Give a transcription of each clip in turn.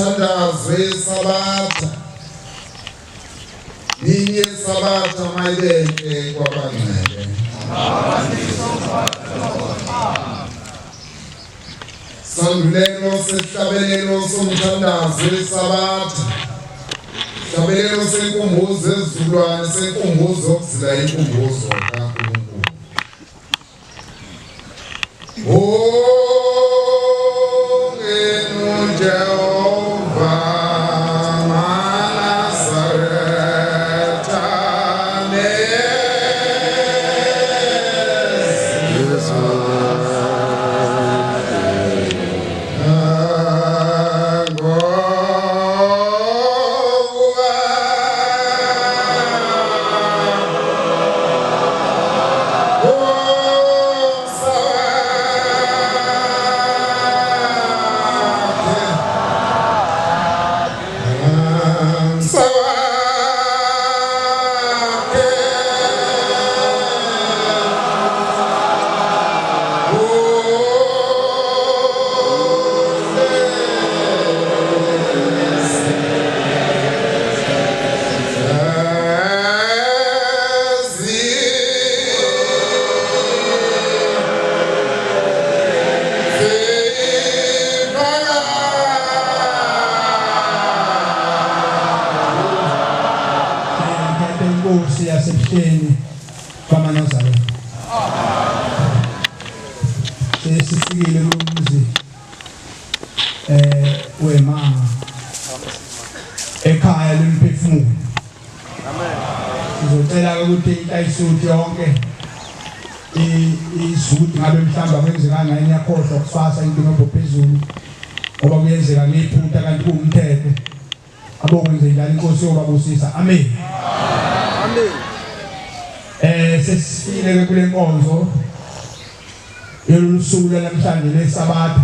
somthandazo weSabatha. Mini yeSabatha mayibenhle kwabangcwele. Sandulelo sehlabelelo somthandazo weSabatha. Hlabelelo senkumbuzo ezizukulwane senkumbuzo yokuzila inkumbuzo kaNkulunkulu. Ongenu Jehova maNazaretha Inkosi yasebuhleni kwamaNazaretha. Sesifikile kulomzi wemanga ekhaya lemphefumulo. Amen. Sizocela ukuthi inhlayisuthi yonke izuthi ngabe mhlawumbe akwenzekanga yini yakhohlwa kufasa inkinobho phezulu ngoba kuyenzeka ngephutha kanti kuwumthetho. Abokwenze njalo inkosi yobabusisa. Amen. Amen. Sesifile ke kule nkonzo yololu suku lwanamhlanje leSabatha.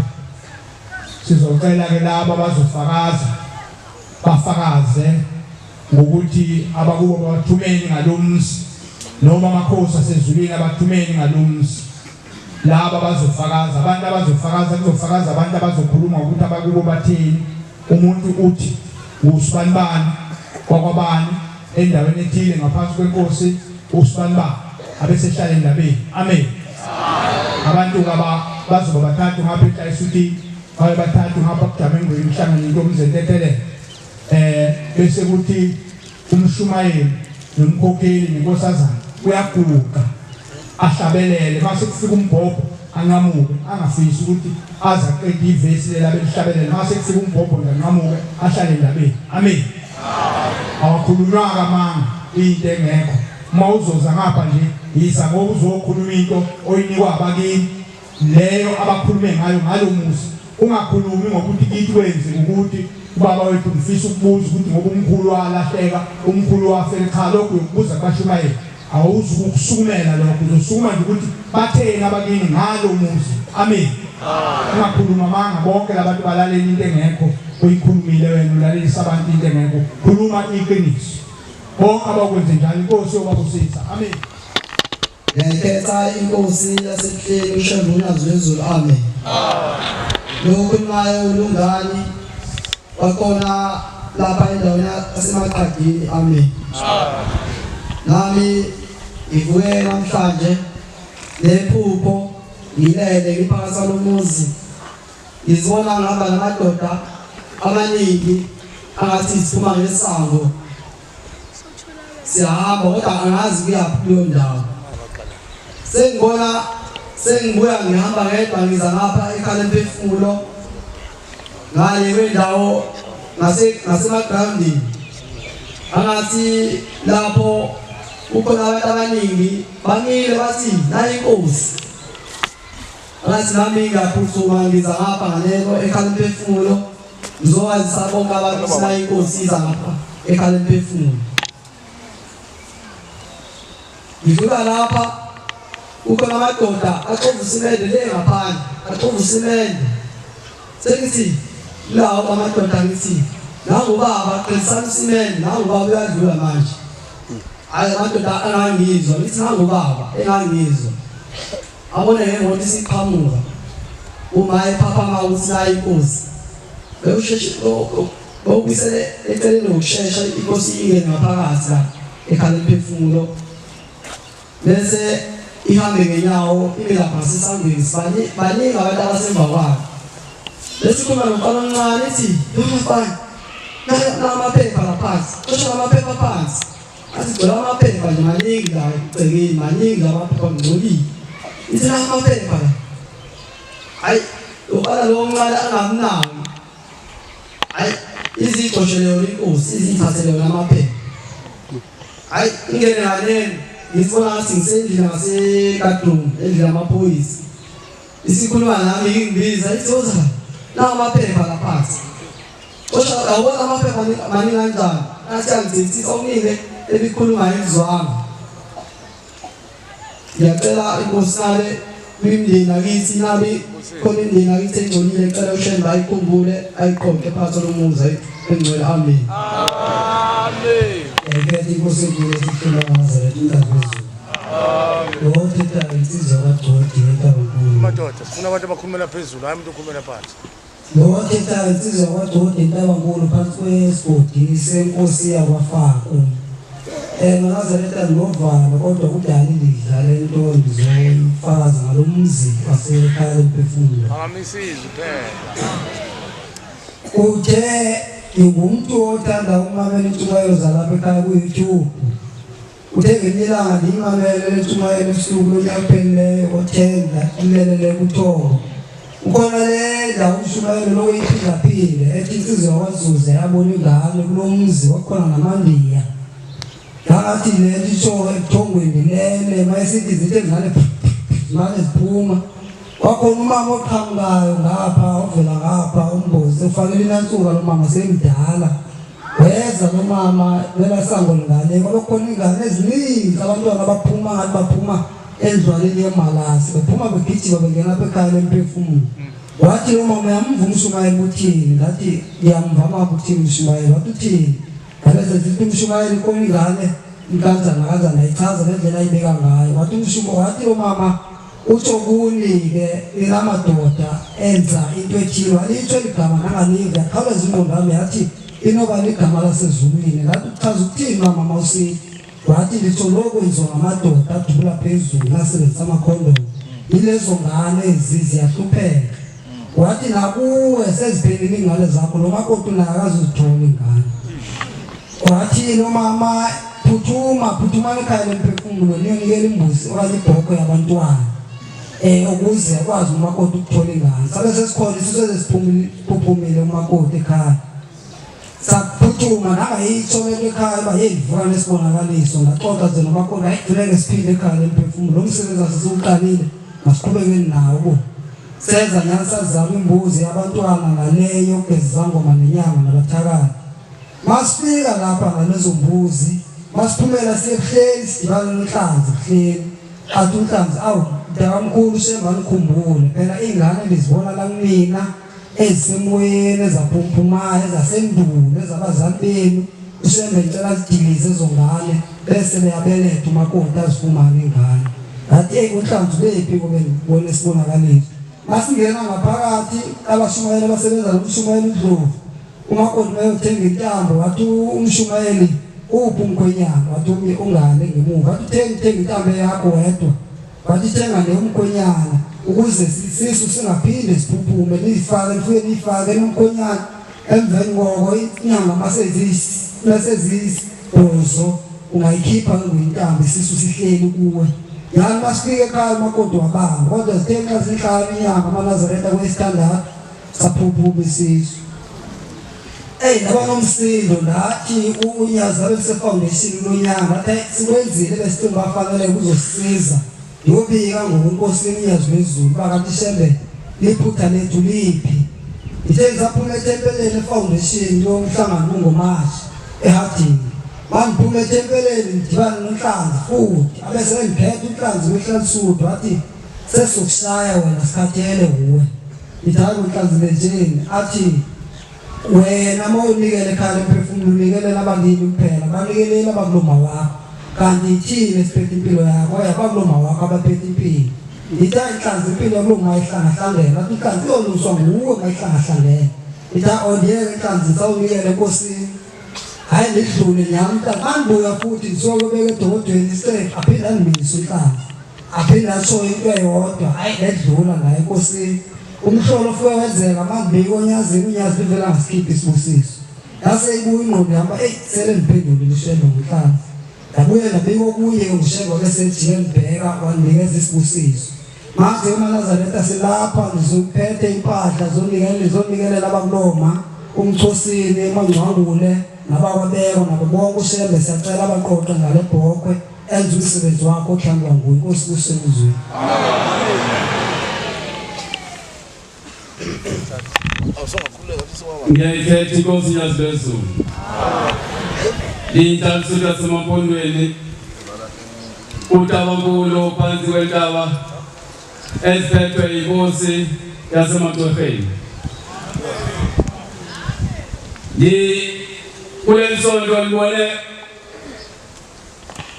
Sizocela ke laba abazofakaza bafakaze ngokuthi abakubo babathumeni ngalomzi noma amakhosi asezulwini abathumeni ngalomzi. Laba abazofakaza, abantu abazofakaza, kuzofakaza abantu abazokhuluma ukuthi abakubo batheni. Umuntu uthi usibanibani wakwabani endaweni ethile ngaphansi kwenkosi usibanibani abesehlala endabeni. Amen. Abantu kaba bazoba bathathu ngapha eHlayisuti, babe bathathu ngapha kuJamengweni kuhlangene intombi zentethelelo. Bese kuthi umshumayeli nomkhokheli nenkosazana uyaguqa ahlabelele mase kufika umbhobho anqamuke angafisi ukuthi aze aqede ivesi lela belihlabelela mase kufika umbhobho nje anqamuke ahlale endabeni. Amen. Awakhulunywa amanga into engekho. Uma uzoza ngapha nje yisa ngoba uzokhuluma into oyinikwa abakini leyo abakhulume ngayo ngalomuzi. Ungakhulumi ngokuthi kithi wenze ukuthi ubaba wethu ngifisa ukubuza ukuthi ngoba umkhulu walahleka umkhulu wafela cha lokhu uyokubuza kubashumayeli awuzukusukumela lokho uzosukuma nje ukuthi batheni abakini ngalo muzi. Amen. Ungakhuluma amanga bonke labantu balalela into engekho oyikhulumile wena ulalelisa abantu into engekho. Khuluma iqiniso. Bonke abakwenze njalo inkosi yobabusisa. Amen. Ngiyayikhetha inkosi yasebuhleni uShembe uNyazi lwezulu. Amen. Lokhu naye ulungani wakhona lapha endaweni yaseMaqadini. Amen. Nami ngivuke namhlanje nephupho ngilele ngiphakathi kwalomuzi ngizibona ngihamba namadoda amaningi angathi siphuma ngesango siyahamba kodwa angazi kuyaphi kuleyo ndawo. Sengibona sengibuya ngihamba ngedwa ngiza ngapha ekhala emphefumulo ngale kwendawo ngasemagrawundini angathi lapho kukhona abantu abaningi bamile bathi nayi inkosi. Angathi nami ngiyaphuthuma ngiza ngapha ngalelo ekhala emphefumulo ngizowazisa bonke abantu ukuthi nayi inkosi iza ngapha ekhala emphefumulo. Ngidlula lapha kukhona amadoda axova usimende le ngaphandle axova usimende. Sengithi lawo amadoda ngithi nangu baba qinisani usimende nangu baba uyadlula manje. Hayi amadoda angangizwa ngithi nangu baba engangizwa. Abone ngemoto isiqhamuka uma ephaphama ukuthi nayi inkosi. Bewusheshe bawubuyisele eceleni ngokushesha inkosi ingene ngaphakathi la ekhala imphefumulo bese ihambe ngenyawo ime lapha ngasesangweni baningi abantu abasemva kwayo bese ikhuluma nomfana omncane ithi yona mfana namaphepha laphansi xosha lamaphepha phansi athi gcwela amaphepha nje maningi la egcekeni maningi la maphepha ngcolile ithi la amaphepha la hayi umfana lo omncane angamnaki hayi izigxoshele yona inkosi izithathele yona amaphepha hayi ingene ngaleni ngizibona ngathi ngisendlini ngasekadum endlini yamaphoyisa isikhuluma nami ingibiza ithi woza la amaphepha laphansi osha awona amaphepha maningi kanjani athi angithethisa okuningi ebikhuluma engizwanga Ngiyacela inkosi nale kwimndeni akithi nabe khona imndeni akithi engcolile ngicela uShembe ayikhumbule ayiqoqe phakathi lomuzi engcwele amen. Amen. Ekhetha inkosi enkulu esihlula amaNazaretha umntakwezulu. Amen. Lo othetha insizwa kaGodi eNtabankulu. Madoda, sifuna abantu abakhulumela phezulu, hayi umuntu okhulumela phansi. Lo othetha insizwa kaGodi eNtabankulu phansi kwesigodi senkosi yakwaFaku. MaNazaretha nginovalo kodwa kudala indidla le nto ngizoyifakaza ngalo mzi wasekhaya lemphefumulo. Phakamisa izwi phela. Uthe ngingumntu othanda ukumamela intshumayelo zalapha ekhaya ku-YouTube. Uthe ngelinye ilanga ndiyimamele le ntshumayelo ebusuku lonyaka ophelileyo ngo-10 ndalelele ubuthongo. Kukhona le ndawo umshumayelo lo oyiphindaphinde ethi insizwa yakwaZuza yabona ingane kulo mzi kwakukhona namaNdiya. Ngangathi le nto isho ebuthongweni lele mayisithi zithe zingane zimane ziphuma. Kwakhona umama oqhamukayo ngapha ovela ngapha umbozi ufakele inansuka lo mama semdala. Weza lo mama lela sango lengane kwabe kukhona ingane eziningi abantwana abaphuma ngathi baphuma endlwaneni yemalasi bephuma begijima bengena apha ekhaya lemphefumulo. Wathi lo mama uyamva umshumayeli uthini? Ngathi ngiyamva mama uthini umshumayeli. Wathi uthini? Ngalezo zithi umshumayeli khona ingane kanjani kanjani ayichaza ngendlela ayibeka ngayo. Wathi umshumayeli wathi lo mama utsho kuni-ke nina madoda enza into ethile walitsho eli gama nangaliva yakhawuleza ingqondo yami yathi inoba ligama lasezulwini ngathi uchaza ukuthini mama mawusithi wathi nditsho lokhu kwenziwa ngamadoda adubula phezulu nasebenzisa amakhondomu yilezo ngane ezi ziyahlupheka wathi nakuwe seziphelile iy'ngane zakho lo makoti naye akazuzithola iy'ngane wathi lo mama phuthuma phuthumani ekhaya lemphefumulo niyonikela imbuzi okanye ibhokwe yabantwana ukuze akwazi umakoti ukuthola ingane sabe sesikhona isisu sesiphuphumile umakoti ekhaya saphuthuma nangayitsho lento ekhaya uba yeyi vuka nesibonakaliso ndaxoxa nje nomakoti hayi funeke siphinde ekhaya lemphefumulo lo msebenzi asesiwuqalile masiqhubekeni nawo bo seza nyani sazama imbuzi yabantwana ngaleyo yokugeza izangoma nenyanga nabathakathi masifika lapha ngalezo mbuzi masiphumela siye ebuhleni sidibane noNhlanzi ebuhleni athi uNhlanzi awu mntakamkhulu shemba nikhumbule phela iy'ngane ndizibona la kumina ezisemoyeni ezaphumphumayo ezasendulo ezabazali benu ushembe ngicela zidilize ezo ngane bese beyabeletha umakoti azifumane ingane ngathi eyi uNhlanzi ubephi kube ngibone isibonakaliso masingena ngaphakathi abashumayeli abasebenza nomshumayeli uNdlovu Umakoti wayothenga intambo wathi umshumayeli uphi umkhwenyana wathi umye ungale ngemuva wathi uthenga uthenga intambo yakho wedwa wathi thenga neyomkhwenyana ukuze isisu singaphinde siphuphume niyifake nifike niyifake nomkhwenyana emveni koko inyanga maseziyisibhozo ungayikhipha ke nguyintambo isisu sihleli kuwe yani masifike ekhaya umakoti wabamba kodwa zithe nxa zinhlanu inyanga amaNazaretha kwesithandathu saphuphuma isisu Ey ngaba nomsindo ndathi unyazi abe foundation lonyaka ngathi sikwenzile besithi bafanele kuzosiza ngiyobika ngokunkosini unyazi lwezulu bakanti shembe liphutha lethu liphi ngithe ngisaphuma ethempeleni efoundation yomhlangano ungomashi ehadini mangiphuma ethempeleni ngidibane noNhlanzi futhi abese engiphethe uNhlanzi wehla wathi sesizokushaya wena sikhathele wuwe Ngithi hayi boNhlanzi benjeni athi wena uma unikele ekhaya lemphefumulo unikelela abakini kuphela banikeleli abakuloma wakho kanti ithini esiphethe impilo yakho oya abakuloma wakho abaphethe impilo ngithi hayi Nhlanzi impilo yakuloma ihlangahlangene athi Nhlanzi iyoluswa nguwe uma ihlangahlangene Ithi awundiyeke inhlanzi ngisawunikele enkosini. Hhayi ngidlule nyami inhlanzi. Mangibuya futhi ngisuka kuyobeka edokodweni isicephu aphinde angimise inhlanzi. Aphinde asho into eyodwa hhayi ngedlula ngayo enkosini. Umhlolo ufike wenzeka mangibika onyazini unyazi livele angasikhiphi isibusiso. Yase ibuya ingqondo yami eyi sele ngiphendulile ushembe ngenhlanzi. Ndabuye ndabika okunye ushembe wabe sejike ngibheka wanginikeza isibusiso. Manje emaNazaretha silapha ngizophethe impahla zonikelela abakuloma umchosini emangcwangule nabakwabeko nabo bonke ushembe siyacela abaqoqe ngale bhokwe enze umsebenzi wakho othandwa nguye inkosi kusemzweni. Ngiyayikhetha inkosi Nyazi lwezulu. Inhlansuka yasemampondweni utabankulu phansi kwentaba eziphethwe inkosi yasemacwerheni. Ndi kuleli sonto ngibone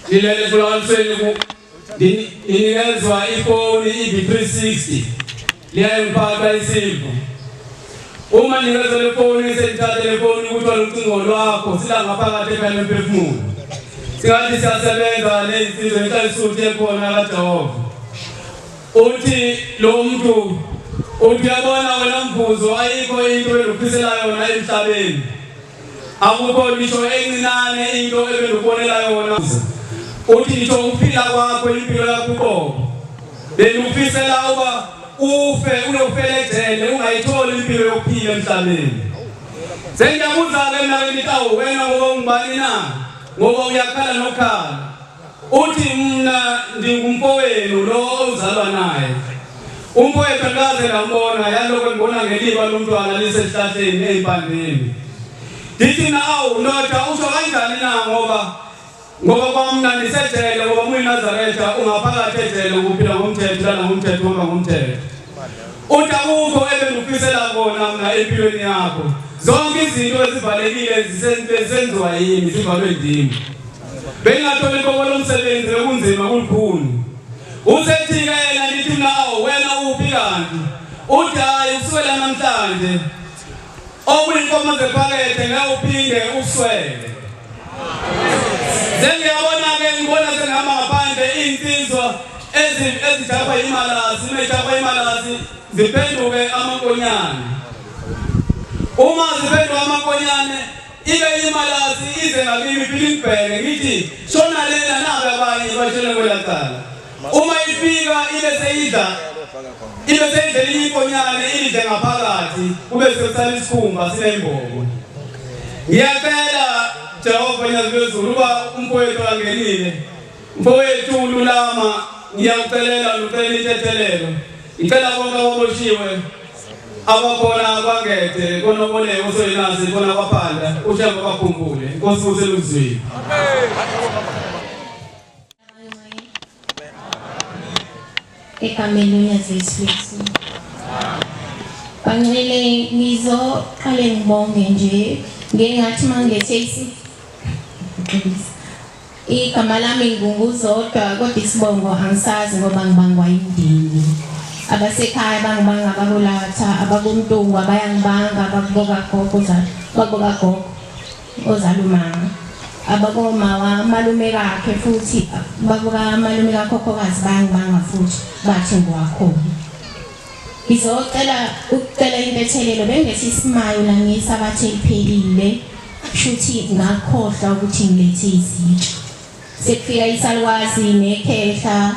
ngilele kulawulisweni Nginikezwa ifoni iB360 liyayingiphatha isifo. Uma nikezwa le foni sengithathe le foni kuthiwa lucingo lwakho sila ngaphakathi ekhaya lomphefumulo. Singathi siyasebenza lezinsizwa inhlayisuthi ekhona kaJehova. Uthi lo muntu uthi uyabona wena mvuzo ayikho into engikufisela yona emhlabeni. Akukho ngisho encinane into ebengikubonela yona. Uthi ngisho ukuphila kwakho impilo yakho uqobo. Bengikufisela uba ufe uyofela ejele ungayitholi impilo yokuphila emhlabeni. Sengiyabuza-ke mina ke ngithi awu wena ngoba ungubani na? Ngoba uyakhala nokukhala. Uthi mna ndingumfowenu lo ozalwa naye. Umfowethu andikaze ndambona yaloko ngibona ngeliba lomntwana lisesihlahleni ey'mpandeni. Ndithi mna awu ndoda usho kanjani na ngoba ngoba kwamna ndisejele ngoba muyiNazaretha ungaphakathi ejele ukuphila ngomthetho lana ngomthetho uhamba ngomthetho. Uthi akukho ebengikufisela kona mna empilweni yakho. Zonke izinto ezivalekile zisenziwa yimi zivalwe ndimi. Bengingathola inkomo lomsebenzi bekunzima kulukhuni. Usethi-ke yena ngithi mina awu wena uphi kanti? Uthi hhayi uswela namhlanje. Okuyinkomo zephakethe ngeke uphinde uswele. Sengiyabona-ke ngibona sengihamba ngaphandle iy'nsizwa ezijabha imalasi, uma ijabha imalasi ziphenduke amankonyane. Uma ziphenduka amankonyane Ibe imalasi ize ngakimi iphinde ingibheke ngithi shona lena nabe abanye bashone kwela cala. Uma ifika ibe seyidla ibe seyidla elinye inkonyane ilidle ngaphakathi kube sekusala isikhumba sinembobo. Ngiyacela Jehova Nyazi lwezulu uba umfowethu angenile. Mfowethu Lulama ngiyakucelela ngicela intethelelo. Ngicela bonke ababoshiwe abakhona kwangede konoboleko osoyinazi khona kwaphanda ushembe bakhumbule inkosi useluzwile. Egameni lonyazi Yesu. Bangcwele ngizoqale ngibonge nje ngeke ngathi mangilethe isi Igama lami nginguZodwa kodwa isibongo angisazi ngoba ngibangwa imndeni. Abasekhaya bangibanga abakolatha, abakoMntungwa bayangibanga, abakubokagogo bakubokagogo ozala umama. Abakoma wamalume kakhe futhi bakuka malume kakhokhokazi bayangibanga futhi bathi ngiwakhona. Ngizocela ukucela intethelelo bengilethe isimayo la ngiyisabatha eliphelile shuthi ngakhohlwa ukuthi ngilethe izitsha. Sekufika isalukwazi nekhehla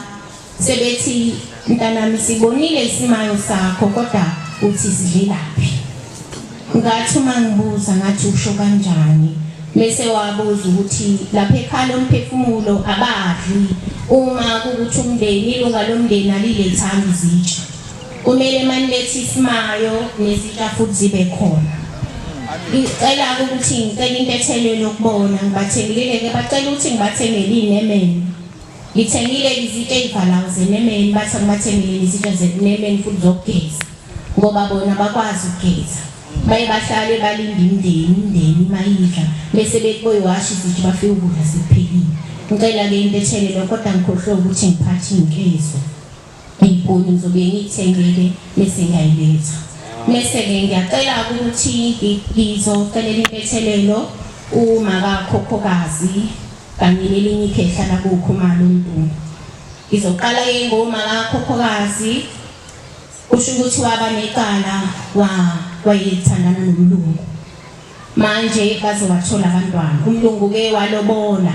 sebethi mntanami sibonile isimayo sakho kodwa uthi sidlelaphi. Ngathi uma ngibuza ngathi usho kanjani mese wabuza ukuthi lapha ekhaya lomphefumulo abadli uma kukuthi umndeni ilunga lomndeni alilethanga izitsha kumele manilethe isimayo nezitsha futhi zibe khona ngicela ukuthi ngicela intethelelo kubona ngibathengile ke bacela ukuthi ngibathengele inemeni ngithengile izitsha ezivalayo zenemeni bathi ngibathengile izitsha zenemeni futhi zokugeza ngoba bona bakwazi ukugeza baye bahlale balinde imindeni imindeni mayidla bese bethi boyiwasha izitsha bafike ukudla sekuphelile ngicela-ke intethelelo kodwa ngikhohlwe ukuthi ngiphathe iy'nkezo iy'puni ngizobuye ngiyithengele bese ngiyayiletha. Mese-ke ngiyacela ukuthi ngizocelela intethelelo uma kakhokhokazi kanye nelinye ikhehla lakukhumalo uMntungwa. Ngizoqala-ke ngoma kakhokhokazi kusho ukuthi waba necala wa wayethandana nomlungu. Manje baze wathola abantwana. Umlungu-ke walobola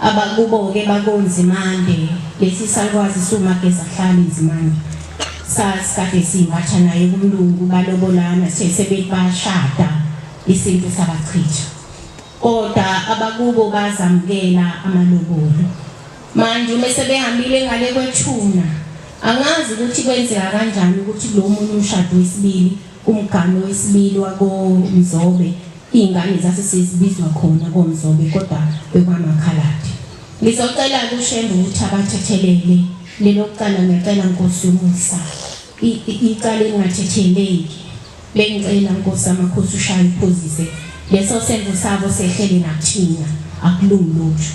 abakubo-ke bakoNzimande lesi salukwazi siwumageza hlala iNzimande sasikade singatsha naye kumlungu balobolana sebethi bashada isintu sabachitha kodwa abakubo bazamukela amalobolo manje uma sebehambile ngale kwethuna angazi ukuthi kwenzeka kanjani ukuthi kulo munye umshado wesibili Umgano wesibili wakoMzobe, iy'ngane zase sezibizwa khona koMzobe kodwa bekwamakhaladi. Ngizocela kuShembe ukuthi abathethelele lelokuqala ngiyacela Nkosi yomusa icala elingathetheleki bengicela Nkosi amakhosi ushaye uphozise leso senzo sabo sehlele nakuthina akulungi lutho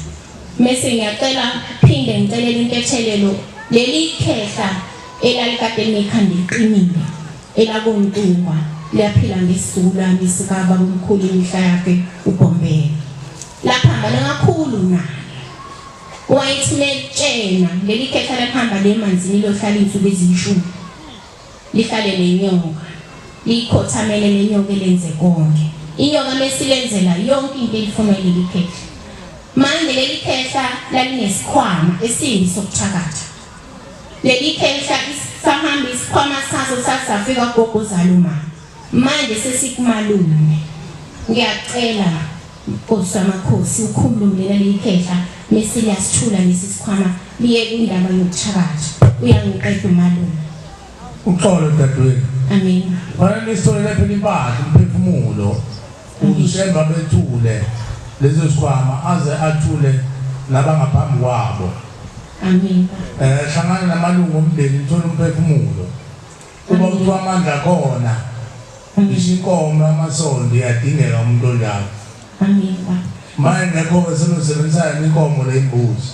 mese ngiyacela phinde ngicelele intethelelo leli khehla elalikade linekhanda eliqinile elakoNtungwa liyaphila ngesizukulwane sikababomkhulu imihla yakhe uBhombela laphambana kakhulu naye wayethi metshena leli khehla lakuhamba le manzini lohlala iy'nsuku eziyishumi lihlale nenyoka liyikhothamele lenyoka elenze konke inyoka mesilenzela yonke into elifunwa leli khehla manje leli khehla lalinesikhwama esimbi sokuthakatha Leli khehla sahamba isikhwama saso sasafika kugogo zaluma. Manje sesikumalume. Ngiyacela Nkosi yamakhosi ukhulume naleli khehla mese liyasithula lesi sikhwama liye kwindaba yokuthakatha. Uyangiqeda umalume. Uxolo dadewethu. Amen. Fanele nisitholele phela impahla umphefumulo. Ushemba bethule lezo sikhwama aze athule nabangaphambi kwabo. Amen. Eh hlangana namalungu omndeni nithole umphefumulo. Kuba kuthiwa amandla khona. Ngisho inkomo amasondo iyadingeka umuntu onjalo. Amen. Manje ngekho ke senosebenzisa inkomo le imbuzi.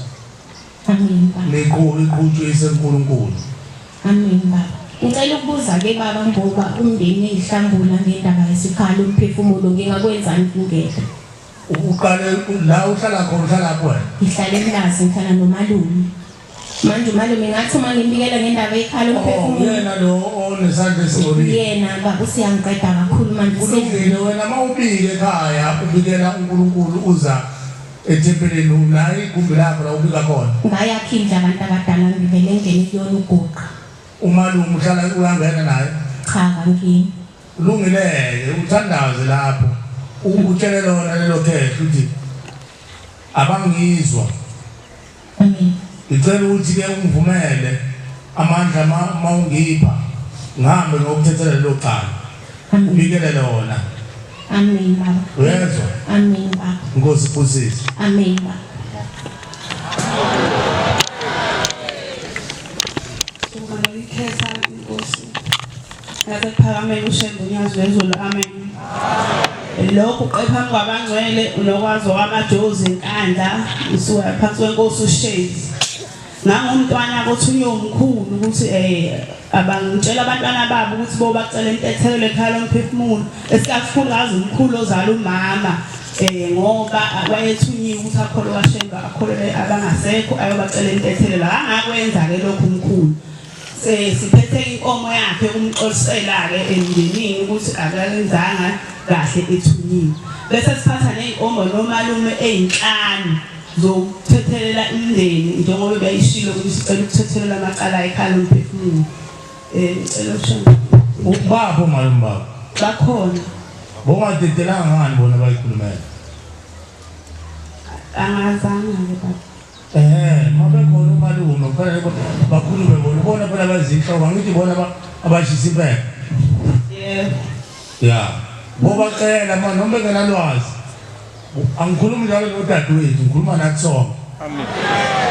Amen baba. Nikhulu iqhutshwe isenkulunkulu. Amen baba. Ngicela ukubuza ke baba ngoba umndeni eyihlangula ngendaba yesikhalo umphefumulo ngingakwenzani kungekho. Uqale la uhlala khona uhlala khona. Ngihlala eMlazi ngihlala nomalume. Manje umalume ngathi uma ngimbikela ngendaba yekhala umphefumulo. Oh, yena lo onesandla esingcolile. Yena baba usiyangiqeda kakhulu manje. Kulungile wena mawubike ekhaya ubikela uNkulunkulu uza Ethempelini unayo igumbi lakho la ubika khona. Ngayakha indlu abantu abadala ngivele ngene kuyona uguqa. Umalume uhlala uyangena naye? Cha kangeni. Kulungileke uthandaze lapho utshele lona lelo khehla ukuthi abangizwa. Amen. Ngicela ukuthi ke ungivumele amandla mawungipha ngihambe ngokuthetha lelo cala. Ubikele lona. Amen baba. Uyezwa? Amen baba. Inkosi ibusise. Amen baba. Ikhetha inkosi. Nasephakameni uShembe unyazi lwezulu amen. Lokhu qepha kwabangcwele unokwazi wamajozi inkandla usuka phansi kwenkosi uShezi. Ngangumntwana kothunywe umkhulu ukuthi eh abangitshela abantwana babo ukuthi bobacela intethelelo ekhaya lomphefumulo esikakhulukazi umkhulu ozala umama eh ngoba wayethunyiwe ukuthi akholwe kwaShembe akholele abangasekho ayobacela intethelelo angakwenza ke lokhu umkhulu siphethe inkomo yakhe umxolisela-ke emndenini ukuthi akayenzanga kahle ethunyiwe bese siphatha ney'nkomo nomalume ey'nhlanu zokuthethelela imndeni njengoba beyishilo ukuthi sicela ukuthethelela amacala ekhaya lomphefumulo um ngicela ushembe Bapho malume babo. Bakhona. Bongadedelanga ngani bona bayikhulumela? Angazanga-ke baba. Eh, mabekhona umalume kufanele bakhulume bona. Bona phela bazinhloko angithi bona abashisa impepho. Yebo. Ya. Bobacela manje noma bengenalwazi. Angikhulumi njalo nodadewethu, ngikhuluma nathi sonke. Amen.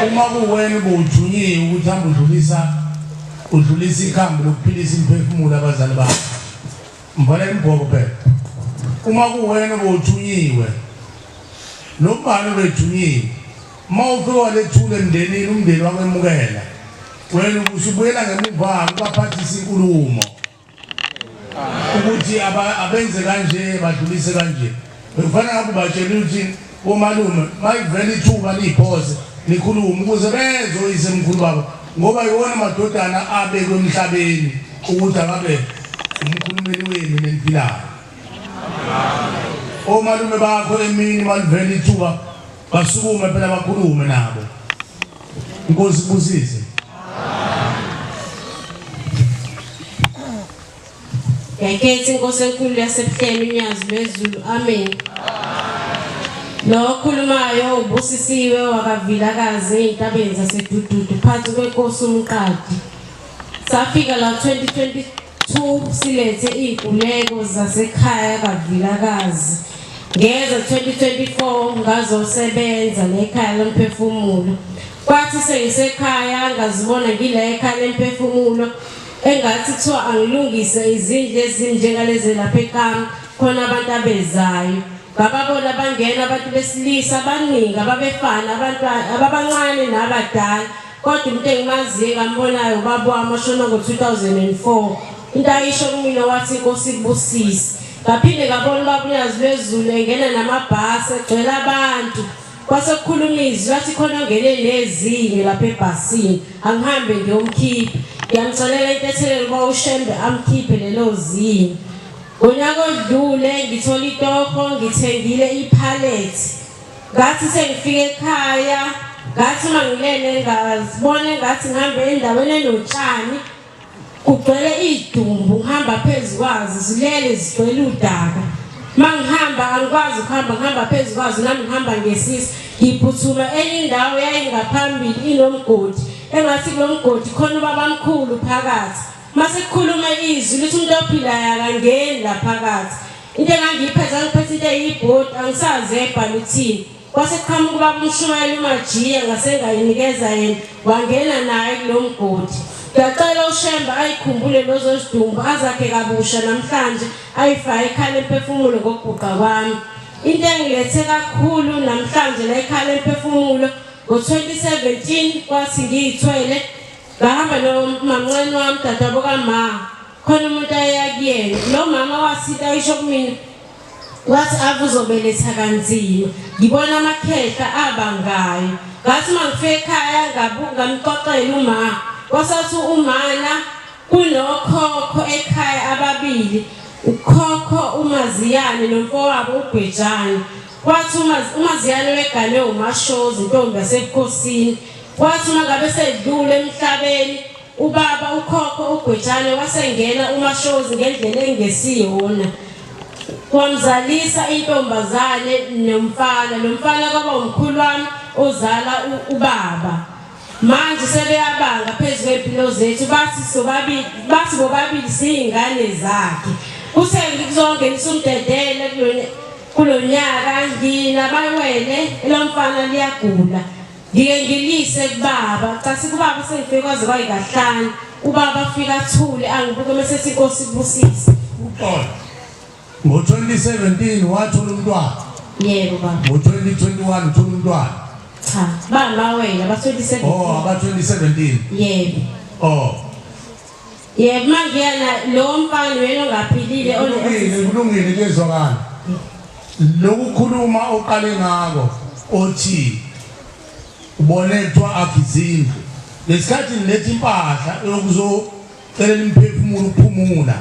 Uma kuwena ubuthunyiwe ukuthi hamba udlulisa udlulisa ikhambi lokuphilisa imiphefumulo abazali bakho. Mvala imbhoko phela. Uma kuwena ubuthunyiwe nobani ubethunyiwe uma ufika walethula emndenini umndeni wakwemukela wena usubuyela ngemuva ubaphathisa inkulumo. Ukuthi abenze kanje badlulise kanje. Bekufanele ngabe ubatshela ukuthi bomalume mayivela ithuba liyiphose nikhulume ukuze bezwe oyisemkhulu babo ngoba iwona madodana abekwe emhlabeni ukuthi akabe umkhulumeli wenu neniphilayo. Omalume bakho emini malivela ithuba basukume phela bakhulume nabo. Inkosi ibusise. Ngiyakhetha inkosi enkulu yasebuhleni unyazi lwezulu. Amen. Lo okhulumayo ubusisiwe wakaVilakazi ezintabeni zaseDududu phansi kwenkosi uMqadi. Safika la 2022 silethe izinkuleko zasekhaya kaVilakazi. Ngeza 2024 ngazosebenza nekhaya lomphefumulo. Kwathi sengisekhaya ngazibona ngila ekhaya lemphefumulo engathi kuthiwa angilungise izindlu ezinjengalezi lapha ekhaya khona abantu abezayo. Ngababona bangena abantu besilisa abaningi ababefana abantu ababancane nabadala kodwa umuntu engimaziyo engambonayo ubaba wami oshona ngo-2004 into ayisho kumina wathi inkosi ikubusise. Ngaphinde ngabona ubaba uNyazi lwezulu engena namabhasi egcwele abantu kwase kukhuluma izwi wathi khona ongene nezinyo lapha ebhasini angihambe ngiyomkhipha. Ngiyamcelela intethelelo uba uShembe amkhiphe lelo zinyo. Ngonyaka odlule ngithola itoho ngithengile iphalethe ngathi sengifike ekhaya ngathi uma ngilele ngazibona engathi ngihambe endaweni enotshani kugcwele idumbu ngihamba phezu kwazo zilele zigcwele udaka mangihamba angikwazi ukuhamba ngihamba phezu kwazo nami ngihamba ngesisu ngiphuthuma enye indawo yayingaphambili inomgodi engathi kulo mgodi khona ubabamkhulu phakathi mase kukhuluma izwi lithi umuntu ophilayo akangeni la phakathi into engangiyiphethe angiphethe into eyibhodi angisazi ebhala uthini Kwase kuqhamuka ubaba uMshumayeli uMajiya ngase ngayinikeza yena wangena naye kulo mgodi. Ngiyacela uShembe ayikhumbule lozo zidumbu azakhe kabusha namhlanje ayifake ekhaya lemphefumulo ngokuguqa kwami. Into engilethe kakhulu namhlanje la ekhaya lemphefumulo ngo-2017 kwathi ngiyithwele ngahamba nomamncane wami dadabo kama khona umuntu ayeya kuyena lo mama wathi ayisho kumina Wathi ave uzobeletha kanzima ngibona amakhehla abangayo. Ngathi uma ngifika ekhaya ngamxoxela uma wasathi umana kunokhokho ekhaya ababili ukhokho uMaziyane nomfowabo uGwejane. Wathi uMaziyane wegane uMashozi intombi yasebukhosini. Wathi uma ngabe sedlule emhlabeni ubaba ukhokho uGwejane wasengena uMashozi ngendlela engesiyona. Wamzalisa intombazane nomfana, lo mfana kwaba umkhulu wami ozala ubaba. Manje sebeyabanga phezu kwempilo zethu bathi sobabili bathi bobabili siyingane zakhe. Kuthe kuzongenisa umdedele kulo nyaka nginabawele lomfana liyagula. Ngike ngilise kubaba, cathi kubaba sengifike kwaze kwayikahlanu. Ubaba afika athule angibuke mese ethi inkosi ikubusise. Uxolo. Ngo-2017 wathola umntwana. Yebo baba. Ngo-2021 uthola umntwana. Cha, bama wena ba 2017. Oh, aba 2017. Yebo. Oh. Yebo mangiyana lo mfana wena ongaphilile Kulungile, kulungile kuyezwakala. Lokukhuluma oqale ngako othi ubone kuthiwa akhe izindlu. Lesikhathi niletha impahla yokuzocelela imiphefumulo ukuphumula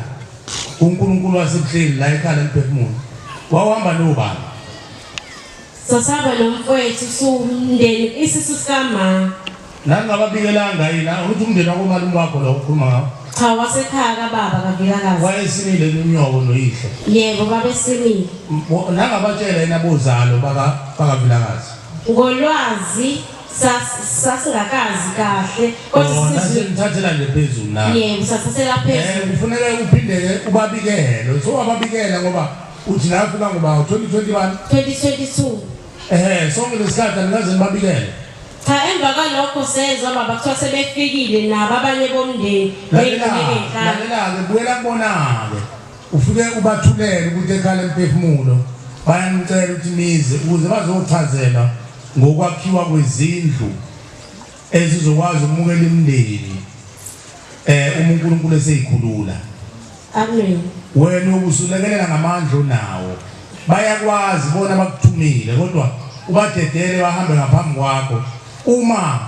kuNkulunkulu wasebuhleni la ekhaya lemphefumulo. Wawuhamba nobani? Sasaba nomfowethu sumndeni isisu sikama. Nangingababikelanga yini ukuthi umndeni wakomalume wakho lo ukhuluma ngawo? Cha wasekhaya kababa kaVilakazi. Wayesimile unyoko noyihlo. Yebo babesimile. Nangabatshela yini abozalo baka bakaVilakazi? Ngolwazi sasingakazi kahle kodwa oh, sizwe nithathela nje phezulu na. Yebo sathathela phezulu. Eh kufuneka uphinde ke ubabikele. So wababikela ngoba uthi la fika ngoba 2021 2022. Ehhe sonke lesikhathi anikaze nibabikele. Cha emva kwalokho sezwa baba kuthiwa sebefikile nabo abanye bomndeni Lalela-ke buyela kubona-ke ufike ubathulele ukuthi ekhala emphefumulo bayanicela ukuthi nize ukuze bazochazelwa ngokwakhiwa kwezindlu ezizokwazi ukumukela imindeni eh uma uNkulunkulu eseyikhulula. Amen. Wena ubusulekelela ngamandla onawo. Bayakwazi bona bakuthumile kodwa ubadedele bahambe ngaphambi kwakho. Uma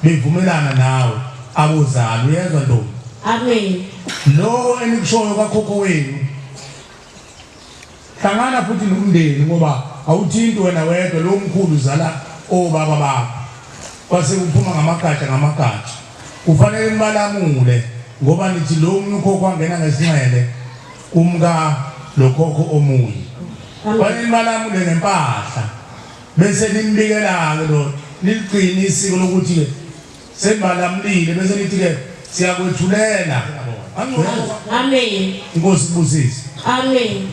bevumelana nawe abozalo uyezwa ntombi. Amen. Lo enikushoyo kakhokho wenu hlangana futhi nomndeni ngoba awuthinti wena wedwa lo mkhulu uzala obaba bakho kwase kuphuma ngamagatsha ngamagatsha kufanele nibalamule ngoba nithi lo munye ukhokho wangena ngesinxele kumka lo khokho omunye kufanele nibalamule ngempahla bese nimbikela-ke lo niligcine isiko lokuthi-ke Senibalamulile bese nithi ke siyakwethulela. Amen. Inkosi ibusise. Amen.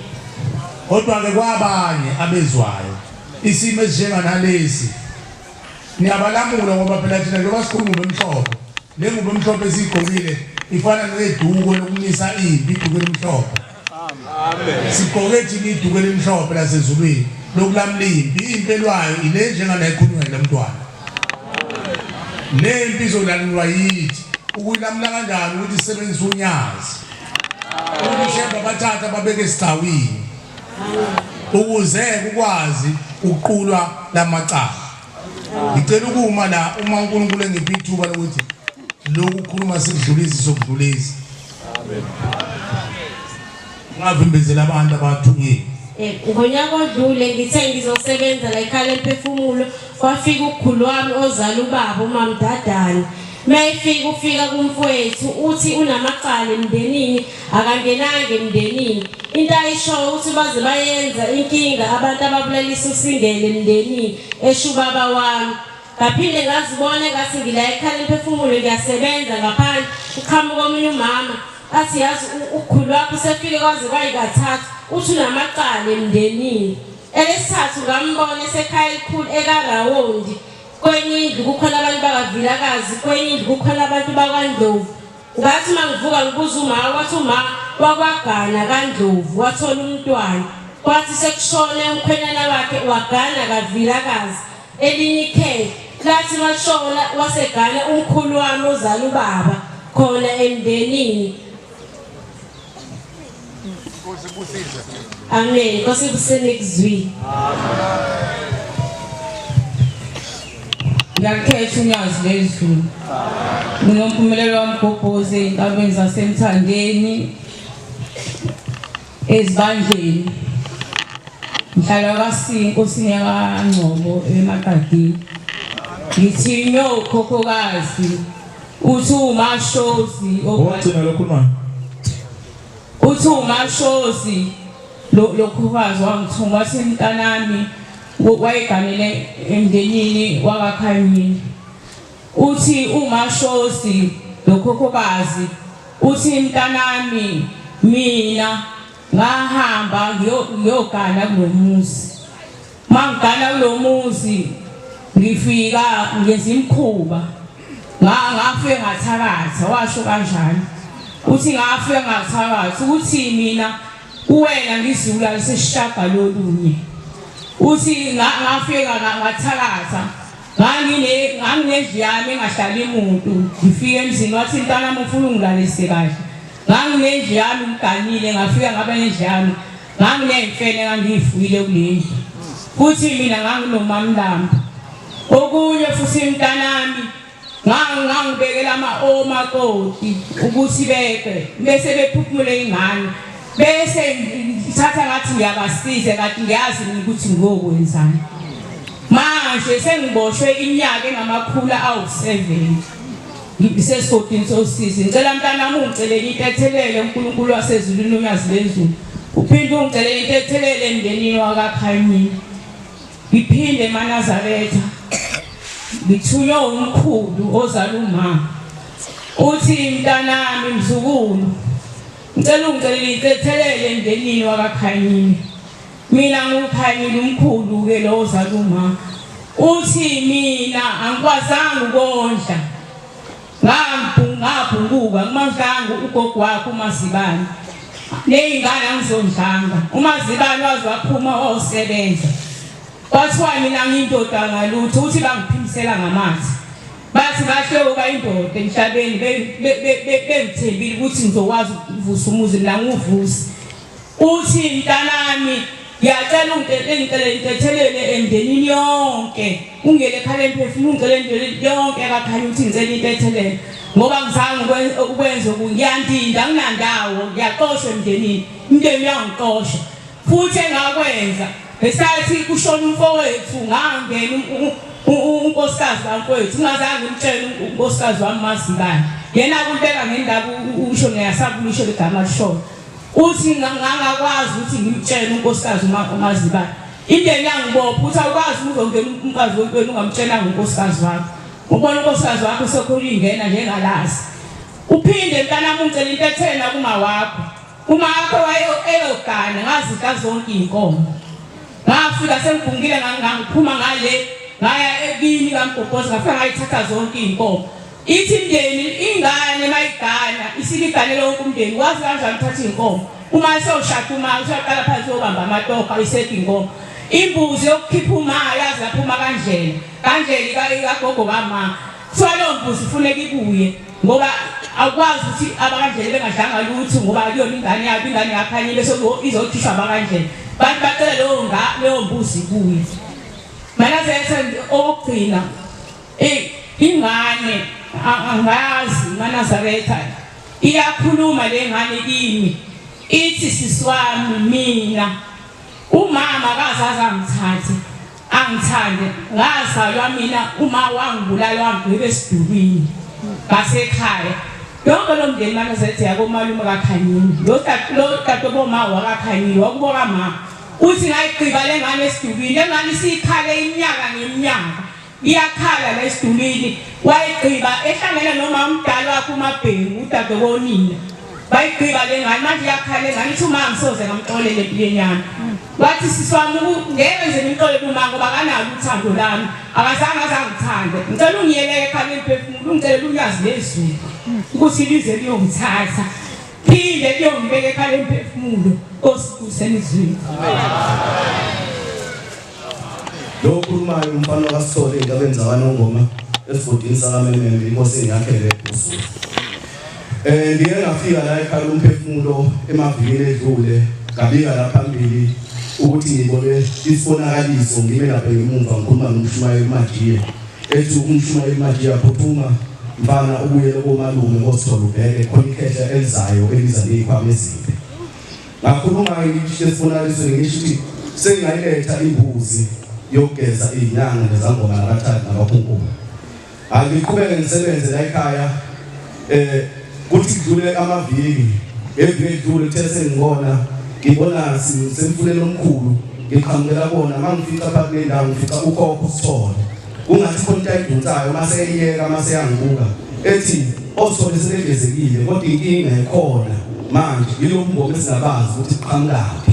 Kodwa ke kwabanye abezwayo isimo esinjenganalesi niyabalamula ngoba phela thina njengoba sikhuluma ngomhlophe le ngubo emhlophe esiyigqokile ifana neduko lokumisa impi iduko elimhlophe Amen. Sigqoke thina iduku elimhlophe lasezulwini lokulamula impi. Impi elwayo ile njengale ekhulunywa yile mntwana. Le mpi izolalelwa yithi. Ukuyilamula kanjani ukuthi sisebenzise unyazi. Ukuthi uShembe bathatha babeke esigcawini. Ukuze kukwazi ukuqulwa lamacala. Ngicela ukuma la uma uNkulunkulu engipha ithuba lokuthi lokhu kukhuluma sikudlulise sokudlulisa. Ungavimbezeli abantu abathunyiwe. Eh, ngonyaka odlule ngithe ngizosebenza la ekhaya lemphefumulo kwafika ukukhulu wami ozala ubaba umamdadane mayefika ufika kumfowethu uthi unamacala emndenini akangenanga emndenini into ayishoyo ukuthi baze bayenza inkinga abantu ababulalisa usingene emndenini esho ubaba wami Ngaphinde ngazibona engathi ngila ekhala imphefumulo ngiyasebenza ngaphandle kuqhamuka omunye umama athi yazi ukhulu wakho usefike kwaze kwayikathathu uthi unamacala emndenini. Elesithathu ngambona esekhaya elikhulu ekarawondi kwenye indlu kukhona abantu bakaVilakazi kwenye indlu kukhona abantu bakwaNdlovu. Ngathi uma ngivuka ngibuza uma wathi uma wakwagana kaNdlovu wathola umntwana kwathi sekushone umkhwenyana wakhe wagana kaVilakazi Elinye ikhehla lathi mashona wasegana umkhulu wami ozala ubaba khona emndenini. Nkosi ibusise. Amen. Nkosi ibusise kuzwile. Ngiyakhetha unyazi lwezulu. Nginompumelelo wamgobhozi ey'ntabeni zasemthandeni Ezibandleni. Ngihlala kwaSi enkosini yakaNgcobo eMaqadini. Ngithi nyokhokhokazi uthi umashozi Owagcina lokhu ma. Uthi umashozi lo lokhukazi wangithuma wathi mntanami wayeganele emndenini wakaKhanyile. Uthi uMashozi lokhokhokazi uthi mntanami mina ngahamba ngiyogana kulomuzi mangigana kulomuzi ngifika ngenza imikhuba ngafike ngathakatha washo kanjalo uthi ngafike ngathakatha ukuthi mina kuwena ngizula lisesishagalolunye uthi ngafika ngathakatha Ngangine nganginendlu yami engahlali muntu ngifike emzini wathi mntanami ufuna ungilalise kahle nganginendlu yami ngiganile ngafika ngaba nendlu yami nganginey'mfene engangiyifuyile kule ndlu futhi mina nganginomamlambo okunye futhi mntanami ngangibekela ama-omakoti ukuthi bebe bese bephuphumule ingane bese ngithatha ngathi ngiyabasiza kanti ngiyazi mina ukuthi ngokwenzani manje sengiboshwe iminyaka engamakhulu awu-7 ngisesigodini sosizi ngicela mntanami ungicelele intethelele uNkulunkulu wasezulwini unyazi lezulu uphinde ungicelele intethelele emndenini wakaKhanyile ngiphinde emaNazaretha ngithunywe umkhulu ozala umama uthi mntanami mzukulu Ngicela ungicelele intethelele emndenini wakaKhanyile. Mina nguKhanyile umkhulu ke lo ozala uma. Uthi mina angikwazanga ukondla. Ngabhunguka ngimondlanga ugogo wakhe uMazibane. Nezingane angizondlanga. UMazibane waze waphuma wayosebenza. Kwathiwa mina ngiyindoda ngalutho uthi bangiphimisela ngamathe. Bathi bahle uba indoda emhlabeni bengithembile ukuthi ngizokwazi ukuvusa umuzi mina ngiwuvuse. Uthi mntanami ngiyacela ungicele intethelele emndenini yonke ungele ekhala emphefumulo ungicele emndenini yonke akakhala ukuthi ngicela intethelelo ngoba ngizange ukwenza ngiyandinda nginandawo ngiyaxoshwa emndenini umndeni uyangixosha Futhi engakwenza ngesikhathi kushona umfowethu ngangena unkosikazi kamfowethu ngingazange ngimtshele unkosikazi wami mazibani yena kulibeka ngendaba usho ngiyasaba ulisho ligama lishoyo uthi ngangakwazi ukuthi ngimtshele unkosikazi umazibani indeni yangibopha ukuthi awukwazi uzongena umfazi wentweni ungamtshelanga unkosikazi wakho ubona unkosikazi wakho sekhona ingena njengalazi uphinde mntanami ungicela into ethena kuma wakho Uma wakhe waye eyogana ngazidla zonke iy'nkomo. Ngafika sengibhungile ngangiphuma ngale ngaya ekini kaMgobhozi ngafika ngayithatha zonke iy'nkomo. Ithi imndeni ingane mayigana isike igane lonke umndeni wazi kanjani uthatha iy'nkomo. Uma esewushada uma usaqala phansi uyobamba amatoho ayisekho inkomo. Imbuzi yokukhipha uma yaze yaphuma kandlela kandlela ikagogo kama. Kuthiwa leyo mbuzi ifuneka ibuye ngoba awukwazi ukuthi abakandlela bengadlanga lutho ngoba akuyona ingane yabo ingane yakhanyile bese izokhishwa abakandlela bantu bacela leyo nga leyo mbuzi ibuye manazethe okugcina eh ingane angazi manazaretha iyakhuluma le ngane kimi ithi siswami mina umama akazazi angithathe angithande ngazalwa mina uma wangibulala wangigqiba esidukwini ngasekhaya yonke lo mndeni manje sethi yakomalume kakhanyini lo tata boma wakakhanyini wakubo kama uthi ngayigqiba le ngane esidukwini le ngane isikhale iminyaka ngeminyaka iyakhala la esidulini wayigqiba ehlangene noma umdala wakhe umabhengu udade konina bayigqiba le ngane manje iyakhala le ngane ithi uma ngisoze ngamxolela empilweni yami wathi sisi wami ngeke nje ngimxolele uma ngoba akanalo uthando lami akazange azangithande ngicela ungiyeleke ekhaya emphefumulo ungicelela unyazi lezulu ukuthi lize liyongithatha phinde liyongibeka ekhaya emphefumulo nkosi kusenizwini Lo okhulumayo umfana kaSithole entabeni zakwaNongoma esigodini sakaMemembe inkosi engiyakhele uZulu. Eh ngike ngafika la ekhaya lomphefumulo emavikini edlule ngabika la phambili ukuthi ngibone isibonakaliso ngime lapha ngemuva ngikhuluma nomshumayeli uMajiye ethi umshumayeli uMajiye phuthuma mfana ubuyele komalume koSithole ubheke khona ikhehla elizayo eliza nezikhwama ezimbi Ngakhuluma-ke ngithi esibonakalisweni ngisho ukuthi sengingayiletha imbuzi yokugeza iy'nyanga nezangoma nabathathi nabakhunkulu. Angiqhubeke ngisebenze la ekhaya eh kuthi kudlule amaviki ngeviki edlule kuthe sengibona ngibona semfuleni omkhulu ngiqhamukela kona mangifica phakathi nendawo ngifica ukhokho usithole kungathi khona into ayidonsayo mase eyeka mase yangibuka ethi osithole sebegezekile kodwa inkinga ekhona manje yilokhu ngoba esingabazi ukuthi kuqhamukaphi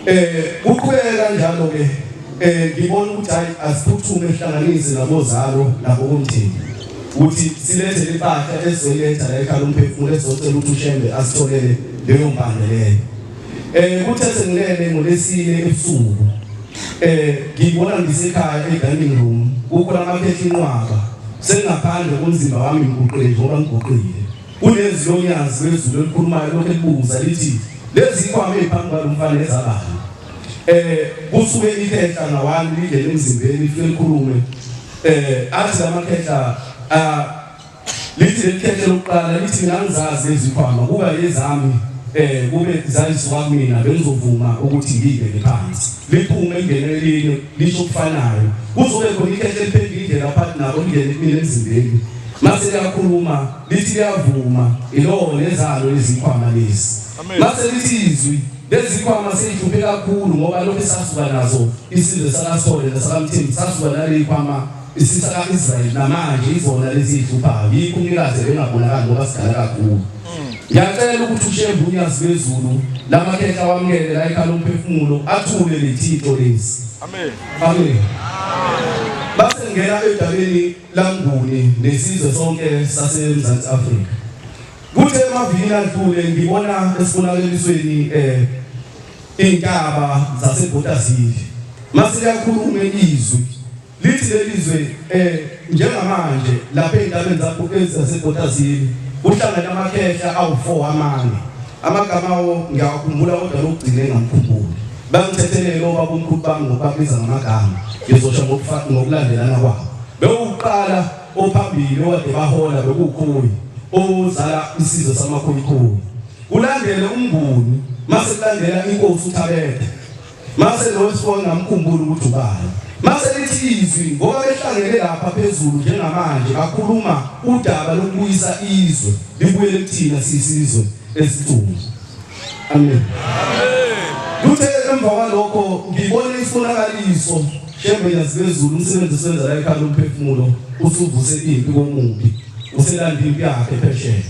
eh kuqhubeka kanjalo ke eh ngibona ukuthi hayi asiphuthume ehlanganise nabozalo nabo komthembu ukuthi silethe lempahla esizoyiletha la ekhaya lomphefumulo esizocela ukuthi uShembe asitholele leyo mpande leyo eh kuthe sengilele ngolesine ebusuku eh ngibona ngisekhaya e-dining room kukhona amakhehla inqwaba sengingaphandle komzimba wami ngiguqile njengoba ngiguqile kunezwi lonyazi lwezulu elikhulumayo lokhu elibuza lithi lezi zikhwama eziphambi kwalo mfana ezabani eh kusuke ikhehla ngawani lingene emzimbeni lifike likhulume eh athi lamakhehla ah Lithi leli khehle lokuqala lithi mina ngizazi izikhwama kuba yezami eh kube zayisuka kumina bengizovuma ukuthi ngiyibeke phansi liphume lingene elinye lisho okufanayo kuzobe khona ikhehle eliphendula indlela phakathi nabo lingene kumina emzimbeni mase liyakhuluma lithi liyavuma ilowo nezalo izikhwama lezi mase lithi izwi lezikhwama seyihluphe kakhulu ngoba lokhu sasuka nazo isizwe sakaSithole nesakamthembu sasuka nalezikhwama Isisa ka-Israyeli namanje izona lezi ihluphayo yikho umnikazi ebengabonakali ngoba sidala kakhulu. Ngiyacela ukuthi uShembe unyazi lwezulu lamakhehla wamukele la ekhaya lomphefumulo athule lethixo lezi. Amen. Amen. Base ngena edabeni laMnguni nesizwe sonke saseMzansi Afrika. Kuthe emavikini adlule ngibona esibonakalisweni eh intaba zaseBhotazile. Mase liyakhuluma izwi Lithi leli zwe eh Njengamanje lapha ezintabeni zakho ezaseBhotazini kuhlangene amakhehla awu-4 amane. Amagama awo ngiyawakhumbula kodwa lokugcina engamkhumbuli. Bangithethelele obabomkhulu bami ngokubabiza ngamagama. Ngizosho ngokulandelana kwabo. Bewuqala ophambili okade bahola bekuwukhoyi ozala isizwe samakhulukhulu. Kulandele uMnguni mase kulandela inkosi uThabethe. Mase lo wesifo ngamkhumbula ukuthi ubani. Mase lithi izwi ngoba behlangene lapha phezulu njengamanje bakhuluma udaba lokubuyisa izwe libuyele kuthina sisizwe esithunywa. Amen. Kuthe emva kwalokho ngibone isibonakaliso Shembe Nyazibezulu umsebenzi osenza la ekhaya lomphefumulo usuvuse impi komubi uselanda impi yakhe phesheya.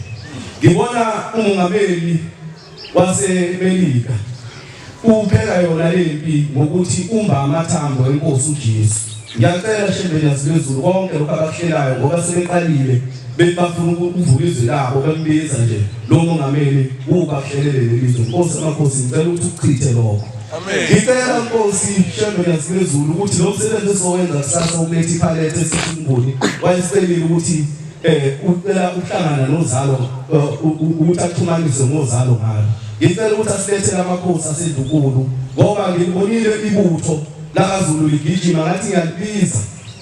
Ngibona umongameli waseMelika upheka yona lempi ngokuthi umba amathambo enkosi uJesu. Ngiyacela Shembe Nyazibezulu konke lokhu abakuhlelayo ngoba sebeqalile bethi bafuna ukuvuka izwi labo bembiza nje lo mongameli ubahlelele leli zwe. Nkosi amakhosi ngicela ukuthi ukuchithe lokho. Ngicela Nkosi Shembe Nyazibezulu ukuthi lo msebenzi esizowenza kusasa ukuletha iphalethe esithi uMnguni wayeselile ukuthi ucela ukuhlangana nozalo ukuthi axhumanise ngozalo ngalo. Ngicela ukuthi asilethele amakhosi aseNdlunkulu ngoba ngilibonile ibutho lakaZulu ligijima ngathi ngiyalibiza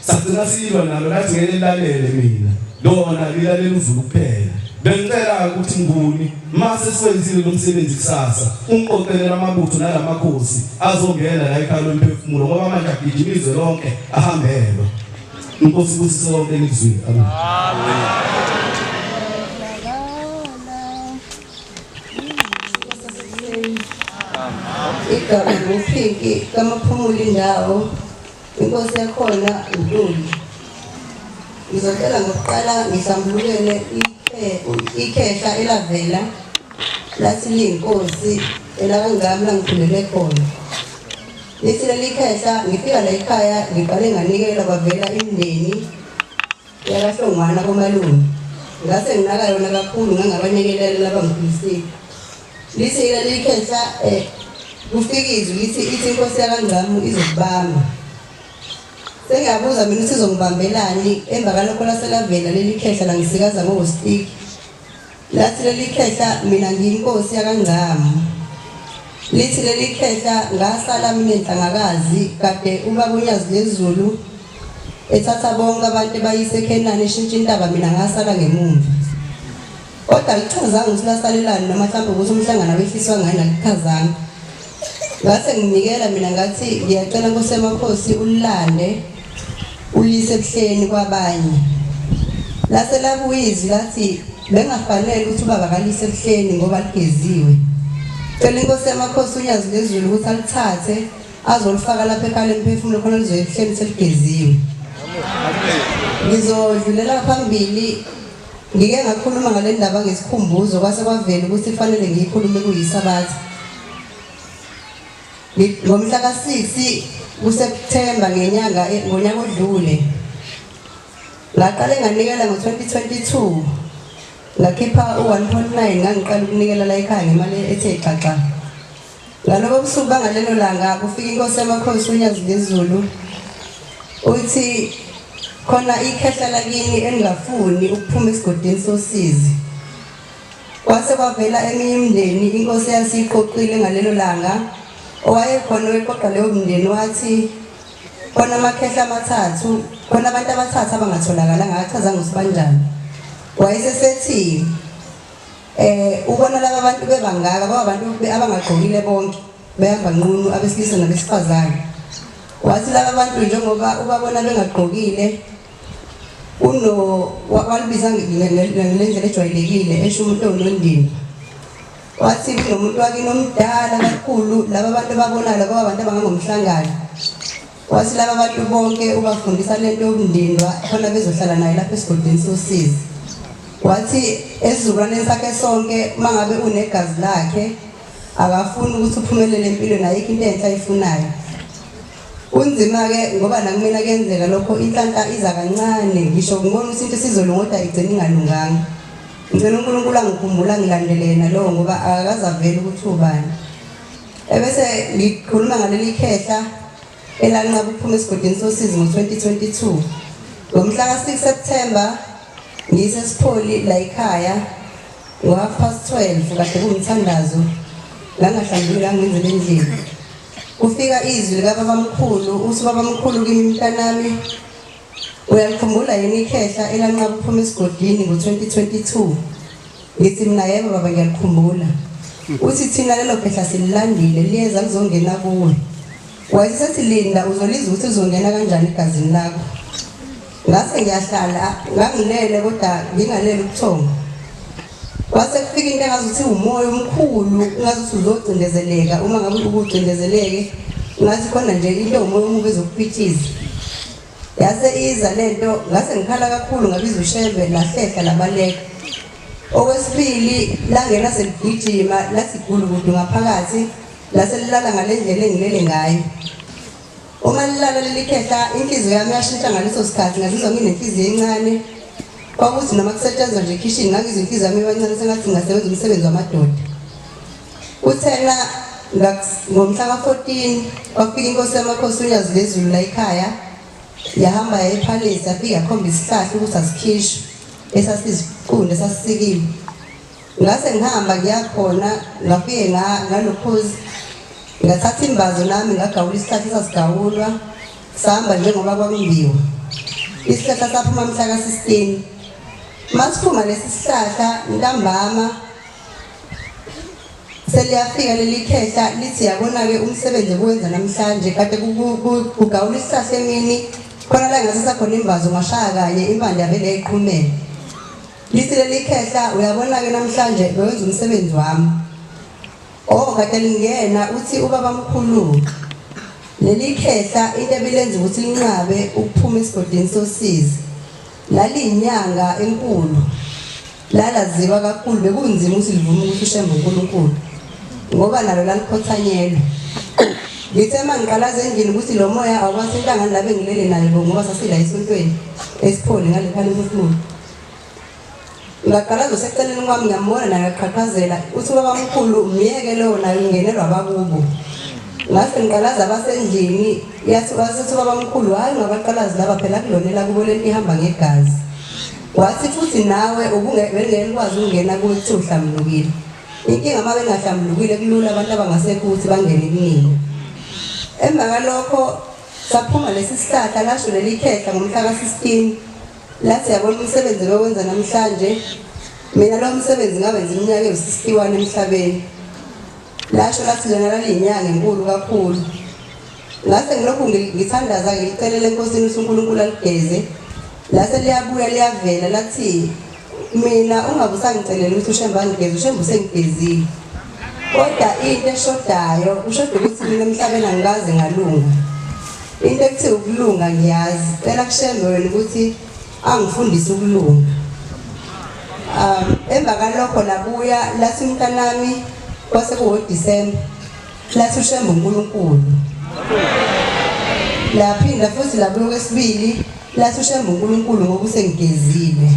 sagcina silwa nalo lathi ngeke lilalele mina lona lilalela uZulu kuphela. Bengicela ukuthi Nguni mase siwenzile lo msebenzi kusasa ungiqoqele lamabutho nalamakhosi azongena la ekhaya lomphefumulo ngoba manje agijima izwe lonke ahambelwa. Inkosi ibusise konke enikuzwile. Amen. Igama nguPhinki kaMaphumulo indawo inkosi yakhona uNtuli. Ngizocela ngokuqala ngihlambulukele ikhehla elavela lathi liyinkosi elakangami langikhulele khona. Lithi leli khehla ngifika la ekhaya ngiqale nganikela kwavela imindeni yakaHlongwana komalume. Ngase nginaka yona kakhulu ngangabanekelela labangikhulisile. Lithi leli khehla kufika izwi lithi ithi inkosi yakaNgcamu izokubamba. Sengiyabuza mina ukuthi izongibambelani emva kalokho laselavela leli khehla langisikaza ngostiki. Lathi leli khehla mina ngiyinkosi yakaNgcamu. Lithi leli khehla ngasala mina enhlangakazi kade ubaba uNyazi lezulu ethatha bonke abantu ebayise eKhenani eshintsha intaba mina ngasala ngemumva. Kodwa alichazanga ukuthi lasalelani noma mhlawumbe ukuthi umhlangano wehliswa ngani alichazanga. Ngase nginikela mina ngathi ngiyacela Nkosi yamakhosi ulilande ulise ebuhleni kwabanye. Lase labuya izwi lathi bengafanele ukuthi ubaba kalise ebuhleni ngoba ligeziwe. Cela inkosi yamakhosi uNyazi lezulu ukuthi alithathe azolifaka lapha ekhaya lemphefumulo khona lizoya ebuhleni seligeziwe. Ngizodlulela phambili ngike ngakhuluma ngale ndaba ngesikhumbuzo kwase kwavela ukuthi kufanele ngiyikhulume kuyisabatha. Ngomhla ka-6 kuSepthemba ngenyanga ngonyaka odlule ngaqale nganikela ngo-2022 ngakhipha u-1.9 ngangiqala ukunikela la ekhaya ngemali ethe xaxa. Ngalobo busuku bangalelo langa kufika inkosi yamakhosi uNyazi lezulu uthi khona ikhehla lakini elingafuni ukuphuma esigodini sosizi. Kwase kwavela eminye imindeni inkosi yasiyiqoqile ngalelo langa. Owayekhona oweqoqa leyo mndeni wathi khona amakhehla amathathu, khona abantu abathathu abangatholakalanga, akachazanga ukuthi banjani. Wayesesethi ubona laba bantu bebangaka, kwaba abantu abangagqokile bonke, behamba nqunu abesilisa nabesifazane. Wathi laba bantu njengoba ubabona bengagqokile uno walibiza ngendlela ejwayelekile esho umuntu onondini. Wathi kunomuntu wakini omdala kakhulu, laba bantu ababonayo laba abantu abangangomhlangano. Wathi laba bantu bonke ubafundisa lento yokundindwa khona bezohlala naye lapha esigodini sosizi. Wathi esizukulwaneni sakhe sonke uma ngabe unegazi lakhe akafuni ukuthi uphumelele empilweni, ayikho into enhle ayifunayo. Kunzima-ke ngoba nakumina kuyenzeka lokho, inhlanhla iza kancane, ngisho ngibona ukuthi into isizolunga kodwa igcina ingalunganga. Ngicela uNkulunkulu angikhumbule angilandele yena lowo ngoba akakaze avele ukuthi ubani. Ebese ngikhuluma ngaleli khehla elanqaba ukuphuma esigodini sosizi ngo-2022. Ngomhla ka-6 September ngisesipholi la ekhaya ngo-half past 12 kade kuwumthandazo ngangahlambulula ngenzela endlini. Kufika izwi likababamkhulu uthi ubabamkhulu kimi mntanami uyalikhumbula yini ikhehla elanqaba ukuphuma esigodini ngo-2022? Ngithi mina yebo baba ngiyalikhumbula. Uthi thina lelo khehla sililandile liyeza lizongena kuwe. Wayesethi linda uzolizwa ukuthi lizongena kanjani egazini lakho. Ngase ngiyahlala ngangilele kodwa ngingalele ubuthongo. Kwase kufika into engazuthi umoya omkhulu ngazuthi uzocindezeleka uma ngabe ukucindezeleke ngathi khona nje into umoya omubi ezokupithiza. Yase iza lento ngase ngikhala kakhulu ngabiza uShembe lahlehla labaleka. Okwesibili langena seligijima lathi gulukudu ngaphakathi lase lilala ngale ndlela engilele ngayo. Uma lilala leli khehla inhliziyo yami yashintsha ngaleso sikhathi ngazizwa nginenhliziyo encane. Kwakuthi noma kusetshenzwa nje ekhishini ngangizwa inhliziyo yami ibancane sengathi ngingasebenza umsebenzi wamadoda. Kuthena ngomhla ka-14 kwafika inkosi yamakhosi uNyazi lwezulu la ekhaya yahamba yaya ephalesi yafika yakhomba isihlahla ukuthi asikhishwe esasiziqunde esasisikiwe. Ngase ngihamba ngiyakhona ngafike ngalokhuzi ngathatha imbazo nami ngagawula isihlahla esasigawulwa sahamba njengoba kwakumbiwa. Isihlahla saphuma mhla ka-16. Masiphuma lesi sihlahla ntambama seliyafika leli khehla lithi yabona-ke umsebenzi obuwenza namhlanje kade kugawula isihlahla emini khona la ngasesa khona imbazo ngashaya kanye impande yavele yayiqhumela. Lithi leli khehla uyabona-ke namhlanje bewenza umsebenzi wami. Oh kade lingena uthi ubabamkhulu leli khehla into ebilenza ukuthi linqabe ukuphuma esigodini sosizi laliyinyanga enkulu lalaziwa kakhulu bekunzima ukuthi livume ukuthi uShembe uNkulunkulu ngoba nalo lalikhothanyelwe. Ngithe uma ngiqalaza endlini ukuthi lo moya awubathintanga la bengilele naye ngoba sasila esontweni esipholi ngale khaya lomphefumulo. Ngaqalaza useceleni kwami ngiyambona naye aqhaqhazela uthi ubabamkhulu myeke lowo naye ungenelwa abakubo. Ngase ngiqalaza abasendlini yathi wasethi ubabamkhulu hhayi ungabaqalazi laba phela kulona elakubo lento ihamba ngegazi. Wathi futhi nawe ubungeke ukwazi ukungena kuwe kuthiwa uhlambulukile. Inkinga uma bengahlambulukile kulula abantu abangasekho ukuthi bangene kunina. Emva kwalokho saphuma lesi sihlahla lasho leli khehla ngomhla ka-16 lathi yabona umsebenzi bewenza namhlanje mina lo msebenzi ngawenza iminyaka ewu-61 emhlabeni. Lasho lathi lona laliyinyanga enkulu kakhulu. Ngase ngilokhu ngithandaza ngilicelela eNkosini ukuthi uNkulunkulu aligeze. Lase liyabuya liyavela lathi mina ungabe usangicelela ukuthi uShembe angigeze, uShembe usengigezile. Kodwa into eshodayo kushoda ukuthi mina emhlabeni angikaze ngalunga. Into ekuthiwa ukulunga ngiyazi. Cela kuShembe wena ukuthi angifundise ukulunga. Emva kalokho labuya lathi mntanami kwase kuwoDisemba lathi uShembe uNkulunkulu. Laphinda futhi labuya okwesibili lathi uShembe uNkulunkulu ngoba usengigezile.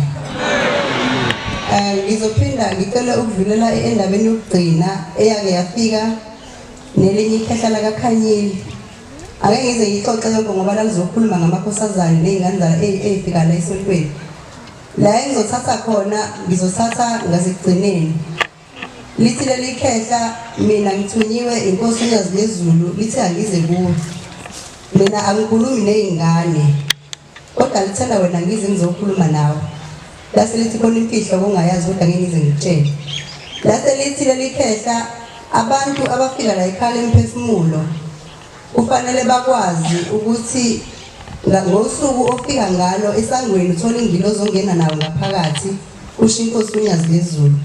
Ngizophinda ngicele ukudlulela endabeni yokugcina eyake yafika nelinye ikhehla lakaKhanyile. Ake ngize ngiyixoxe yonke ngoba lalizokhuluma ngamakhosazane ney'ngane zala ey'fika la esontweni. La engizothatha khona ngizothatha ngasekugcineni. Lithi leli khehla mina ngithunyiwe inkosi uNyazi lwezulu lithe angize kuwe. Mina angikhulumi ney'ngane kodwa lithanda wena ngize ngizokhuluma nawe. Lase lithi khona imfihlo ongayazi kodwa ngeke ngize ngikutshele. Lase lithi leli khehla abantu abafika la ekhaya lemphefumulo kufanele bakwazi ukuthi ngosuku ofika ngalo esangweni uthola ingilozi ongena nayo ngaphakathi kusho inkosi uNyazi lwezulu.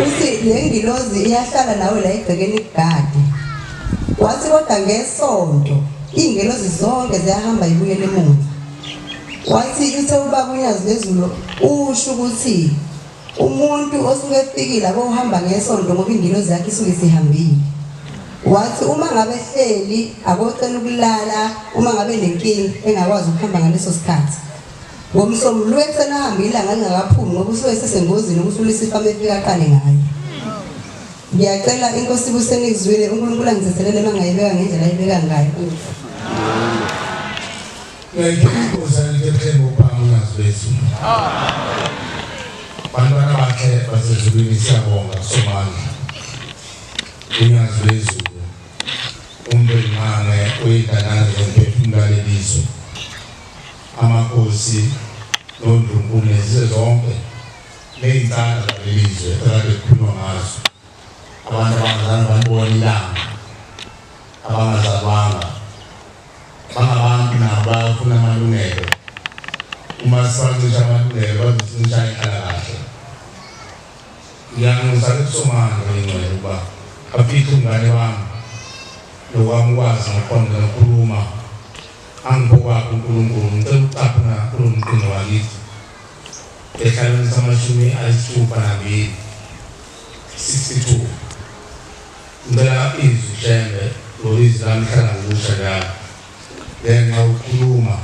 Uthi le ngilozi iyahlala nawe la egcekeni ikugade. Wathi kodwa ngesonto iy'ngelozi zonke ziyahamba ibuyele emuva. Wathi uthe ubaba uNyazi lwezulu usho ukuthi umuntu osuke efikile akohamba ngesonto ngoba ingilozi yakhe isuke isihambile. Wathi uma ngabe ehleli akocela ukulala uma ngabe nenkinga engakwazi ukuhamba ngaleso sikhathi. Ngomsombuluko ekuseni ahambe ilanga lingakaphumi ngoba usuke esesengozini ukuthi uLusifa uma efika aqale ngaye. Ngiyacela inkosi kusenikuzwile uNkulunkulu angithethelele uma ngayibeka ngendlela ayibeka ngayo. Thank you, Nkosi. alithi ebuhleni bokuphakama unyazi lwezulu. Bantwana bakhe basezulwini siyabonga kuSomandla. Unyazi lwezulu uMvelinqange oyindanane zomphefumulo walelizwe. Amakhosi nondlunkulu nezizwe zonke nezinsana zalelizwe ekade kukhulunywa ngazo. Abantu abangazange balibona ilanga, abangazalwanga bangabantu nabo bayafuna amalungelo. Uma sibancisha amalungelo bazosincisha inhlalakahle. Ngiyanxusa ke kuSomandla oyingcwele ukuba afihle umngane wami nokwami ukwazi nokuqonda nokukhuluma angiphe okwakhe uNkulunkulu. Ngicela ukucaphuna kulo mqingo wakithi ehlalweni samashumi ayisithupha nambili, 62. Ngicela izwi Shembe, ngoba izwi lami lihlala ngokusha njalo ngenxa yokukhuluma.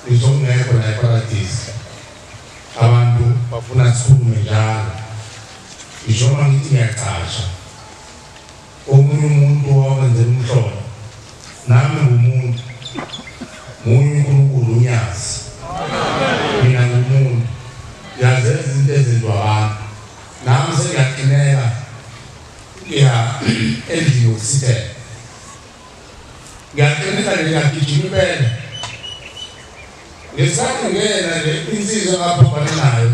Ngisho kungekho la eParadisi, abantu bafuna sikhulume njalo. Ngisho uma ngithi ngiyacasha omunye umuntu owawenzela umhlolo, nami ngumuntu munye, uNkulunkulu unyazi, mina ngumuntu, ngiyazenza izinto ezenziwa abantu. Nami sengiyaqineka ngiya endlini yokusithela, ngiyaqineka nje, ngiyagijima impela. Ngesikhathi ngena nje, insizwa engaphambana nayo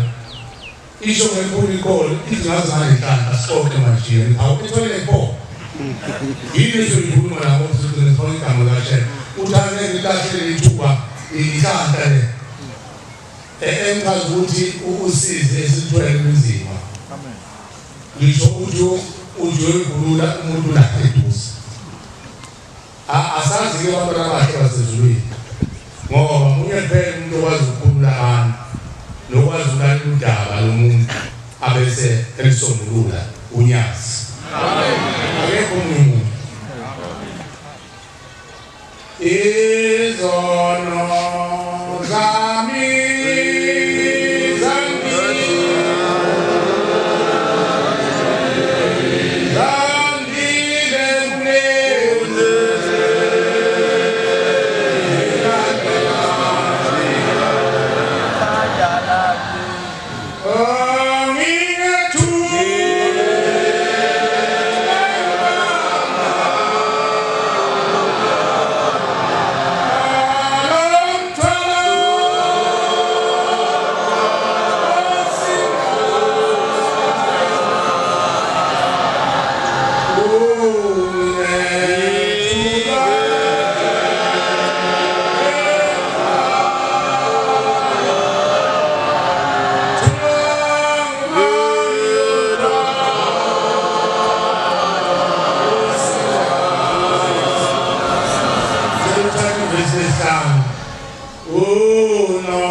isho ngelikhulu iqolo ithi, "Ngaze nganenhlanhla sixoxe manje." Awu, etoilet pho yini ezoyikhuluma lapho? Sigcine sifake igama likaShembe, uthi angeke ngikahlele ithuba, inhlanhla le engichaza ukuthi usizi esithwele lunzima. Ngisho ukuthi ujoyikhulula umuntu la eduze, asazi-ke abantwana abahle basezulwini, ngoba munye kuphela umuntu okwazi ukukhulula abantu nokwazi ukulalela udaba lomuntu abese elisombulula, unyazi. Akekho omunye umuntu. Izono zami zandile kunene. Isihlanu unoma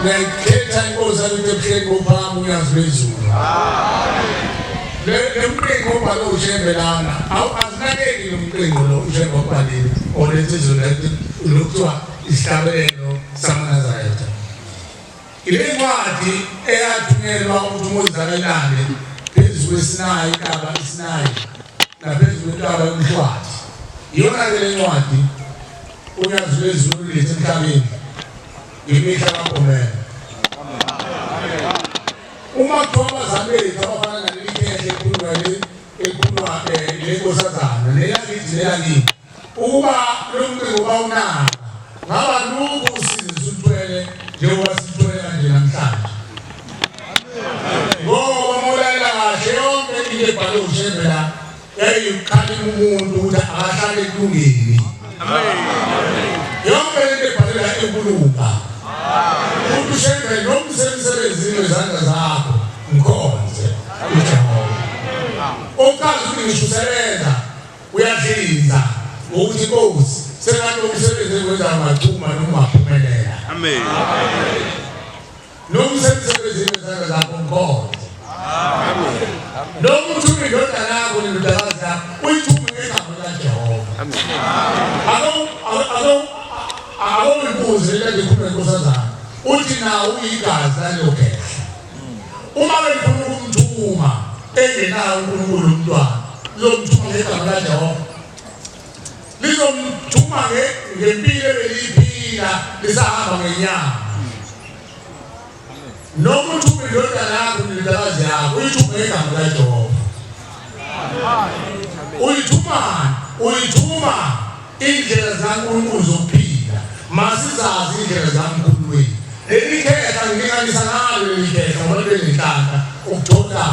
Ngiyayikhetha inkosi yakithi ebuhleni bokuphakama unyazi lwezulu. Le mqingo obhalwe uShembe lana, azinakeki lo mqingo lo uShembe obhalile oletha izulu lokuthiwa isihlabelelo samaNazaretha. Ile ncwadi eyathunyelwa ukuthi uMoses akelande phezu kweSinayi, intaba iSinayi, naphezu kwentaba yomhlwathi. Iyona-ke le ncwadi unyazi lwezulu lethe emhlabeni. Imihla kaGomela. Uma kuthiwa abazali bethu abafana naleli khehle ekhuluma le ekhuluma le nkosazana nelakithi nelakini ukuba lo mcimbi bawunaka ngaba lukho usizi suluthwele njengoba sithwele kanje namhlanje ngoba mawulalela kahle yonke into ebhalwe uShembe la yayikhalima umuntu ukuthi akahlale ekulungeni yonke lento ebhalwe la ekulunga uthi uShembe noma usemsebenzini wezandla zakho ngikhonze uJehova okuchaza ukuthi ngisho usebenza uyahlinza ngokuthi inkosi sengathi umsebenzi engiwenza ungachuma noma ungaphumelela amen noma usemsebenzini wezandla zakho ngikhonze amen noma uthume indodana yakho nendodakazi yakho uyithume ngegama likaJehova amen ake ake ungibuze lento ekhuluma inkosazana uthi nawo uyigazi laleyo khehla Uma befuna ukumthuma engenawo uNkulunkulu umntwana, lizomthuma ngegama kaJehova. Lizomthuma ngempilo ebeliyiphila lisahamba ngenyama. Noma uthuma indodana yakho nendodakazi yakho, uyithume ngegama likaJehova. Uyithumani? Uyithuma Indlela zikaNkulunkulu zokuphila masizazi indlela zikaMkhulu wethu. Leli khehla ngilinganisa ngalo leli khehla ngoba libe nenhlanhla ukuthola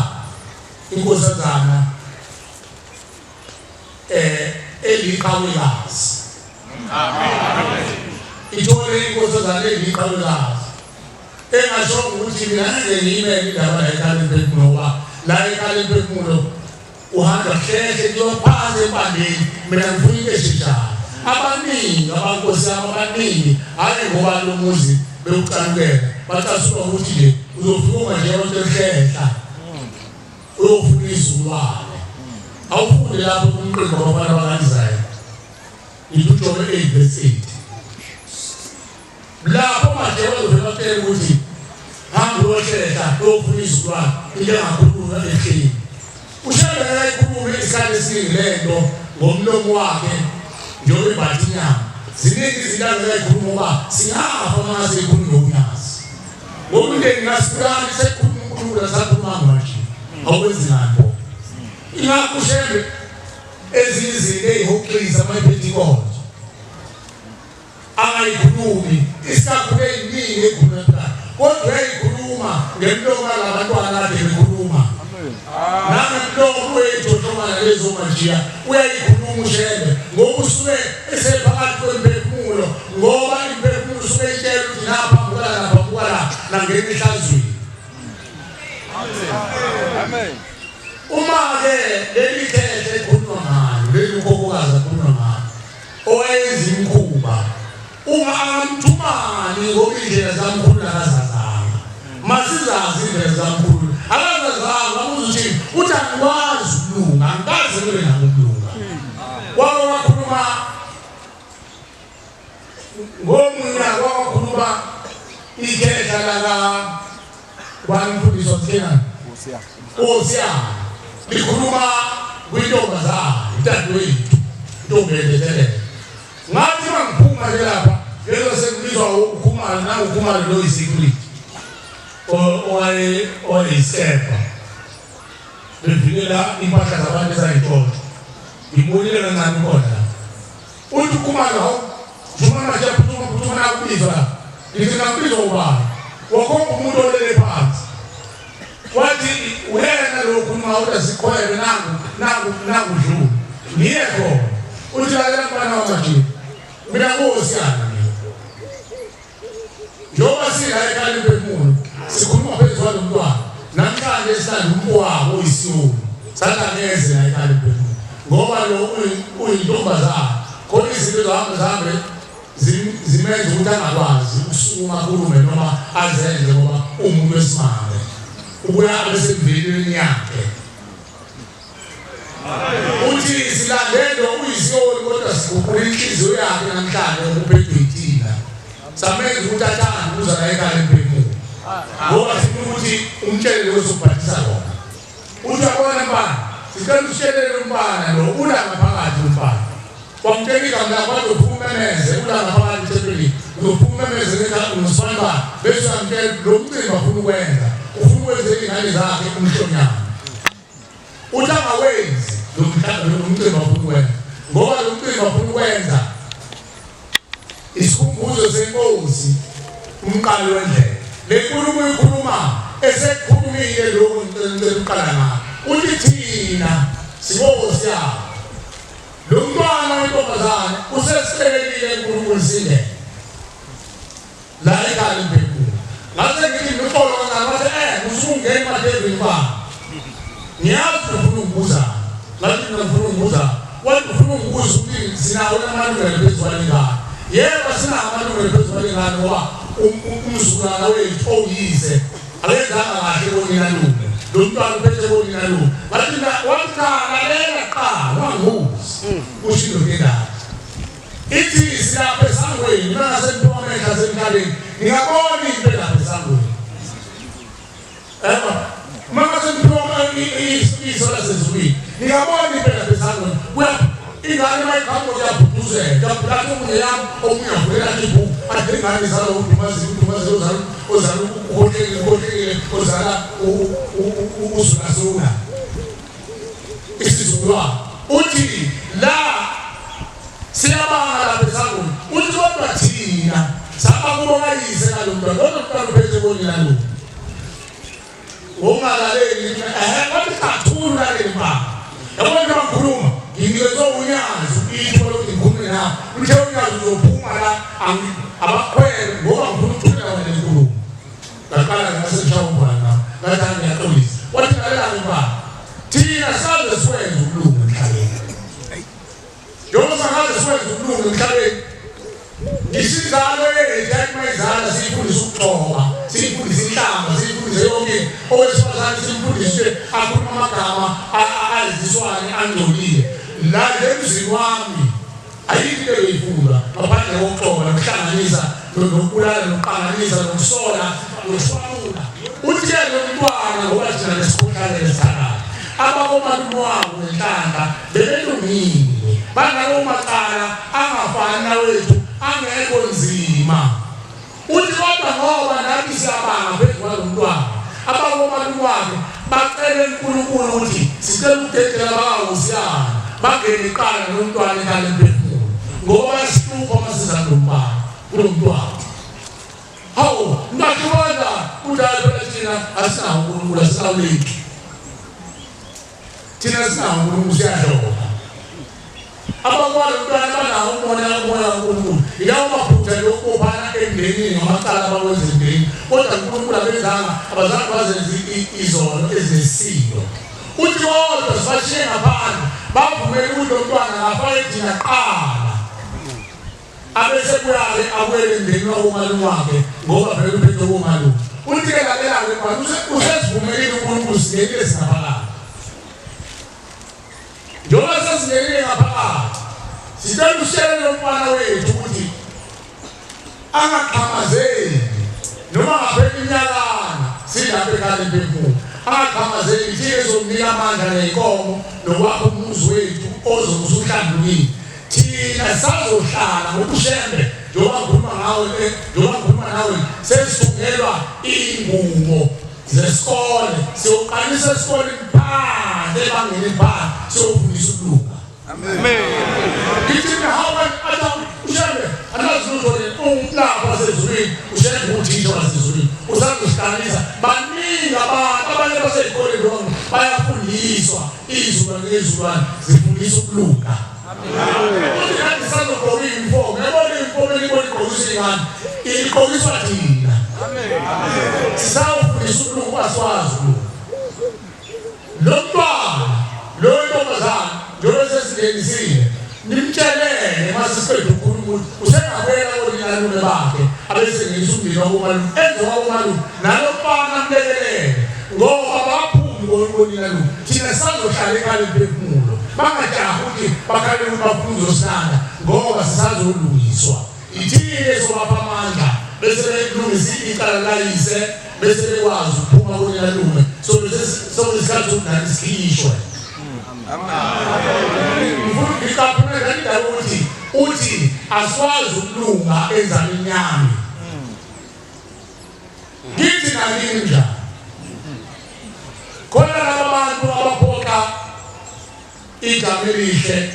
inkosazana eliqhawekazi. Amen. Ithole inkosazana eliqhawekazi. Engashongo ukuthi mina ngeke ngiyimele indaba la ekhaya lemphefumulo ngoba la ekhaya lemphefumulo uhamba hlehle kuyophansi empandeni mina ngifuna into esheshayo abaningi abankosi yami abaningi hhayi ngoba lo muzi bewucalukela bacasulwa ukuthi nje uzofika uma nje abantu ehlehla uyofuna izulwane awufunde lapho kumqimbi wabafana baka-israyeli ngithi ujobe 8 verse 8 Lapho manje bazovele batshele ukuthi hamba uyohlehla uyofuna izulwane into engakhuluma ehleli. Ushembe ngeke ayikhulume isikhathi esiningi le nto ngomlomo wakhe njengoba imbatha inyama. Ziningi izinto angeke ayikhulume ngoba singafa uma seyikhuluma ngokunyazi. Ngoba umndeni ngasibulali sekukhuluma uNkulunkulu asakhuluma manje. Awukwenzi ngani bo? Ingakho uShembe ezinye izinto eyihoxisa uma ephethe inkonzo. Angayikhulumi isikakhulu eyiningi ekhuluma namhlanje kodwa uyayikhuluma ngemlomo yalabantwana kade bekhuluma nangemlomo weyithothomana lezo majiya uyayikhuluma uShembe ngoba usuke esephakathi kwemphefumulo ngoba imphefumulo usuke itshela ukuthi naphambuka la naphambuka la nangena ehlazweni. Amen. Uma-ke leli khehle ekhulunywa ngalo leli ukhokhokazi akhulunywa ngalo owayenza imikhuba uma akamthumani ngoba indlela zamkhulu akazazanga masizazi indlela zamkhulu akazazanga amuza ukuthi uthi angikwazi ukulunga angikaze ngibe nako ukulunga wake wakhuluma ngomunyaka wakhuluma ikhehla laka kwani mfundisi wasikhenani Osiyana likhuluma kwintombazane udadewethu intombi endetelele ngathi mangiphuma nje lapha ngezwa sekubizwa ukhumalo nangukhumalo lo yi-security owayeyisikebha bevikela impahla zabantu ezayintshontsho ngibonile kancane ukhona la uthi ukhumalo hawu njengoba manje aphuthuma phuthuma nakubizwa la ngithi ngakubizwa ubani wakhomba umuntu olele phansi wathi uyena lo khuluma uthi asikhwebe nangu nangu nangu dlula ngiye khona uthi lalela mfana wamajini mina kuwosiyana mina njengoba sila ekhaya lemphefumulo sikhuluma phezu kwalo mntwana namhlanje sihlala umfowabo oyisiyoni sathi angeze la ekhaya lemphefumulo ngoba lo uyintombazane khona izinto zohambe zihambe zimenza ukuthi angakwazi ukusukuma akhulume noma azenze ngoba uwumuntu wesimame ubuya abe semvelweni yakhe uthi silandele uyisiyoni kodwa siguqula inhliziyo yakhe namhlanje ngokuphethwe yithina samenza ukuthi athande ukuza la ekhaya emphefumulo ngoba sifuna ukuthi umtshele lokho sokubhalisa kona uthi uyabona mfana sicela usitshelele umfana lo ula ngaphakathi umfana wamtshela igama lakho wathi uphuma umemeze ula ngaphakathi ethempelini uzophuma umemeze ngosibani. Ngase ngiyamtshela lo mcimbi afuna ukwenza, ufuna ukwenzela iy'ngane zakhe umhlonyana. Uthi angawenzi lo mcimbi afuna ukwenza, ngoba lo mcimbi afuna ukwenza isikhumbuzo senkosi umqali wendlela. Le nkulumo ikhuluma esekhulumile lokhu ngicela ukuqala ngakho. Uthi thina sinkosi yabo. Lo mntwana wentombazane usesicelelile uNkulunkulu singene la ekhaya lemphefumulo. Ngase ngithi ngixolo kancane, wathi usungena emadlebeni baba. Ngiyazi ufuna ukubuza. Ngathi mina ngifuna ukubuza. Wathi ufuna ukubuza ukuthi sinawo amalungelo phezu kwale ngane. Yebo sinawo amalungelo phezu kwale ngane ngoba umzukulwana wethu owuyise akenzanga kahle konina lume. Lo mntwana uphethe konina lume. Ngathi mina wathi cha lalela kuqala wangibuza. Kusho indoda endala. Ithi silapha esangweni mase ngiphuma amehlo asemhlabeni ngingabona into elapha esangweni. Eba mama sengiphuma iso lasezulwini ngingabona into elapha esangweni. Kuya ingane mayiqhamuka kuyabhuduzela kuyabhuduzela omunye yami omunye avulela ibhuku athi ingane izalwa udumazile udumazile ozala ozala ukhohlekile ukhohlekile ozala uzunazuna isizukulwane. Uthi la siyabanga lapha esangweni. Uthi kodwa thina saba kubo kayise ngalo mntwana, kodwa umntwana uphethe konina lo. Ungalaleli wathi kathulu laleli baba. Yabona njengoba ngikhuluma nginikezwe unyazi ithuba lokuthi ngikhulume nawe. Uthe unyazi uzophuma la abakhwele ngoba ngifuna ukuthula wena lenkulumo. Ngaqala ngase ngishaya umntwana nami. Ngathi hayi ngiyaxolisa. Wathi lalela-ke baba. Thina saze siwenze ukulunga emhlabeni. Njengoba sangaze siwenze ukulunga emhlabeni. Ngisho inzalo yethu yathi uma izala siyifundise ukugxoba, siyifundise inhlamba, siyifundise yonke into. Owesifazane simfundise akhuluma amagama ayiziswane angcolile. La nje emzini wami ayikho into ebeyifundwa ngaphandle kokuxoba nokuhlanganisa nokubulala nokuqanganisa nokusola nokushwamula. Uthi-ke lo mntwana ngoba thina lesikhohlakele sithakathi abakomalume wabo ngenhlanhla bebelungile banalawo macala angafani nawethu angekho nzima. Uthi kodwa ngoba nathi siyabanga phezu kwalo mntwana abakomalume wakhe bacele uNkulunkulu ukuthi sicela ukudedela abakahosiyana bangene iqala nomntwana ekhaya lemphefumulo ngoba bayasihlupha uma siza kulo kulo mntwana. Hawu, mntakhibona kudala phela thina asinawo uNkulunkulu asilawuleki. Thina sinawo uNkulunkulu siyadloba. Abakwalo mntwana banawo umoya umoya kaNkulunkulu. Yilawo maphutha lokubophana emndenini ngamacala abakwenza emndenini. Kodwa uNkulunkulu abenzanga abazange bazenze izono ezinesilo. Uthi kodwa sibashiye ngaphandle bavumele ukuthi lo mntwana ngafake thina kuqala. Abese buya-ke abuyele emndenini wakomalume wakhe ngoba vele uphethe komalume. Uthi-ke lalela-ke mfana usesivumelile uNkulunkulu singenile singaphakathi. Njengoba sesingenile ngaphakathi sicela usitshele lo mfana wethu ukuthi angaxhamazeli noma ngaphela iminyakana silapha ekhaya lemphefumulo angaxhamazeli thina ezomnika amandla ney'nkomo nokwakha umuzi wethu ozobe usuhlambulukile. Thina sazohlala ngobushembe njengoba ngikhuluma ngawe njengoba ngikhuluma nawe sesithungelwa iy'ngubo zesikole siyoqalisa esikoleni phansi ebangeni phansi siyofundisa ukulunga. Amen. Ngithi mina hawu athi ushembe anazi lutho ungilapha wasezulwini ushembe uthisha wasezulwini usazosihlanganisa baningi abantu abanye basezikoleni noma bayafundiswa izizukulwane ngezizukulwane zifundisa ukulunga. Uthi nathi sazogqoka iyunifomu yabona iyunifomu enibona igqokiswa ingane igqokiswa thina. Sisawufundisa ukulunga asiwazi ukulunga. Lo mntwana lo ntombazane njengoba sesingenisile nimtshelele uma sesiqeda ukukhuluma ukuthi usengabuyela koninalume bakhe abesengenisa umndeni wakomalume enze wakomalume nalo mfana amlekelele ngoba baphumi koninalume thina sisazohlala ekhaya lemphefumulo bangajahi ukuthi bakhale ukuthi bafuna ukuzosilanda ngoba sisazolungiswa ithini esobapha amandla bese belungisa icala layise bese bekwazi ukuphuma koninalume sokunesikhathi sokuthi nathi sikhishwe. Ngifuna ngicaphune le ndaba ukuthi uthi asikwazi ukulunga enzalweni yami. Singakini njani? Khona laba bantu abaphoqa igama elihle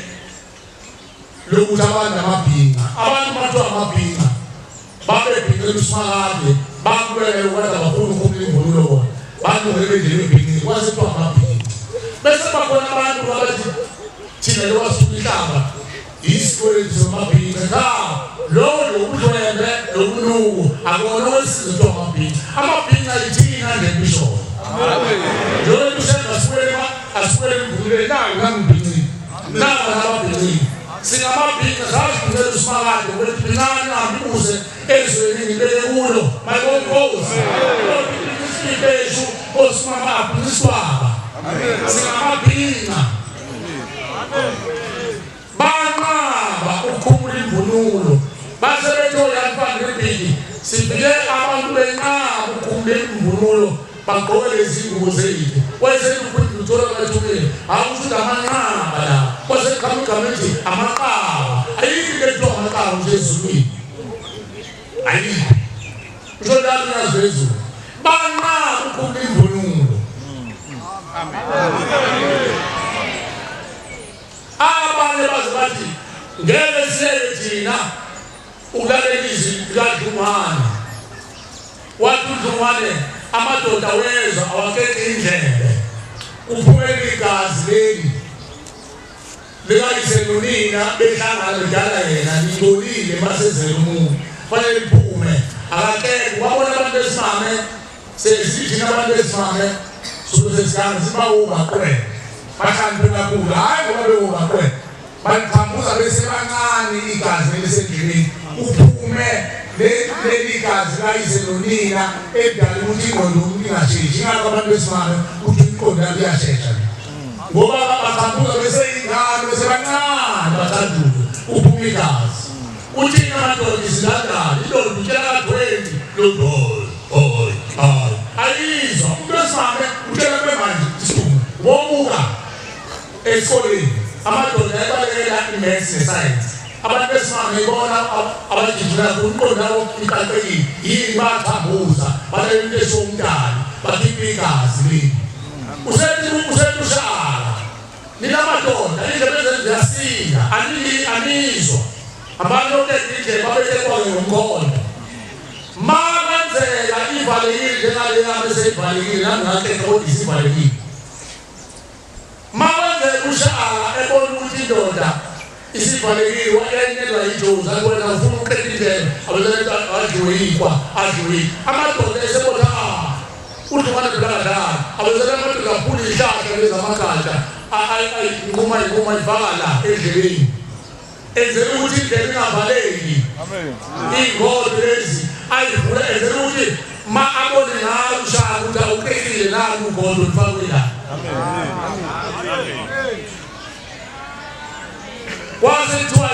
lokuthi abantu amabhinca. Abantu bathiwa amabhinca. Babebhinqela uSimakade, bakulwele ukwenza bafuna ukukhumula imvunulo bona. Balungele bendlela ebhinqile, kwase kuthiwa amabhinca. Bese kuba khona abantu abathi thina njengoba sifuna inhlamba isikweletu samabhinca. Cha, lowo nokudlwembe nokunuku akona wesizwe kuthiwa amabhinca. Amabhinca yithina nje mbishoyo. Njengoba ushembe asikwele asikwele imvunulweni naku nangibhincile. Naku nababhincile. Singamabhinca sazibhincela uSimakade ukuthi bhincani ningahambi ezweni ngibeke kulo. My own nkosi. Isibheshu osimama abhincisiwaba. Singamabhinca. Banqaba ukukhumula imvunulo. Base bethi oyanifana nebhiki. Sifike abantu benqaba ukukhumula imvunulo bagqoke lezi ngubo zethu. Wayeselukhulile uthola bathukile. Hawu usho ukuthi amanqaba la. Kwase kuqhamuka igama elithi amaqaba. Ayikho into ekuthiwa amaqaba nje ezulwini. Ayikho. Usho njalo uNyazi lwezulu. Banqaba ukukhumula imvunulo. Abanye baze bathi ngeke siyeke thina ukulalela izwi likaDlungwane. Wathi uDlungwane amadoda wezwa awakeke indlebe. Kuphumela igazi leli likayise nonina behlangana bedala yena ningcolile masezele umuntu fanele liphume akakeke wabona abantu besimame Sesithina abantu besimame suke sesiganga sibawobaqwele bahlakaniphe kakhulu hhayi ngoba bewobaqwele baliqhamuza besebancane igazi elisendleleni kuphume leli gazi kayise nonina edala ukuthi ingqondo yomuntu ingasheshi ingakho abantu besimame ukuthi imiqondo yabo iyashesha ngoba baqhamuza beseyingane besebancane bathanduke kuphume igazi Uthini amadoda izindandane indoda utshela ka-20 lodolo hayi hayi ayizwa umuntu wesimame utshela kube manje isibungu wobuka esikoleni amadoda ayebalekela i-maths ne-science abantu besimame ibona abajijimela kakhulu umqondo wabo iqaqekile yini bathambuza balalela into eshiwo umntana bakhipha igazi leli usethi usethi ushaka Nina madoda indlebe zenu ziyasinda anizwa abantu oqeda indlebe babetekwayo ngomkhondo ma kwenzeka ivalekile njengale yami eseyivalekile nami ngaqeda kodwa isivalekile ma kwenzeka ushaka ebona ukuthi indoda isivalekile wayayinelwa yijozi athi wena ufuna ukuqeda indlebe abeleta adliwe yikwa adliwe amadoda esebona ah Udlungwane phela kadlali. Abezele amadoda aphula izihlahla lezi amagatsha ayinquma inquma ifaka la endleleni. Enzela ukuthi indlela ingavaleki. Iy'ngodo lezi ayivula enzela ukuthi ma abone ngayo ushaka ukuthi awuqekile nalo ugodo lufakwe la. Kwase kuthiwa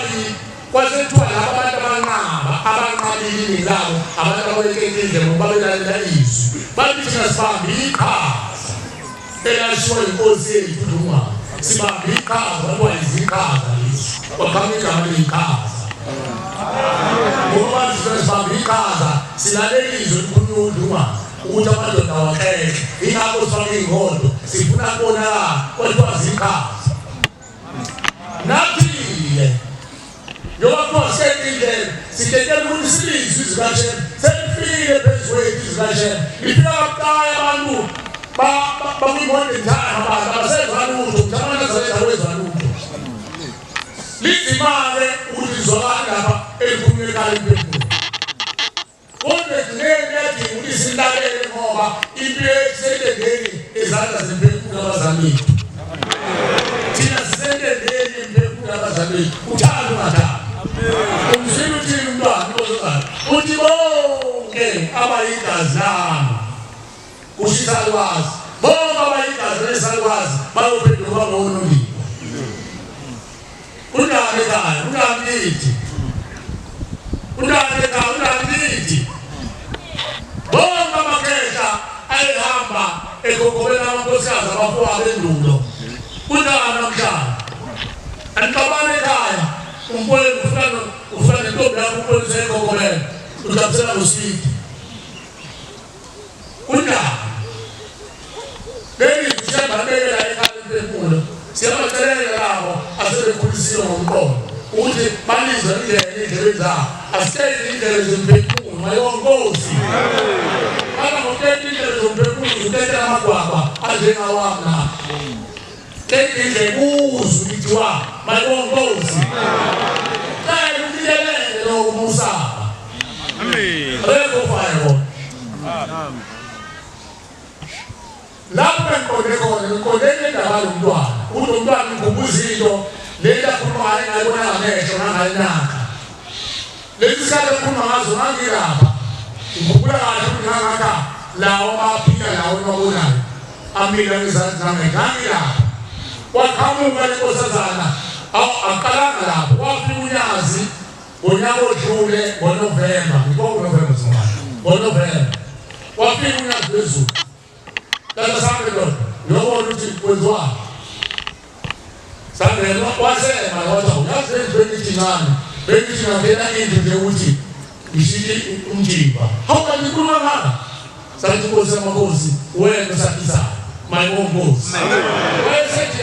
Kwase kuthiwa laba abantu abanqaba abanqabile iningi labo abantu abayekela indlebe ngoba belalela izwi bathi thina sibambe iqhaza elashiwa inkosi yethu uDlungwane sibambe iqhaza kwathiwa iziqhaza lezi kwaqhamuka igama leyiqhaza ngoba bathi thina sibambe iqhaza silalela izwi elikhulunywa uDlungwane ukuthi amadoda awaxeke ingakho sifake iy'ngodo sifuna kubonakala kwathiwa ziqhaza Nathi-ke njengoba kuthiwa siyendlela sidedela ukuthi silizwe izwi kaShembe selifikile phezu kwethu izwi kaShembe lifika kabucayi abantu bakwi-modern time abantu abasezwa lutho ukuthi amanazaretha awezwa lutho linzima-ke ukuthi lizwakale lapha elikhulunywa ekhaya emphefumulo Kodwa ekugcineni kuyadinga ukuthi silalele ngoba impilo yethu isentendeni ezandla zemphefumulo abazali bethu. Thina sisentendeni yemphefumulo abazali bethu. Uthanda ungathandi. Umzwile uthini umntwana unkosazana? Uthi bonke abayigazi lami kusho isalukazi bonke abayigazi lesalukazi bayophenduka bangonondindwa. Unani ekhaya? Unani kithi? Unani ekhaya? Unani kithi? Bonke amakhehla ayehamba egogobela amakhosikazi abafowabo endulo. Kunjani namhlanje? Anixabani ekhaya. Umfowenu ufuna ufuna nentombi yakho umfowenu useyigogobela. Ujabusela ngoswidi. Basindisiwe ngomqondo ukuthi balizwe indlela indlebe zabo. Asitsheli indlela zomphefumulo mayonkosi. Baba ngokuteta indlela zomphefumulo utetela amagwagwa anjengawami na. Teta indlela uzwe kuthiwa mayonkosi. Cela ufikelele lokho musaba. Amen. Akekho fire khona. Amen. Lapho engiqonde khona ngiqonde indaba yomntwana ukuthi umntwana ngikhumbuza into le nto akhuluma ngayo ngayibona ngamehlo ngangayinaka lesi sikhathi akhuluma ngazo ngangilapha ngikhumbula kahle ukuthi ngangakha lawo amaphika lawo eniwabonayo amila ngezandla zami ngangilapha waqhamuka lenkosazana aqalanga lapho wafika unyazi ngonyaka odlule ngoNovemba ngikoNovemba singubani ngoNovemba wafika unyazi lwezulu Tata sambe ndoda uyobona ukuthi kwenziwani. Sangena wasema wathi uyazi lezi bengithi ngani bengithi ngangena indlu nje ukuthi ngishiye umjimba. Hawu kanti ikhuluma ngaka. Sathi inkosi yamakhosi wena usakhisayo my own nkosi. Wayesethi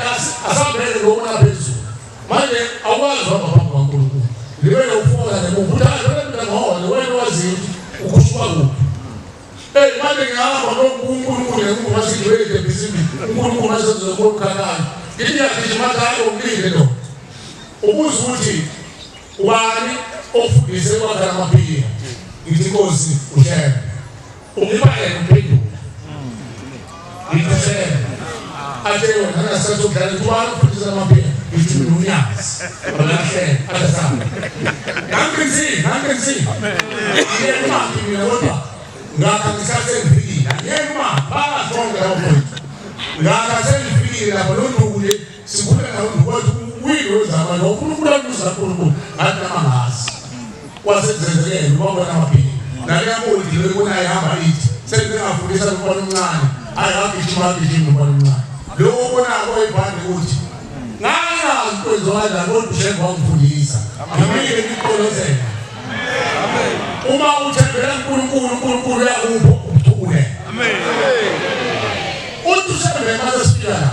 asambele ngokuna phezulu. Manje awukwazi uhamba phambi kwaNkulunkulu. Libe nokufola ngemuva. Uthi hayi wena ngihole wena wazi ukuthi ukhushuka kuphi. Hey manje ngihamba noNkulunkulu ngemuva sigcwele ebhizinisi. uNkulunkulu masezokukhalana. Ngithi ngiyagijima athi hayi umlinde lo. Ubuza ukuthi ubani ofundise kwakha amaphila. Ngithi Nkosi uShembe. Ungipha yena umphendula. Ngithi uShembe. Athe wena ngingasikhathi sokudlala ngithi ubani ofundisa amaphila. Ngithi mina uNyazi. Walahleka athi asambe. Ngangiqinisile, ngangiqinisile. Ngiyeke umaphi mina kodwa ngakha ngesikhathi sengifikile. Angiyeke umaphi, bazi bonke labo mfowethu. Ngakha sengifikile lapho nonduku nje sikhuluma nonduku wathi uyini wezama lo uNkulunkulu aluza uNkulunkulu ngathi nama ngazi. Wasenzenzekele wabona amaphili. Naleya bodi le bona ihamba ithi sengingafundisa lomfana omncane. Hayi wagijima wagijima umfana omncane. Lo obonako oyibhande uthi ngangazi kwenziwa kanjani kodwa uShembe wangifundisa. Ngimile ngikholozela. Uma uthembela kuNkulunkulu, uNkulunkulu uyakupha ubuchule. Amen. Uthi uShembe mase sifika la.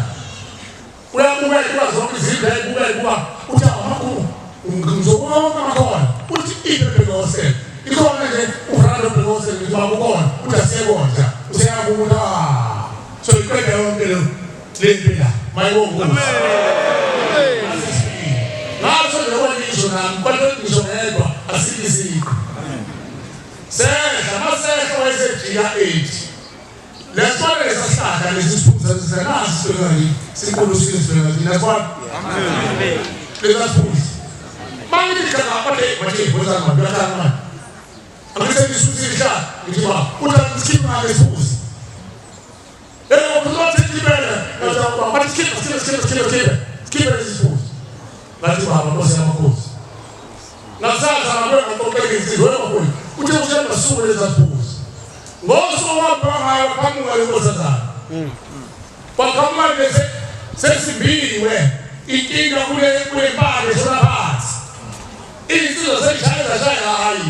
Uyabuka ibuka zonke izinto ayibuka ibuka uthi amakhulu ngizobona wonke amakhona. Uthi ibe bhekose. Ikhona nje uRando bhekose ngithi baba ukhona. Uthi asiyekondla. Useyabuka. So iqeda yonke le lempila. Mayibonga. Amen. Ngaso nje ngisho nami kodwa ngisho ngedwa asikho isiqu. Sehla masehla wayesejika 8. Lesibone lesasihlahla lesi siphuza sisenaso sibhekani sinkulu sibhekani lesibona. Amen. Lesasiphuza. Manje ngicela kodwa bathi bozana manje uyahlala manje. Angisethi isuthi ihlala ngithi baba uthi angikhipha ngesiphuza. Eh ukhuluma thibele ngathi baba bathi khipha khipha khipha khipha khipha khipha lesiphuza. Ngathi baba Nkosi yamakhosi. Ngakusasa ngabuya ngaqoqeka insizwa wena bafowethu uthe ushemba suku lezaphuza. Ngosuku wabhaka ngayo waqhamuka le nkosazana. Waqhamuka nje sesimbiwe inkinga kule kule mpande eshona phansi. Insizwa seyishaya zashaya hayi.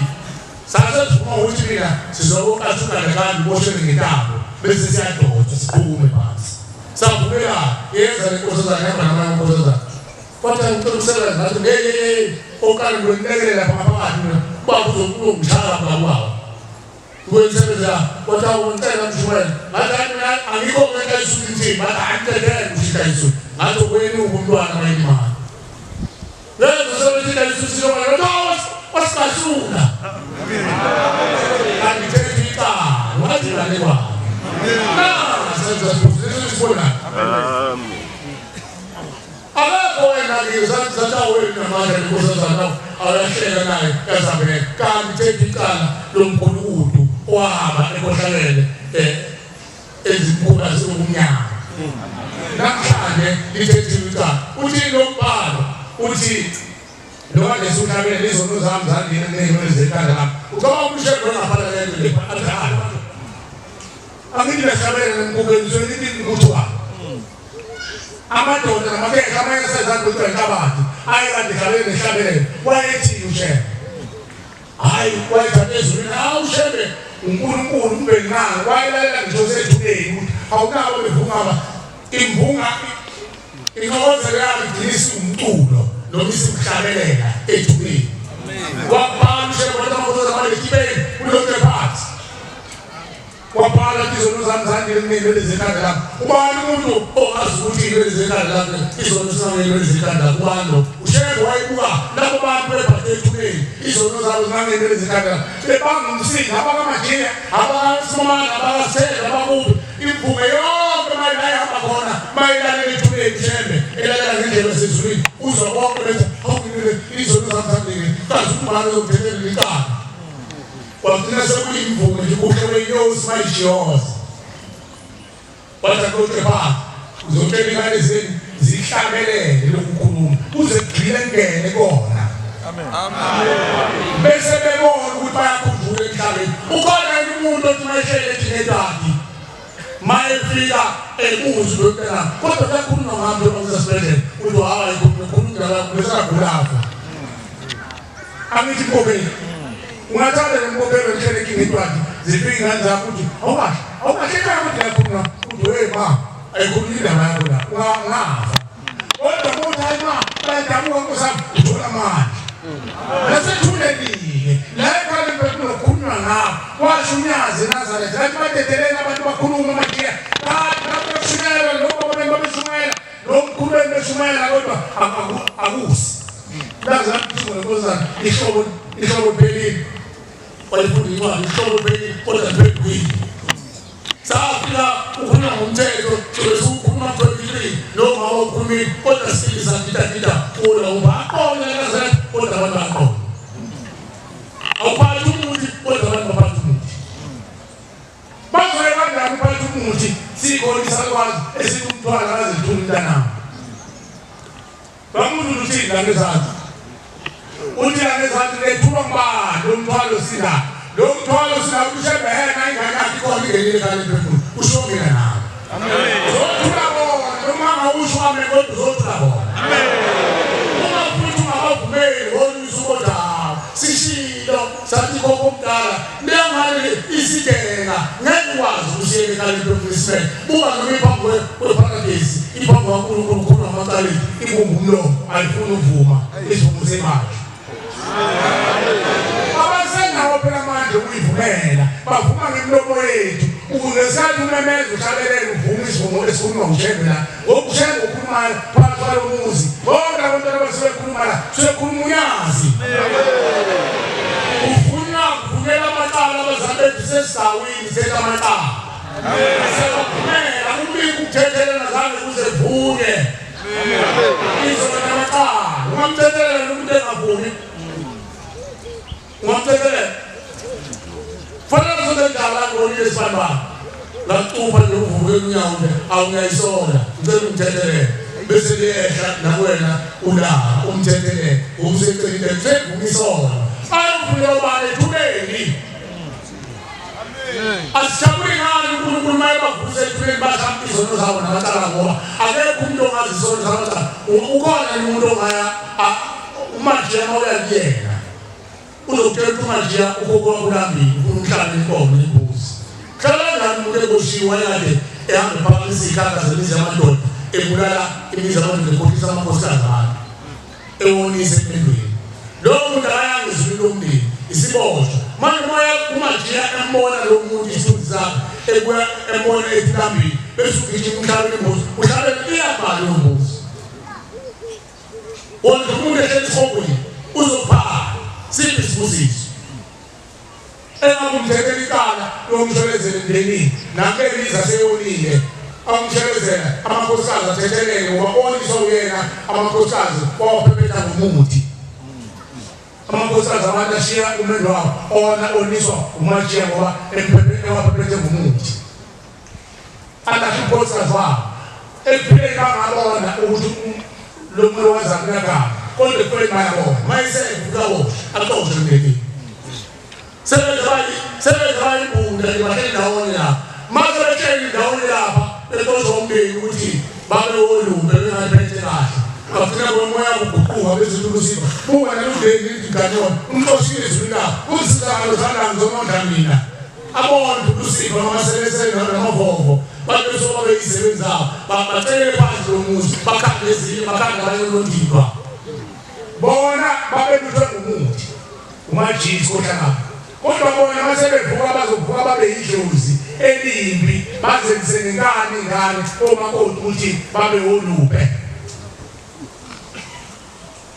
Sase sivuma ukuthi mina sizoqashuka kanti boshwe ngentambo bese siyadonsa siphume phansi. Savumelana yenza le nkosazana ihamba namanye amankosazana. Kwathi angicela ukusebenza ngathi ngeke ngeke oqale ngiyonilekelela lapha ngaphakathi mina ubaba uzongishaya lapha ubaba. Ngiyonisebenza kwathi awungicela mshumayela ngathi hayi mina angikho ngeke isuku inzima ngathi angicedele kushintsha isuku ngathi okwenuka umntwana mayimali. Lezo sebethi isuku silokwana wasicasula. Angithethe icala wathi ngalekwana. Na senza sibona. Amen. Akekho wena ke zathi zathi awena namandla nenkosazana awuyahleka naye yazabeka kanti thetha icala lomgulukudu owahamba ekhohlakele eh ezinkulu azikumnyama namhlanje lithethiwe icala uthi lo mbhalo uthi noma lesi uhlabele izono zami zangena ney'nwele zekhanda lami ucabanga umshego engafana lento le athi hayi angithi behlabele nemkhukheni so ngithi kuthiwa amadoda namakhehla amanye asezandla kuthiwa inhlabathi ayekade ehlabele nehlabelelo wayethini ushembe hhayi wayethatha ezulwini hawu ushembe unkulunkulu kube nqala wayelalela ngisho sethuneni ukuthi awunabo bevungaba imvunga inxokozelo yabo igcina isiwumculo noma isikuhlabelela ethuneni. Wabhala uShembe wathi amakhosikazi abalekibeni kulonke phansi. Wabhala ukuthi izono zami zandile kuney'nwele zekhanda lami. Ubani umuntu ongazi ukuthi iy'nwele zekhanda lakhe izono zingangey'nwele zekhanda lakhe? Ubani lo? UShembe wayebuka labo bantu bebhade ethuneni izono zabo zingangey'nwele zekhanda lakhe. Bebanga umsindo abakamajiya, abakasimamane, abakasithende, abakuphi. Imvume yonke uma la ihamba khona mayilalela ethuneni uShembe elalela ngendlela yasezulwini uzwa bonke bethi hawu izono zami zandile kazi umbhalo uzokuthethelela icala. Kwagcina sekuyimvume nje kuhle kwenyosi mayijiyoza. Wathi akuthe phansi uzotshela ingane zenu zihlabelele lokukhuluma kuze kugxile kungene kona. Amen. Amen. Bese bebona ukuthi bayakhunjula emhlabeni. Ukhona yini umuntu othi mayehlele ethi ngedadi mayefika ebuza udokotela kodwa kuyakhulunywa ngami njengoba ngisesibhedlela uthi hayi khuluma indaba yakho bese kagulafa. Angithi mkhokheli. Ungathanda le mkhokheli ngihlele inkinga intwadi zifike ingane zakho uthi awukahle awukahle ekhaya kodwa yakhuluma uthi hey ma ayikhuluma indaba yakho la ungafa. Kodwa ukuthi hayi ma bayadabuka nkosami uthola amandla. Nasethulelile la ekhaya impela kukhulunywa ngakho washo uNyazi eNazaretha lathi badedeleni abantu bakhuluma amajiya bathi lapho beshumayela lo baba babeshumayela lo mkhulu beshumayela kodwa akusi Laze laphuma lenkosazana ihlobo ihlobo liphelile. Wayifunda incwadi ihlobo liphelile kodwa liphendukile. Safika ukhuluma ngomthetho sobe siwukhuluma 23 noma ukhulumile kodwa sifike sagida gida kulo ubaqonda kaze kodwa abantu baqonda. Awuphathi umuthi kodwa abantu baphatha umuthi. Bazoye kanjani uphatha umuthi sikhona isakwazi esithi umntwana akazithula umntanami. Bamuza uthini la ngezansi? Uthi la ngezansi lethulwa ngubani lo mthwalo sina? Lo mthwalo sina ushembe yena ingane yakhe ikhona ingenile ekhaya lemphefumulo. Usho mina nawe. Amen. Uzothula bona noma angawusho amen kodwa uzothula bona. Amen. Uma futhi ungabavumeli wona usukodwa sishilo sathi khokho omdala lengane isidela ngeke ukwazi ukusiyeka ekhaya lemphefumulo isibele buka noma iphambi kweparadesi iphambi kwaNkulunkulu khona amacaleni ibumba umlomo ayifuni ukuvuma isivumo semanje abasenawo phela manje ukuyivumela bavuma ngemilomo yethu ngesikhathi umemeza uhlabelele uvuma isivumo esikhuluma uShembe la ngoba uShembe ukhulumayo phakathi kwalo muzi bonke abantwana basebekhuluma la sebekhuluma uyazi uvunywa kuvunyela amacala abazali bethu sesigawini sithetha amacala Siyakuvumela ukubika ukuthethelana zange kuze vuke. Izoba namacala. Ungamthethelela umuntu engavumi. Ungamthethelela. Fanele zonke njalo ngibonile isibambano. Ngacupha nje uvuke unyawo nje awungiyayisola. Ngicela ungithethelele. Bese liyehla nakuwena ula umthethelele. Umsecelile sevuma isono. Ayovula ubani ethuneni. Asijabuli ngani uNkulunkulu uma ebavusa ethuneni bashaya izono zabo namacala ngoba akekho umuntu ongazi izono zamacala. Ukhona yini umuntu ongaya uMajiya uma uya kuyena uzokutshela ukuthi uMajiya ukhokho wakho ulambile ufuna umhlaba inkomo nembuzi. Hlala kanjani umuntu eboshiwe wayekade ehamba ephakamisa iy'hlahla zemizi yamadoda ebulala imizi yamadoda ekhohlisa amakhosikazi abantu. ewonise empilweni lowo muntu akayanga ezulwini lomndeni isiboshwa manje moya umajiya embona lo muntu isithunzi sakhe ebuya embona ethulambili bese ugijima umhlabeni imbuzi uhlabele iyabhala lo mbuzi wona umuntu ehleli esihogweni uzophala siphi isibusiso Engakumthethela icala lomshelezela emndenini nankeliza seyonile amshelezela amakhosikazi athethelele ngoba oniswa uyena amakhosikazi wawaphephetha ngomuthi amakhosikazi abantu ashiya umendo wabo ona oniswa umajiya ngoba ewaphephethe ngomuthi alahla unkosikazi wabo ekuphileni bangabona ukuthi lo muntu wazana uyaganga kodwa ekuphileni bayabona mayisevuka boshwa axoshwe emndenini Sebenze bayibunda nje bahleli ndawonye lapha. Mase behleli ndawonye lapha bexoshwa umndeni ukuthi babe wolumbe bengayiphethe kahle. Bagcina bomoya kuguquka bese ulusiba. Buka nalumndeni lithi mganona umxoshile ezulwini lakho. Uzisizakalo zalanga zomondla mina. Abona ulusiba namaselesele namavovo. Bantu besoba beyisebenzi zabo. Bacele phansi lo muzi bakhande ezinye bakhande abanye olondidwa. Bona babeluthwe ngumuthi umajisi kohlangana. Kodwa bona mase bevuka bazovuka babe yidlozi elimbi bazenzise ngenkani ingane omakoti ukuthi babe woluphe.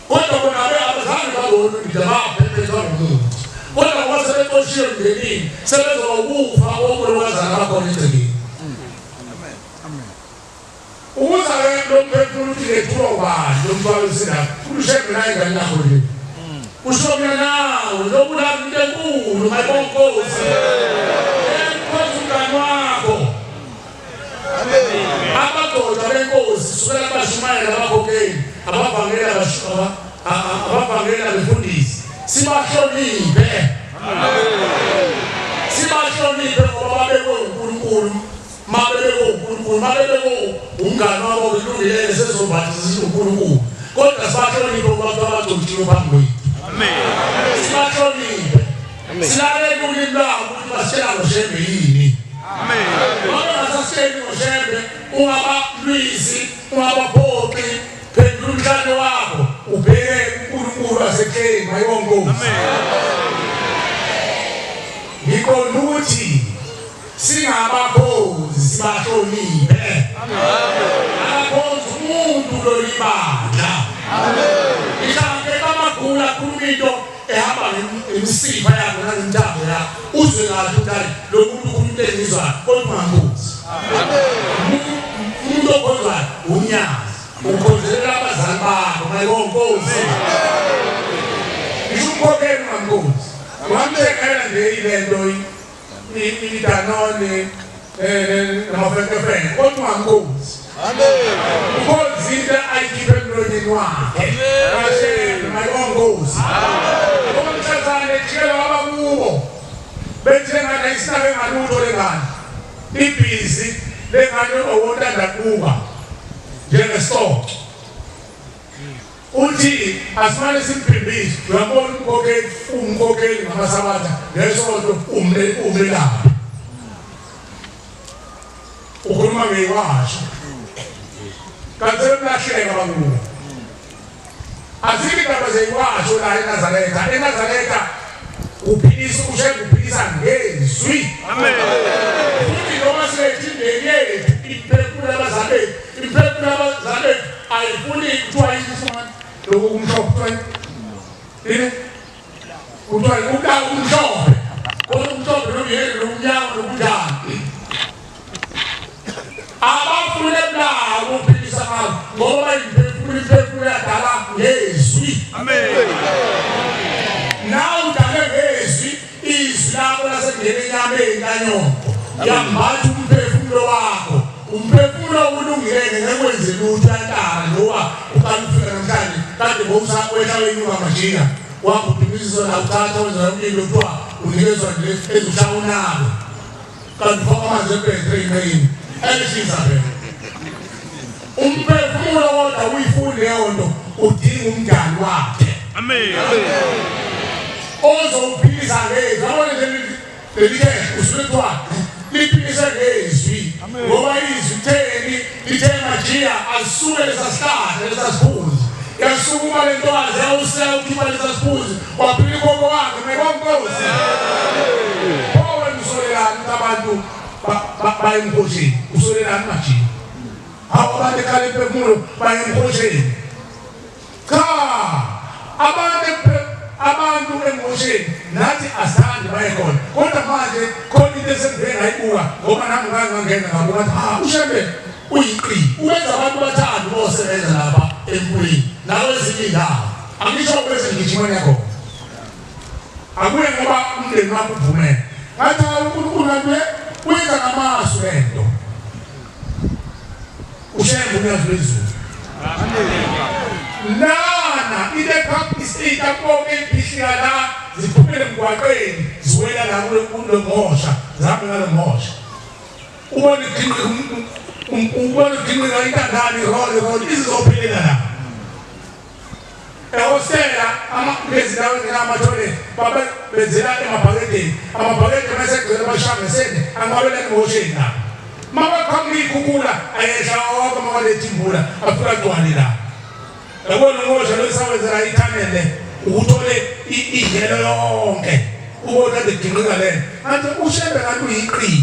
Kodwa bona abe abazange babone ukuthi baphephethwa ngumuthi. Kodwa ngoba sebexoshiwe emndenini sebezoba ukufa okulokazana bakhona egcekeni. Ubuza-ke lo mphefumulo ukuthi ngethulwa ubani lo mthwalo usindayo ushembe naye ingane yakho nje usho mina nawe lobulala into enkulu mayibonkosi enkosi umngani wakho abagcotshwa benkosi sukela kubashumayela abakhokheli abavangeli abavangeli abefundisi sibahloniphe sibahloniphe ngoba babekwe uNkulunkulu Mabebeko uNkulunkulu, mabebeko umngani wabo kulungile sezombathisa uNkulunkulu. Kodwa sibahloniphe ngoba kuthiwa abagcotshiwe phambi kwethu. Amen. Sibahloniphe. Silalele ulimi lwabo ukuthi basitshela ngoShembe yini. Amen. Ngoba ngasasitsheli ngoShembe ungabalwisi, ungabaphoxi, phendula umhlane wakho ubheke uNkulunkulu wasekheni mayonkosi. Amen. Ngiqonda ukuthi Singabakhozi sibahloniphe. Abakhonzi umuntu lolibandla. Mhlawumbe bamagula akhuluma into ehamba ngemisipha yakho nangemthambo yakho. Uzwe kahle ukuthi hayi lo muntu ukhuluma into engizwayo kodwa ungambuzi. Umuntu okhonzayo unyazi. Ukhonzelela abazali bakho mayibonkosi. Ngisho umkhokheli ungambuzi. Ungamthengela nje ile nto idanone namafekefeke kodwa ungamkhozi ukhozi into ayikhiphe emlonyeni wakhe kashembe mayibonkosi umthathane jikela waba kubo bethenga la isinake ngalutho lengane ibhizi lengane owontanda kuba njengesoco Uthi asimane simphimbise uyabona umkhokheli umkhokheli ngamasabatha ngesonto umelaphi ukhuluma ngeyiwasho kanti sebemlahleka bakubo azikho indaba zeyiwasho la eNazaretha eNazaretha uphilisa ushembe uphilisa ngezwi amen futhi noma siletha indeni yethu imphefumulo yabazali bethu imphefumulo yabazali bethu ayifuni kuthiwa yini mfana lokhu kumhlophe kuthiwa yini kuthiwa ukuba umhlophe kodwa umhlophe nomyeni nomnyama nokunjani abafune bulawo uphilisa ngabo ngoba imphefumulo imphefumulo yadala ngezwi amen nawe udale ngezwi izwi lakho lasengena enyameni kanyoko yambatha umphefumulo wakho umphefumulo ulungile ngeke wenze lutho yantara ngoba uqala ufika namhlanje kade bowusakwehla wenyuka majika wagudumisa la uthatha wenza yonke into kuthiwa unikezwa nje ezushaya unako kanti ufaka amanzi ebhethri yini elishisa phela umphefumulo kodwa uyifuni leyo nto udinga umdali wakhe amen ozowuphilisa ngezwi yabona nje leli ke usuke kuthiwa liphilise ngezwi ngoba izwi theni lithe majiya asuke lesa sihlahla lesa siphunzi yasukuma le ntokazi yawusela ukhipha lesa siphunzi waphila ukhokho wakhe mekonkosi pho wena usolelani ukuthi abantu baye emkhosheni usolelani majiya hawu abantu ekhala imphefumulo baye emkhosheni Cha abantu abantu emhosheni nathi asithandi baye khona kodwa manje khona into esengivele ngayibuka ngoba nami ngake ngangena ngabuka ngathi ha ushembe uyiqili ubenza abantu bathande bosebenza lapha emkulini nakwezinye iy'ndawo angisho bese ngigijima nyakhona akuye ngoba umndeni wakho uvumele ngathi hawu unkulunkulu kanti uyenza ngamasu le nto Ushembe unyazi lwezulu. Lana into ephambisita konke iphihlika la ziphumele emgwaqeni ziwela la kulo mhosha zihambe ngalo mhosha. Ubona iginqika ubona iginqika intandane irole irole izizophelela la. Ehostela ngezindawo ezingenamathoyilethi babe benzela emabhakedeni amabhakede uma esegcwele bashaya ngesende anqwabela emhosheni la uma kwaqhamuka iy'khukhula ayehla wonke uma kwaletha imvula afika agcwale la Yabona umosha lo sawenzela ithanele ukuthole idlelo yonke. Ubona kade ginqika le. Ngathi uShembe kanti uyiqili.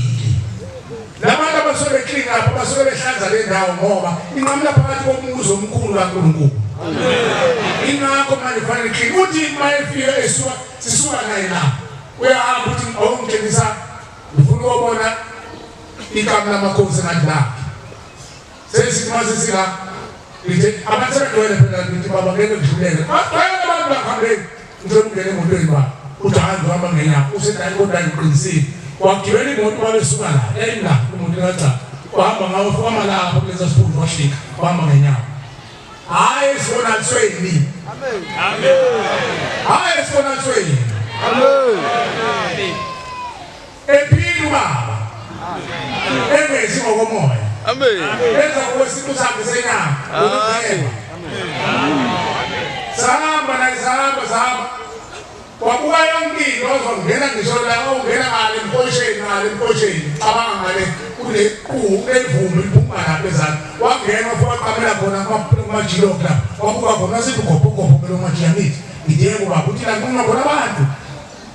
Labantu abasuke beclean lapha basuke behlanza le ndawo ngoba inqamula phakathi komuzi omkhulu kaNkulunkulu. Ingakho manje kufanele clean. Uthi mayefika esuka sisuka naye la. Uyahamba uthi awungitshengisa ngifuna ukubona ikamu lamakhosi ngathi lakhe. Sesithi mase sila ngithe abantu sebegcwele phela ngithi baba ngeke ngidlulele. Bagcwele abantu bakuhambeni. Ngicela ungene emotweni baba. Uthi hayi ngihamba ngenyawo. Usedayi kodwa ngiqinisile. Wagibela imoto babesuka la. Yayila imoto kacha. Wahamba ngawo wama lapho kulesa siphundu wahlika. Wahamba ngenyawo. Hayi esibonalisweni. Amen. Amen. Hayi esibonalisweni. Amen. Ephila ubaba. Engezi ngokomoya. Amen. Enza ngokwesintu sakhe senyama. Amen. Sahamba naye sahamba sahamba. Wabuka yonke into wazongena ngisho la ongena ngale emposheni ngale emposheni. Cabanga ngale kule kunevumbi liphuma lapha ezansi. Wangena futhi waqamela khona kumajilo la. Wabuka khona sithi gobho gobho ngelo majiya ngithi. Ngithi yebo baba uthi la nquma khona abantu.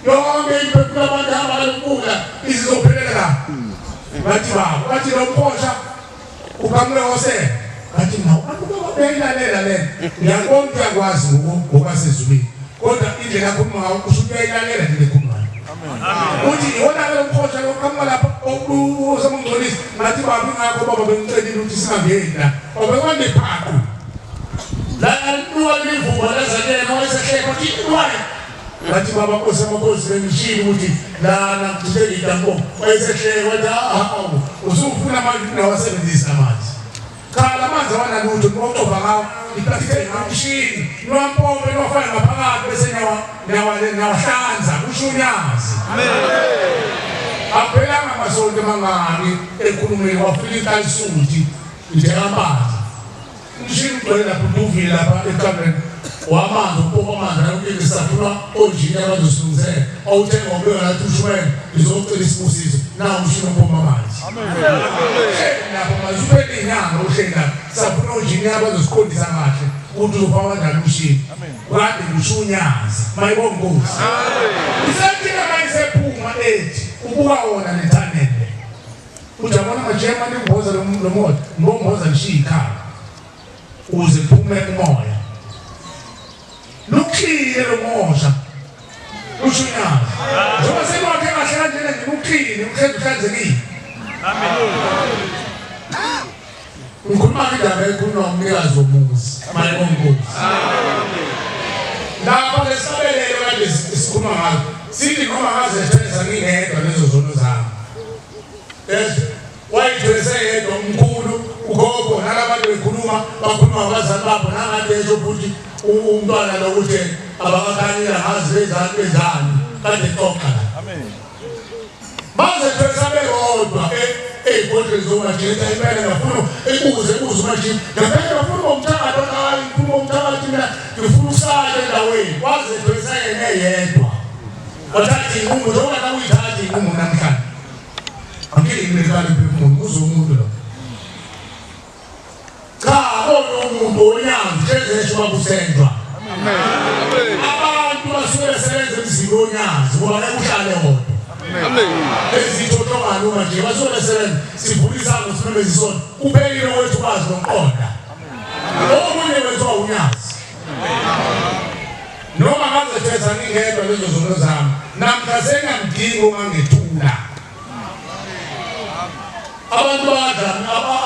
Yonke into ephila abantu hamba ngalokubuka izizophelela la. Bathi baba, bathi lo mphosha uqhamuke ngosele. Bathi nawu abantu bayayilalela le. Ngiyakubona ukuthi uyakwazi ngokwasezulwini. Kodwa indlela akhuluma ngayo kusho ukuthi uyayilalela nje lekhuluma ngayo. Uthi iwona ke lo mphosha lo qhamuka lapha osemngcolisa. Ngathi baba ingakho baba bengicelile ukuthi singangeni la. Baba kwandiphaqu. La luwa livumba lazakena wayesehleka uthi why Ngathi baba Nkosi yamakhosi bengishilo ukuthi lana ngithinte intambo wayesehleka wathi hawu usufuna manje ukuthi nawasebenzisa amanzi. Cha la manzi awanalutho ngiwacova ngawo ngithathe umshini niwampompe niwafake ngaphakathi bese niyawahlanza kusho uNyazi. Akuphelanga amasonto amangaki ekhulumeni wafika inkalisuthi njengamanzi. Umshini ugcwele lapha uduvile lapha ekamereni wamanzi ukupompa amanzi ayokile safuna onjini abazosilungisela awuthenga ubeka lathi ushumayela ngizocela isibusiso nawu umshini opompa amanzi lapho manje uphele inyanga uhleli lapha safuna onjini abazosiqondisa kahle ukuthi uzofaka kanjani umshini kade kusho unyazi mayibonga inkosi isethina mayisephuma ethi ubuka wona lethanele Uthi yabona manje manje ngimboza lo moya, ngomboza ngishiya ikhala. Ukuze kuphume umoya. Lukhile lo mosha. Usho unyazi. Njengoba sekwakhe kahle kanjena nje ukhile, uhlezi uhlanzekile. Amen. Ngikhuluma indaba ekhulunywa umnikazi womuzi, mayibonga inkosi. Lapha lesabelelo kade sikhuluma ngazo, sithi noma ngazethwesa ngingedwa lezo zono zami. Yes, wayithwese yedwa umkhulu, ugogo nalabantu bekhuluma, bakhuluma ngabazali babo nangade esho futhi umntwana lo ukuthi abakakhanyile ngazi benzani benzani kade xoxa la. Amen. Bazethwesa bebodwa ey'godlweni zomajita impela ngafuna ikuze ikuze umajita ngempela ngafuna umthakathi hayi ngifuna umthakathi mina ngifuna ukusala endaweni wazethwesa yena eyedwa wathatha inqumo njengoba nawe uyithatha inqumo namhlanje angeke ngimekale mphefumulo uze umuntu lo Cha, kona umuntu onyazi hlezi esho bakusenjwa. Abantu basuke besebenza emzini wonyazi ngoba ngeke uhlale wodwa. Ezithothongane uma nje basuke besebenza sivula isango simemeza isonto. Kuphelile kwethu bazi nokuqonda. Okunye kwenziwa unyazi. Noma ngazethwesa ngingedwa lezo zono zami, namhla sengiyamdinga ongangethula. Abantu badla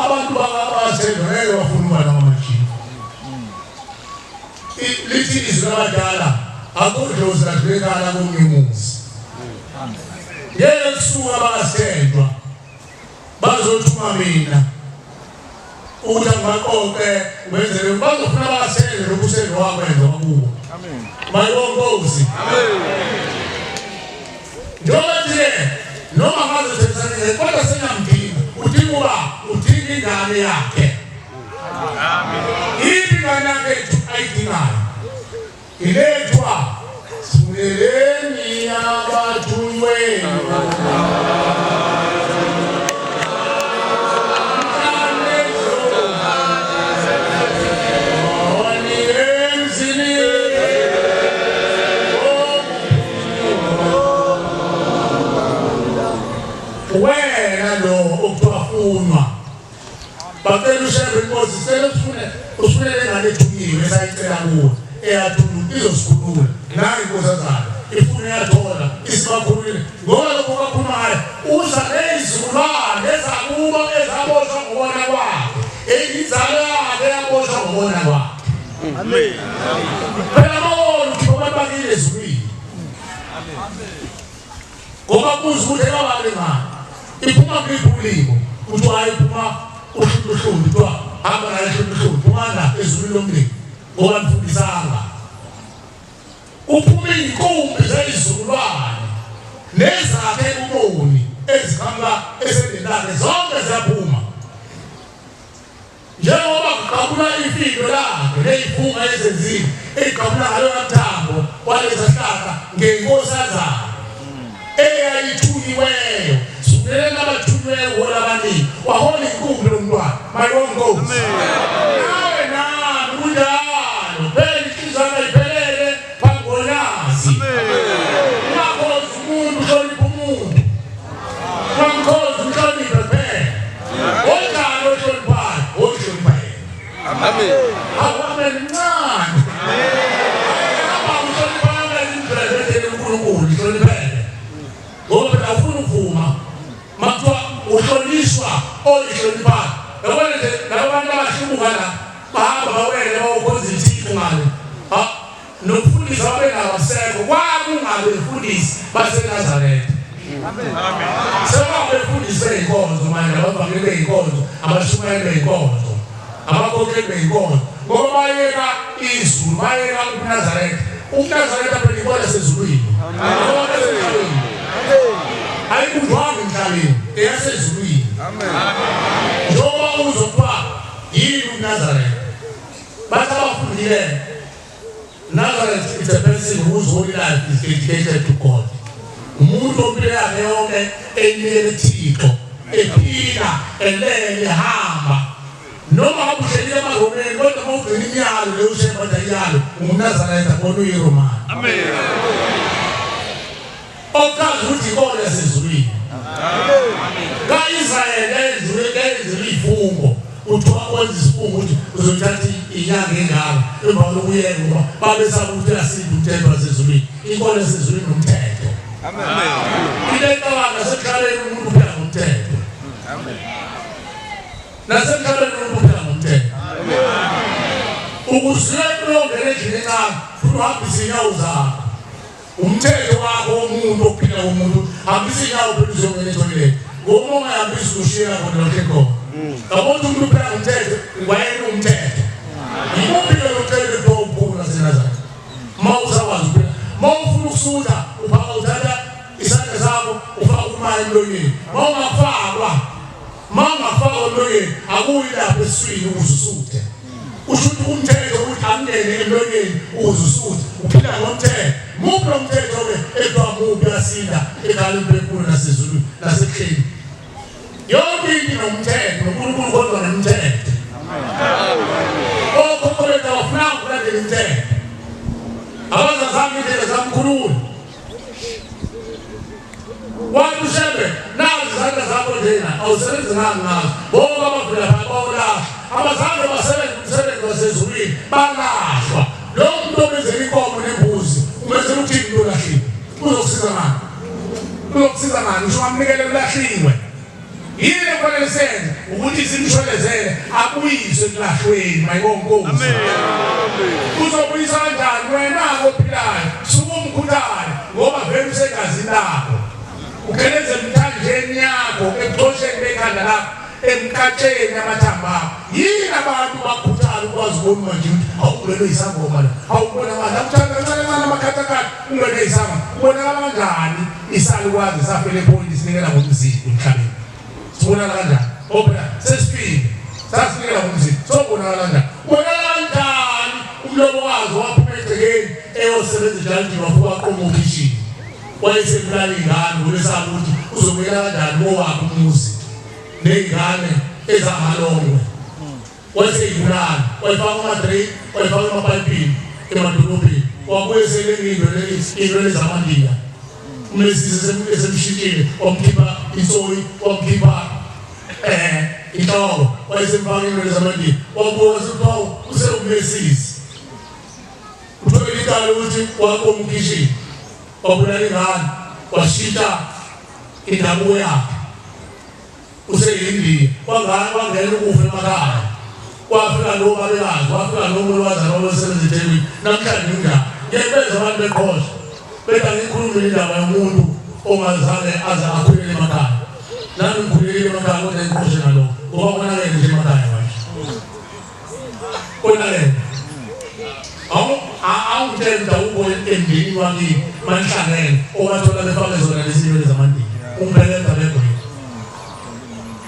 abantu bathemba ngeke bafuna ukuba namajini. Lithi izwi labadala akudlozi ladlekala komunye umuzi. Ngeke kusuka bakasithenjwa bazothuma mina ukuthi angibaqoqe wenzele bazofuna bathenge lokhu sengowakwenza wakubo. Amen. Mayibonga inkosi. Amen. Njengoba thina noma ngaze kodwa sengiyamdinga udinga uba udinga ingane yakhe. Amen. Iphi ingane yakhe ayidingayo? Ilethwa sifuneleni abathunyweyo. Wena lo okuthiwa funwa. Bacela uShembe inkosi sicela usifune usifunele ingane ethunyiwe esayicela kuwe eyathunga izosikhulula nayi inkosazana ifune yathola isibakhululile ngoba lokho bakhuluma ngayo uza nezizukulwane ezakubo ezaboshwa ngokona kwakhe inzalo yakhe eyaboshwa ngokona kwakhe. Amen. Phela bona ukuthi abantu bakile ezulwini. Ngoba kuza ukuthi ekabani ngani. Iphuma kuliphi Kuthiwa hayi iphuma uhluntu kuthiwa hamba naye uhluntu phuma la ezulwini lomlilo ngoba nifundisanga. Kuphuma iy'nkumbi zeyizukulwane nezakhe umoni eziqhamuka esendeni lakhe zonke ziyaphuma. Njengoba kuqabula ifindo lakhe neyifunga ezenzile eyiqabula ngaloya mthambo waleza hlahla ngenkosazana eyayithunyiweyo sukulela abathunyiweyo kuhola abaningi wahola inkumbi lo mntwana mayonkosi nawe nami kunjalo phela inhliziyo ayiphelele phambi konyazi ungakhozi umuntu uhlonipha umuntu ungakhozi uhloniphe kuphela Onjani ohloniphayo? Ohlonipha yena. Amen. Amen mncane. Hamba uhlonipha kanjani indlela endleleni uNkulunkulu uhlonipheke. Ngoba phela awufuni ukuvuma. Makuthiwa uhlonishwa oyihloniphayo. Yabona nje laba bantu abahlubuka la bahamba bawele bayokhonza ithixo ngale. Ha nokufundisa babenabo akusekho kwakungabefundisi baseNazaretha. Amen. Sebabefundisi beyinkonzo manje abavangeli beyinkonzo abashumayeli beyinkonzo abakhokheli beyinkonzo ngoba bayeka izulu bayeka ubuNazaretha. UbuNazaretha phela inkolo yasezulwini. Amen. Ayibunjwanga emhlabeni eyasezulwini. Amen. Njengoba uzokuthiwa yini ubuNazaretha bathi abafundile Nazareth is a person whose whole life is dedicated to God. Umuntu ompilo yakhe yonke eyinikele Thixo, ephila, elele, ehamba. Noma ngabe uhlelile emaRomeni kodwa uma ugcina imiyalo leyo ushemba iyalo ungumNazaretha khona uyiRomani. Amen. Okuchaza ukuthi inkolo yasezulwini. Ka-Israyeli yayenzile yayenzile izifungo. Kuthiwa wenza isifungo ukuthi uzothatha inyanga engaka emva kokuyeka ngoba babesaba ukuthi uyasinda umthetho wasezulwini. Inkolo yasezulwini nomthetho. Amen. Into ecabanga nasemhlabeni umuntu uphila ngomthetho. Amen. Nasemhlabeni umuntu uphila ngomthetho. Amen. Ukuze uyongena endlini encane futhi uhambise inyawo zakho. Umthetho wakho womuntu ophila womuntu hambisa inyawo phela uzongena ethoyilethi ngoba ungahambisi ushiyela khona lokho ekhona. Yabona ukuthi umuntu uphila ngomthetho wayena umthetho. Yimuphi lo mthetho ekuthiwa umkhulu waseNazaretha? Uma usakwazi ukuphila, uma ufuna ukusutha uphaka uthatha isandla sakho ufaka umaya emlonyeni. Uma ungafakwa Uma ungafakwa emlonyeni akuyi lapho esiswini ukuze usuthe. Usho ukuthi umthetho ukuthi angene emlonyeni ukuze usuthe. Uphila ngomthetho. Muphi lo mthetho ke ekuthiwa mubi asinda ekhaya lemphefumulo nasezulwini nasekuhleni. Yonke into inomthetho, uNkulunkulu kodwa nomthetho. Okhokho bethu abafunanga ukulandela imithetho. Abazazanga indlela zamkhulula. Wathi uShembe, nazi izandla zakho njena, awusebenzi ngani ngazo. Bonke abavela phansi bawulahla. Abazange basebenze umsebenzi wasezulwini, balahlwa. Lo muntu omenzela inkomo nembuzi, umenzela ukuthini umuntu olahliwe? Uzokusiza ngani? Uzokusiza ngani? Usho wamnikele kulahliwe. Yini ekufanele senze ukuthi simshwelezele abuyiswe ekulahlweni mayibonkosi. Uzobuyisa kanjani wena ophilayo? Sukumkhuthale ngoba vele usegazini lakho. Ugeleze emthanjeni yakho ebuchosheni bekhanda lakho emkatsheni amathambo akho. Yini abantu bakhuthala ukwazi ukubona manje ukuthi awungenwe isangoma la. Awubona manje akuthanda kancane kancane amakhathakhatha ungenwe isangoma. Ubonakala kanjani? Isalukwazi safela ePoint sinikela ngomzimba emhlabeni. Sibonakala kanjani? Oh phela sesifile. Sasinikela ngomzimba. Sobonakala kanjani? Ubonakala kanjani umlobokazi waphuma egcekeni eyosebenza ejalidini wafika waqoma okhishini. Wayesebulala ingane ngoba esaba ukuthi uzobuyela kanjani kowakhe umuzi ney'ngane ezamalongwe. Wayeseyibulala, wayifaka kuma-drain, wayifaka emapayipini emadolobheni. Wabuye selengiyinwele inwele zamaNdiya. Umesisi esemshintshile wamkhipha insoyi wamkhipha inhloko wayesemfaka inwele zamandiya wabuka wasethi usewumesisi. Uthole icala ukuthi wakomkhishini wabulala ingane washintsha indabuko yakhe useyindiya wangena ukufa emakhaya kwafika lo babekazi wafika lo molwazana wabesebenza eThekwini namhlanje kunjani ngiyabezwa abantu beqhosha bethi angikhulumi indaba yomuntu ongazange aze akhulele emakhaya nami ngikhulelile emakhaya kodwa ngiqhoshe ngalokho ngoba konakele nje emakhaya manje konakele awungitshela ukuthi awukho emndenini wakini manihlangene obathola befake zona lezi nywele zamandiya umbeleza begwini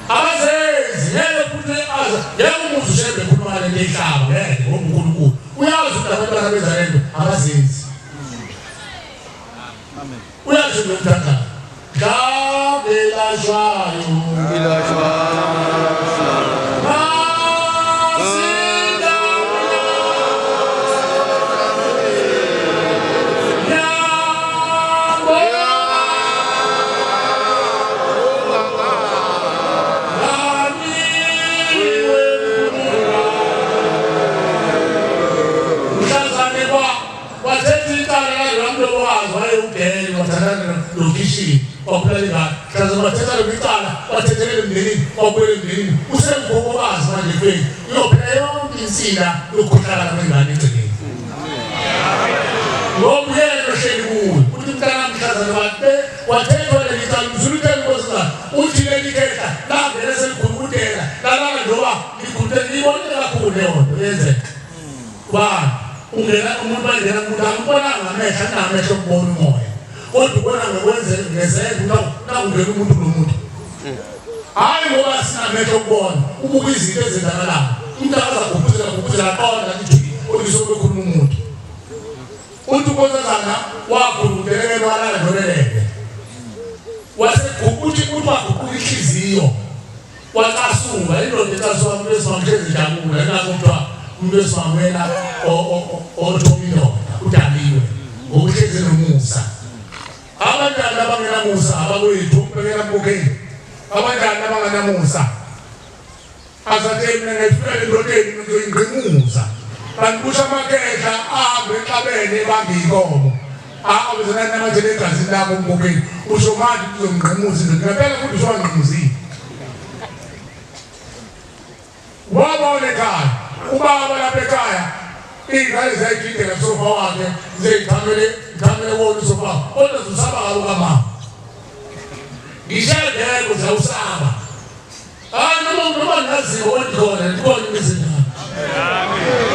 abazenzi ngeke futhi aze ngeke umuzi ushembe ekhuluma ngale nto eyihlaba ngeke ngoba uNkulunkulu uyazi ukuthi abantwana benza le nto abazenzi uyazi ukuthi umthandazo Kabelashwayo Mhlazane kwa wathetha icala lalo mlobokazi wayewugele wathathana nokhishini wabulala ingane mhlazane wathetha lelo icala wathethelela emndenini wabuyela emndenini usengukhokokazi manje efeni uyophela yonke insila yokukhohlakala kwengane egcekeni ngoba uyena ohleli kuwe uthi mntanami mhlazane wathethwa leli cala umzulu uthe nkosikazi uthi leli khehla langena selikhulukutela lalala njengoba likhulutela ngiyibonile kakhulu leyo nto yenzeka Ubani? Ungena umuntu bayingena kumuntu angibonanga ngamehlo anginamehlo okubona umoya. Kodwa ubona ngokwenze ngezenzo ukuthi nakungena umuntu kulo muntu. Hayi ngoba sinamehlo okubona, ubuka izinto ezenzakalayo. Umuntu akazagubhuzela gubhuzela aqonda ukuthi ulisobe khuluma umuntu. Uthi unkosazana wakhululeka walala nolelele. Waseguquka uthi uthi waguquka inhliziyo. Wacasuka indoda ecasuka umuntu wesimame hlezi ijabula ingakho kuthiwa umuntu wesimame wena othoba indoda udaliwe ngokuhlezi nomusa. Abanjani abangenamusa abakwethu umbhekela mbukeni. Abanjani abangenamusa Azathe mina ngifika endodeni ngizoyingqimuza. Kanti kusho amakehla ahambe exabene ebambe inkomo. Awu zenanamathele egazini lakho umbukeni. Usho manje uzongqimuza indoda. Ngempela futhi usowangqimuzile. Wabona ekhaya. Ubaba lapha ekhaya iy'ngane ziyayigidela kusofa wakhe ziyayichamele ichamele kuwona usofa kodwa zisaba ngalo kamama. Ngisho ngeke ziyawusaba. Hayi noma noma ngaziwa kodwa khona ikhona imizimba.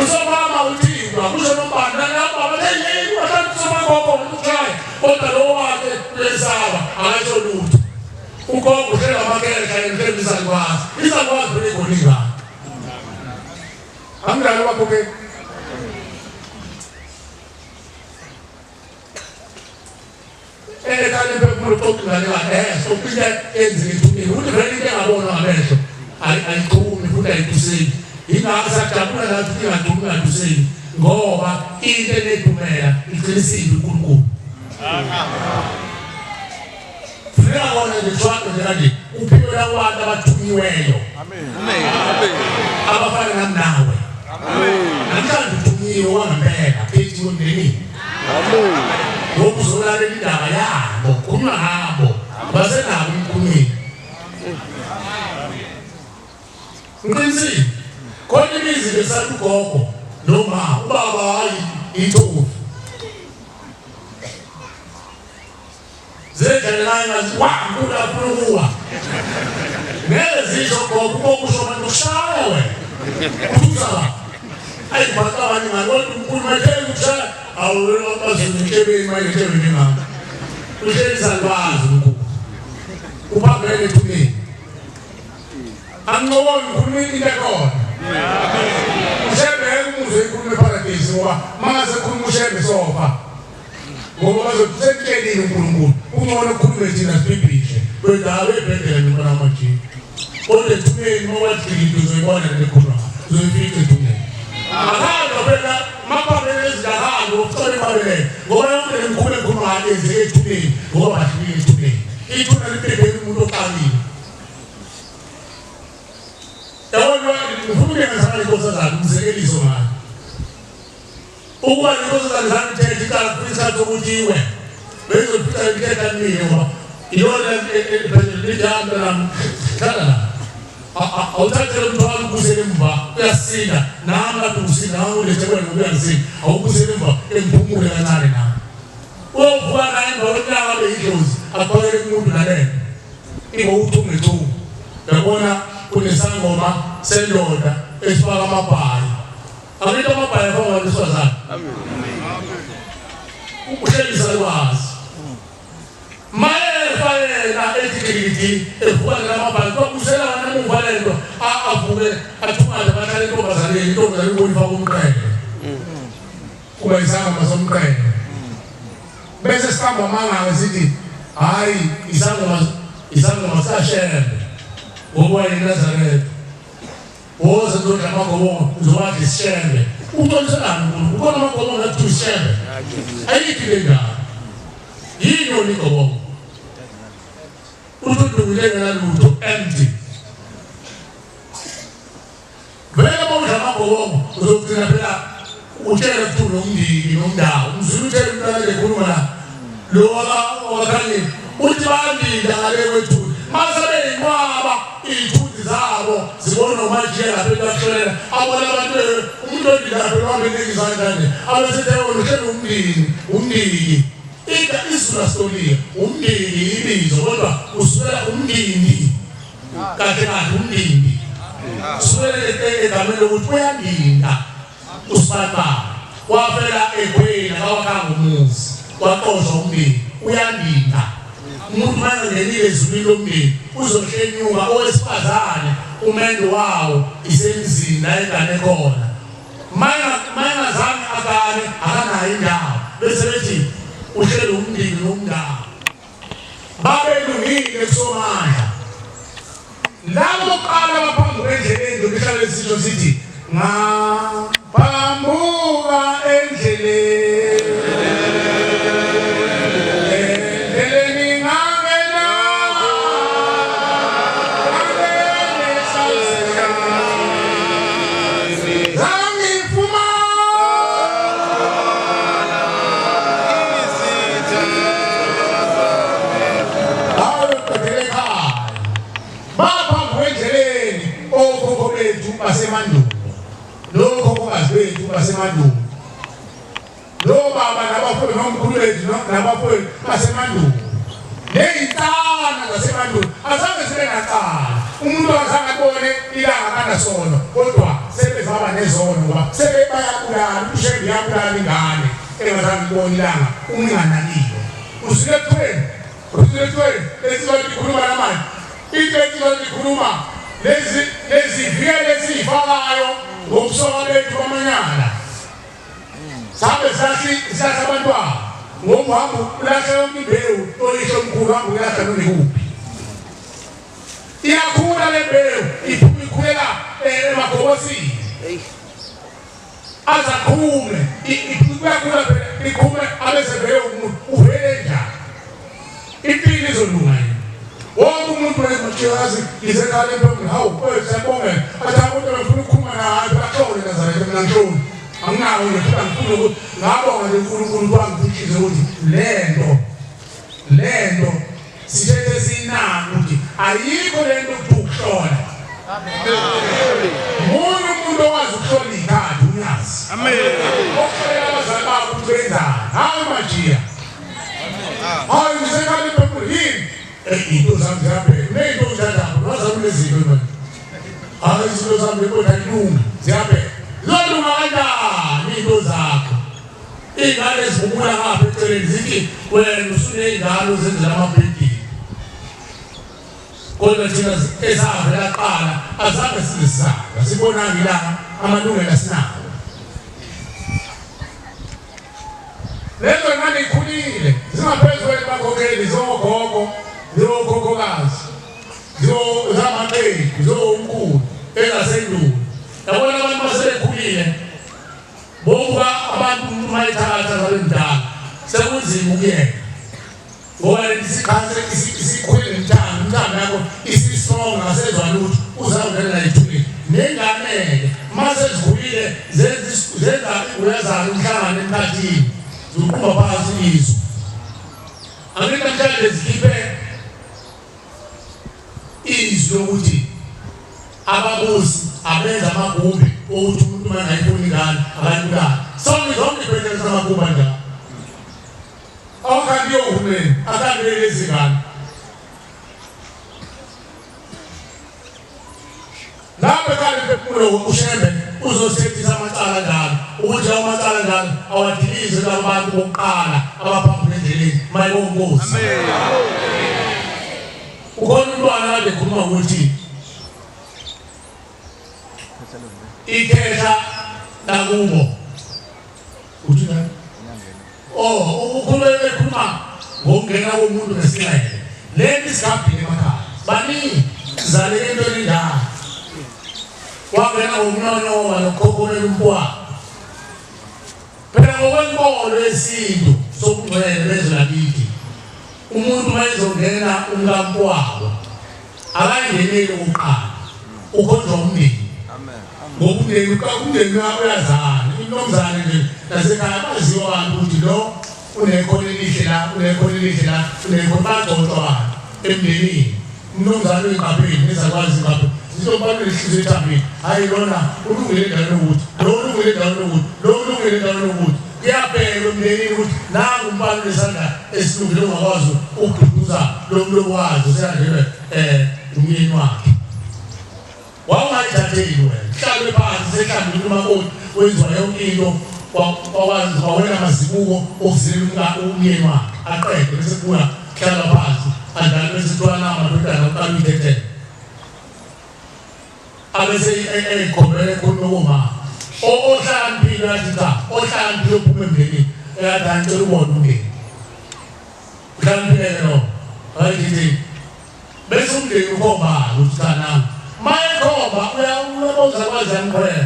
Usomama uthintwa kusho nombani nalapha bathe yini bahlala usoma gogo umshaya kodwa lo wakhe uyesaba akasho lutho. Ugogo uhlela amakhehla emhleni izalukwazi. Izalukwazi vele igona ingane. Amdlalo wakho ke Ekhale imphefumulo uxoxa ingane yakhe eh into enzeka ethuneni ukuthi vele into engabonwa ngamehlo ayichumi futhi ayituseki yingakho sajabula nathi ukuthi ingachumi ingatuseki ngoba into enedumela iqinisile uNkulunkulu Funeka kona nje shwaqe nje kanje uphiwe labantu abathunyiweyo Amen. Abafana nami nawe. Amen. Namhlanje uthunyiwe wangempela phethiwe emndenini. Amen. Ngoba uzolalela indaba yabo, khulunywa ngabo, basenabo emkhulumeni. Ngiqinisile. Khona imizi besathi ugogo noma ubaba hayi ithofu. Zedlalelayo ngathi wa nkulu afuna ukuwa. Ngeke zisho gogo uma kusho abantu kushaya wena. Uthutha la. Ayi bacabani ngani kodwa umkhulu mathele ukushaya awuwena bazulu intshebeni manje intshebeni ingaka. Uhleli izalukwazi umkhulu. Uphambene ethuneni. Angincokoli ngikhuluma into ekhona. Ushembe ngeke umuzwe ekhuluma eparadisi ngoba mase khuluma ushembe sofa. Ngoba bazothi sekutshelile uNkulunkulu kungcono kukhulume thina sibhibhidle kwendaba ebhedela nje mfana wamajini. Kodwa ethuneni uma wajika into uzoyibona lento ekhuluma ngayo uzoyifica ethuneni. Akhandwa phela maphambene nezindakalo ucela babelele ngoba yonke le mikhuba ekhuluma ngayo yenzeke ethuneni ngoba bahlukile ethuneni. Ithuna libhekene umuntu oqalile. Yabona ngifuna ukungezana inkosazana umzekeliso ngayo. Ukuba nenkosazana zange ithethe icala kufika isikhathi sokuthi iwe. Beyizofika ithetha kumina ngoba iyona lijambe mntanami hlala la. Awuthathele umthwalo ubuyisele emva uyasinda nami kade usinda nami ulethe kwena uyangisinda awubuyisele emva engiphumule kancane nami. Uyovuka naye emva konyaka abe yidlozi akufakele kumuntu nalento. Ingowuthungethunge. Uyabona kunesangoma sendoda esifaka amabhayi. Akuyinto amabhayi afakwa abantu besifazane. Uhleli isalukwazi. Mayefa yena ethi gidigidi evuka ngamabhayi kwabusela wena emuva lento avuke athungathe abahlala intombazaneni intombazane ibona ifaka umqhele. Kuba isangoma somqhele. Bese sihamba amanga sithi hayi isangoma isangoma sikaShembe ngoba yena Nazaretha. Woza ndoda amagobongo uzowadla isishembe. Uxoliselani uNkulunkulu? Kukhona amagobongo athi isishembe. Ayikho le ndaba. Yini yona igobongo? Uthi udukile ngalutho empty. Vele uma udla amagobongo uzogcina phela utshele ukuthi unomndeni nomndawo. Umzulu utshele umntwana ekhuluma la. Lo wakhanyile uthi bandinda ngale kwethuna. Mase beyinqwaba iy'thunzi zabo zibona umajiya lapha etakushonela abona abantu umuntu ondinda lapha ebambe inike izandla nje abesethi yabona uhleli umndeni umndeni ika izulu asitoliya umndeni ibizo kodwa usukela umndeni kahle kahle umndeni usukela egameni lokuthi uyandinda usibanibani wafela egweni akawakhanga umuzi waxoshwa umndeni uyandinda umuntu mayengenile ezulwini lomndeni uzohlenyuka owesifazane umendo wawo isemzini la egane khona mayengazange agane akanayo indawo bese bethi uhlele umndeni nomndalo babelungile kusomandla Labo bokuqala abaphambuka endleleni njengoba isisho sithi ngaphambuka endleleni endleleni ngangena Baphambuka endleleni okhokho bethu basemandulo nokhokhokazi bethu basemandulo nobaba nabafowethu nomkhulu bethu nabafowethu basemandulo nezinsana zasemandulo azange zibe nacala umuntu akazange abone ilanga kanasono kodwa sebezaba nezono ngoba sebebayabulala ushembe uyabulala ingane engazange ibone ilanga uma inganakile uzwile ekuthweni Usethweni lezi ikhuluma namanje. Into ethi ikhuluma lezi lezi vikele esiyifakayo ngokusoka bethu kwamanyala. Sabe sathi sathi abantwana ngoba uhamba ulahla yonke imbewu oyisho omkhulu hamba uyilahla noma ikuphi. Iyakhula le mbewu iphuma ikhulela emagobosini. Aze aqhume kuyakhula phela iqhume abese vele umuntu uvele njani impilo izolunga yini wonke umuntu wayematshiyazi ngisekhala empemule hawu oye siyabongela athi abantu befuna ukukhuluma naye baxole Nazaretha mina ngishoni anginawo nje futhi angifuni ukuthi ngabonga nje uNkulunkulu wangiphushisa ukuthi lento lento Sithethe sinaka ukuthi ayikho lento kuthiwa ukuhlola. Munye umuntu owazi ukuhlola iy'khathi uyazi. Okuhlolela abazali bakho ukuthi benzani. Hayi majiya. Hayi ngisekhaya impepho yini? Iy'nto zami ziyabheka. Ney'nto ozithandayo wazami unezinto manje. Hayi izinto zami kodwa ayilungi ziyabheka. Ziyolunga kanjani iy'nto zakho? Iy'ngane ezibubula ngapha eceleni zithi wena usuney'ngane uzenzela amabhedini. Kodwa thina esavela kuqala azange sizisaba sibonanga ilanga amalungelo asinawo. Lezo ngane ikhulile zingaphezu kwebakhokheli zogogo zokhokhokazi zamaqembu zomkhulu ezasendulo. Yabona abantu basebekhulile Bokuba abantu umuntu uma ethakatha zabe mdala sekunzima ukuyeka ngoba lesi sikhathi isikhwele umntana umntana yakho isisonga asezwa lutho uzawungena ethuneni nengane-ke uma sezikhulile zenza ingulazana umhlangano emkhathini ziqumba phansi izwe angithi namhlanje zikhiphe izwi lokuthi ababusi abenza amagumbi okuthi umuntu uma engayifuni ingane akayibulali sonke zonke ibhedlela samagumbi anjalo awukhanti yohulumeni akhanti lezingane Lapho ekhaya lemphefumulo uShembe uzosethisa amacala njalo ukuthi lawo macala njalo awadilize labo bantu bokuqala abaphambili endleleni mayibonkosi. Ukhona umntwana kade ekhuluma ukuthi ikhehla lakubo uthi ngani? Oh, ukhuluma ekhuluma ngokungena komuntu ngesinxele. Lento isigabhile emakhaya. Baningi sizaleke into endala. Wangena ngokunonyoba nokukhokholela umntwana. Phela ngokwenkolo yesintu sokungcwele bezwe lakithi umuntu uma ezongena umkamfowabo akayingeneli okokuqala ukhonjwa umndeni ngoba umndeni umndeni uyazana intomzane nje nasekhaya baziwa abantu ukuthi lo unekhono elihle la unekhono elihle la unekhono bagcotshwa abantu emndenini umnumzane uyingqapheli nezakwazi ingqapheli zintombane lehliziyo ethambile hhayi lona ulungele endaweni yokuthi lo ulungele endaweni yokuthi lo ulungele endaweni yokuthi kuyabhekwa emndenini ukuthi nangu umfana unesandla esilungile ongakwazi ukududuza lo mlobokazi osehanjelwe um umyeni wakhe wawungayithatheli wena hlalwe phansi sehlambile umakoti wenziwa yonke into wakwazi wawela amazibuko okuzila umyeni wakhe aqede bese kubuya hlala phansi andlale bese kuthiwa namadodana uqala uyithethele abese eyikhombela ekhuluma komama ohlakaniphile athi cha ohlakaniphile uphuma emndenini eyathi angicela ubone umndeni uhlakaniphile-ke lowo akayithi bese umndeni ukhomba ukuthi cha nami uma ekhomba uyaboza kwazi yamqhwela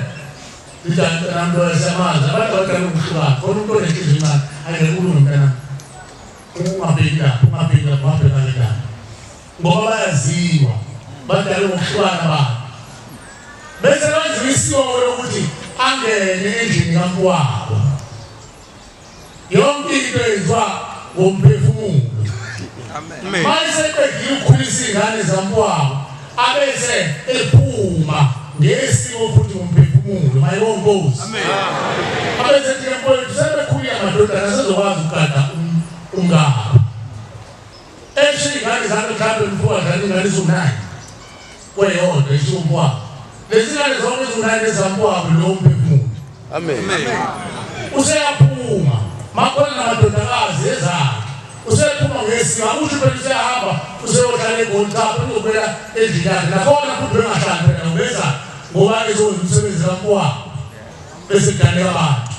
lithi mntanami lo siyamazi abantu abadala ukuhlukana khona umuntu onenhliziyo encane angeke ulunge mntanami ungabheki lapho ungabheki lapho ungabheka le lapho ngoba bayaziwa badale ngokuhlukana abantu bese kwenziwa isiko lokuthi angene endlini kamfowabo yonke into yenziwa ngomphefumulo mayeseqedile ukukhulisa iy'ngane zamfowabo abese ephuma ngesiko futhi ngomphefumulo mayibonkosi abese thina mfowethu sebekhulile amadodana sezokwazi ukugada um-, umkabo esho iy'ngane zakhe mhlawumbe mfoka dlala iy'ngane eziwu-nine kweyodwa esho umfowabo lezi ngane zonke eziwu-nine ezamfowabo lowo mphefumulo Amen. Useyaphuma makhona namadodakazi ezakhe usephuma ngesiko akusho phela useyahamba useyohlala egoli cha uzobuyela endlini yakhe nakhona futhi bengahlali phela ubeza ngoba ezokwenza umsebenzi kamfowabo bese kudaleka abantu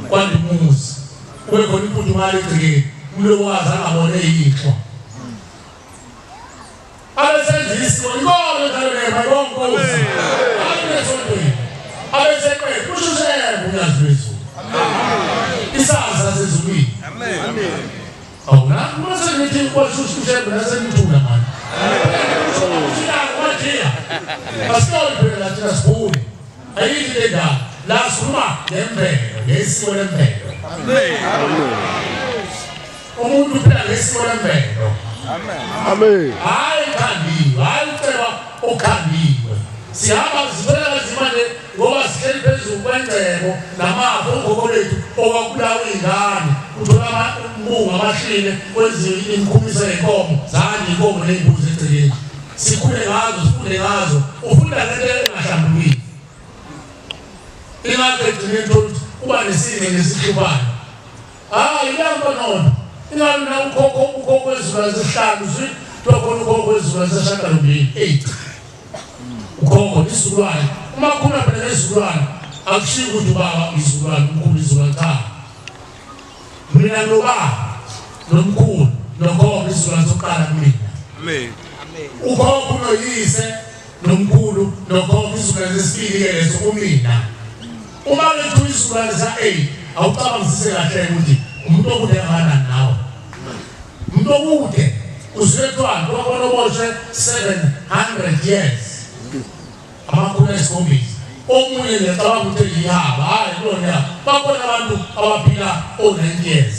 kwandimuzi kube khona imfudumalo egcekeni umlobokazi angabone yinhlwa abesenza isiko inkolo njalo leyo mayibonkosi abesontweni abeseqe kusho ushembe unyazi lwezulu isazi sasezulwini awu na uma sengithi kwasho ushembe nasenithula manje asikawi phela la thina sikhule ayikho into endala la sikhuluma ngemvelo ngesiko lemvelo Umuntu uphila ngesiko lemvelo. Amen. Amen. Hayi khandiwe, hayi uceba okhandiwe. Sihamba sithola kanzima nje ngoba sihleli phezulu kwengcebo namafa ogogo bethu okwakubulawa iy'ngane uthola umbungu amashine kwenziwe imikhumiso yenkomo zandi inkomo ney'mbuzi egcekeni sikhule ngazo sifunde ngazo ufunda ngento engahlambulukile ingakho egcineni uthola ukuthi kuba nesimo nesihluphayo Hayi iyamba nona. Ingabe na ukhokho ukhokho wezulu lasihlanu zwi kuthiwa khona ukhokho wezulu laseshagalombili 8. Ukhokho isizukulwane. Uma kukhuluma phela ngezizukulwane akushiwo ukuthi ubaba izizukulwane umkhulu izizukulwane cha. Mina nobaba nomkhulu nokhokho isizukulwane sokuqala kumina. Amen. Ukhokho unoyise nomkhulu nokhokho isizukulwane sesibili ke leso kumina. Uma ngithi isizukulwane sa-8 Awucabangisise kahle ukuthi umuntu okude kangakanani nawe. Umuntu okude uzwethwani kwakhona oboshwe 700 years. 700. Omunye ngiyacabanga ukuthi yihaba, hhayi kulona yabo. Bakhona abantu abaphila o-90 years.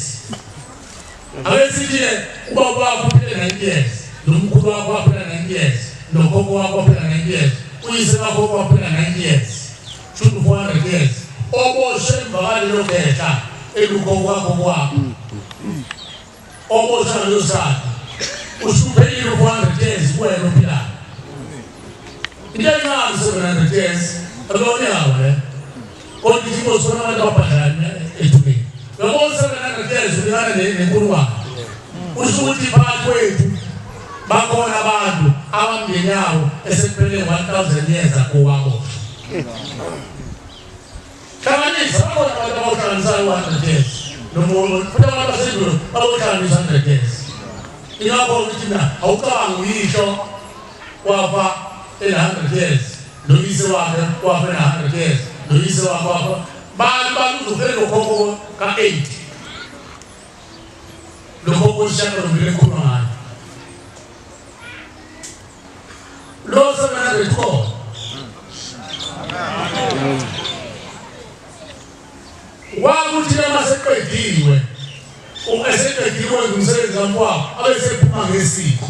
Ake sithi-ke ubaba wakho uphile 90 years, nomkhulu wakho waphila 90 years, nokhokho wakho waphila 90 years, uyise wakho waphila 90 years, shuthi 400 years. Oboshwe emva kwalelo khehla elukhokho wakho kwakho. Oboshwe ngaleso sikhathi usuphelile u-400 years kuwena ophilayo. Into encane 700 years akuyona yawo le. Kodwa ithi inkosi khona abantu ababhadlana ethubeni. Uyabona 700 years ulingana nenkulungwane. Usho ukuthi phakathi kwethu bakhona abantu abamndeni yawo esekuphele 1000 years ago waboshwa. Hlanganisa bakhona abantu abawuhlanganisayo 100 years. Noma futhi abantu basendulo babawuhlanganisa 100 years. Ingakho ukuthi mina awucabangi uyihlo wafa ena-100 years noyise wakhe wafa ena-100 years noyise wakhe wafa bantu bakuzophela nokhokho ka-8 lokhokho oshiyagalombili ekhuluma ngayo lo 700 khona Kwakuthi noma seqediwe eseqedile ukwenza umsebenzi kamfowabo abesephuma ngesiko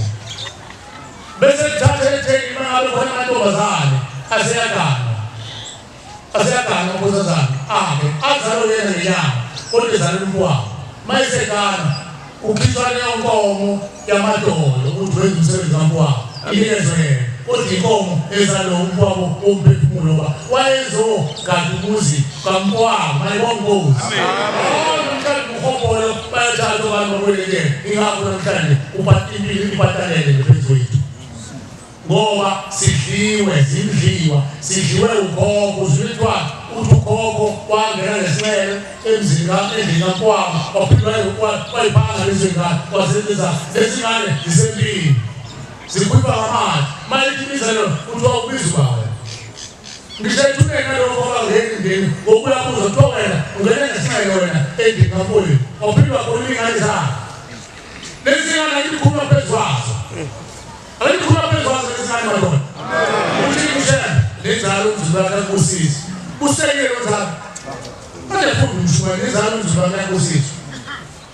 bese kuthatha etheni uma ngabe khona amantombazane aseyagana aseyagana amakhosazane akhe azalwe yena ngenyama kodwa ezalele umfowabo uma esegana kukhishwa leyo nkomo yamadolo ukuthi wenza umsebenzi kamfowabo inikezwe yena kodwa inkomo ezalo umfowabo womphefumulo ngoba wayezogada umuzi kamfowabo mayibongozi namhlanje uhombolo bayathatha abantu bakwelekele ingakho namhlanje impilo ipatalele nje phezu kwethu ngoba sidliwe zindliwa sidliwe ukhokho uzwile kuthiwa uthi ukhokho wangena ngesinxele emzini endlini kamfowabo waphinde wayiphanga lezi ngane wazenza lezi ngane zisempini zikhwiba ngamanzi mayithi imizelo kuthiwa ubiza ubaba ngisho ethuneni nalokho abangeni ndini ngokuya kuzo kuthiwa wena ungene ngesinxele wena endlini kamfowenu waphinde wakhuluma iy'ngane zakhe lezi ngane ayikhuluma phezu kwazo Alikhuluma phezu kwazo lezingane madoda. Uthi uShembe lenzalo umzimba wakhe akusiza. Usekele lozalo. Manje futhi umshumayeli lenzalo umzimba wakhe akusiza.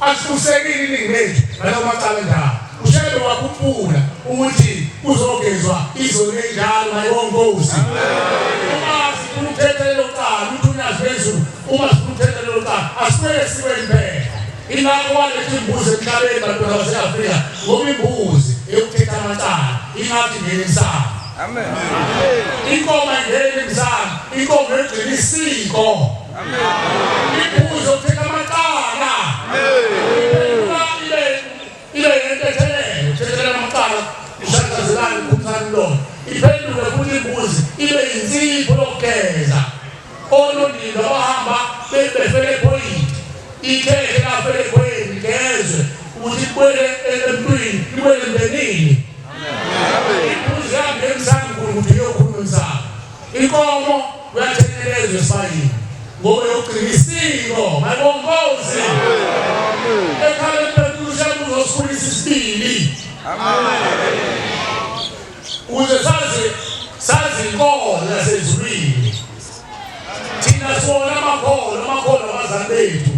Asibusekile iningi lethu nalabo macala njalo. uShembe wakhuphula ukuthi kuzogezwa izono enjalo mayibongozi. Uma sifuna ukuthethelelo kuqala uthi unyazi phezulu uma sifuna ukuthethelelo kuqala asibuye siwe impela. Ingakho waletha imbuzi emhlabeni bantwana base-Afrika ngoba imbuzi eyokuthetha amacala ingathi ingena emsamo. Amen. Inkomo ingena emsamo, inkomo egcina isiko. Amen. Imbuzi yokuthetha amacala. Amen. Ibe yentethelelo, thethelela amacala, ishaqazelani khumsani lona. Iphenduke futhi imbuzi ibe yinsipho yokugeza. Onondindwa bahamba befele ephoyinti ikhekhe lafele ekhweni ngezwe ukuthi libuyele emntwini libuyele emndenini imbuzi yami emsamo ukuthi iyokhuluma emsamo inkomo uyathenelezwa esibayini ngoba yogcina isiko mayibongozi ekhaleni phela uzosikhulisa isibili ukuze sazi sazi inkolo yasezulwini thina siwona amakholwa amakholwa abazali bethu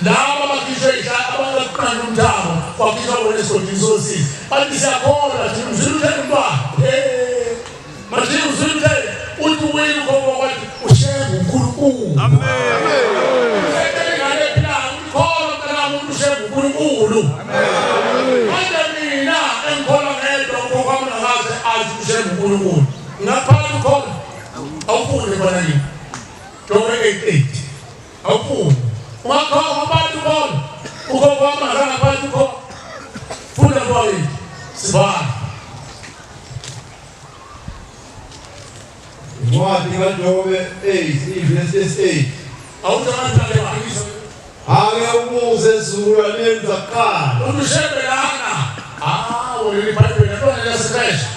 laba abakhishwe abaqanda umthambo wakhishwa bona esigodini sosizi bathi siyakholwa thina uzwile utheni umntwana manje uzwile utheni uthi ubuyile ukhokho kwathi ushembe uNkulunkulu amen Kholwa mntanami umuntu ushembe uNkulunkulu. Manje mina engikholwa ngedwa ukhokho wami ngakaze azi ushembe uNkulunkulu. Ngaphansi ukhona awufuni khona yini? Jobe 88. Awufuni. Ungakholwa abantu khona. Ukhokho wami ngakaze aphansi ukhona. Funda mfowethu. Sibala. Incwadi kaJobe 8 ivesi 8. Awuthi abantu abaqinisa. Ake umuze ezizukulwaneni zakuqala. Ushembe lana. Ah, wena iBhayibheli lona liyasifresha.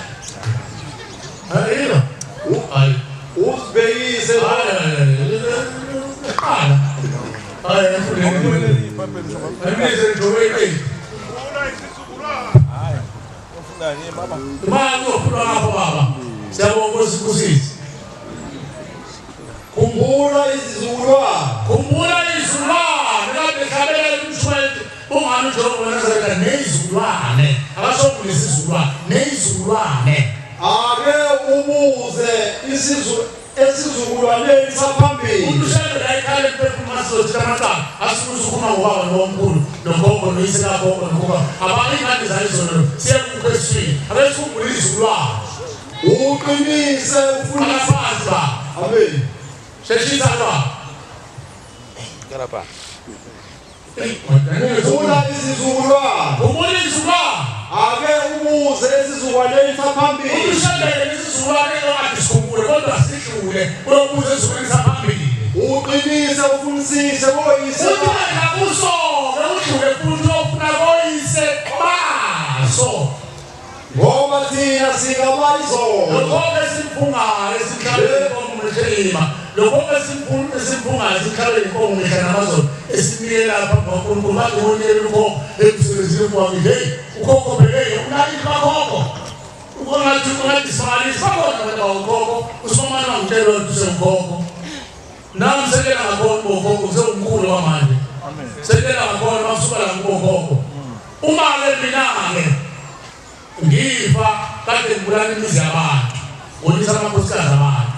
Ayilo. Hayi. Uzibhekise Qala. Hayi. Angibize njobe iqembu. Imali ofuna lapho baba. Siyabonga Nkosi kusisi. Khumbula izizukulwane. Khumbula izizukulwane kade hlabelela umshumayeli ungani uJehova weNazaretha nezizukulwane. Akasho isizukulwane, nezizukulwane. Ake ubuze isizu esizukulwaneni saphambili. Umuntu ushade la ekhaya emphefumulo masizothi amacala asuke usukhuluma ngobaba nomkhulu nogogo noyise kagogo nogogo abanye ingane zayizolo siye kukheswini ake sikhumbule izizukulwane. Uqinise ufundise abafazi ba. Amen. Sheshisa baba. Khumbula izizukulwane. Khumbula izizukulwane. Ake ubuze esizukulwaneni saphambili. Ushadele isizukulwane okade sikhumbule kodwa sidlule uyobuza esizukulwaneni saphambili. Uqinise ufunisise koyise. Uthi wena kuso-ke udlule futhi uyofuna koyise baso. Ngoba thina singabayizolo. Lokho esimfungayo esihlabela inkomo mehla lokho esimfungayo esihlabela inkomo mehla namazolo esinikela phambi kwaNkulunkulu bathi unikela ukhokho emsebenzini kwami hey ukhokho bheke unakile bakhokho ungathi ungathi simangalisi bakhona abantu bawukhokho usomana wangitshela ukuthi usewukhokho nami sekela ngakhona ubokhokho usewumkhulu kwamanje sekela ngakhona masuka la kubokhokho uma-ke mina-ke ngifa kade ngibulala imizi yabantu ngonisa amakhosikazi abantu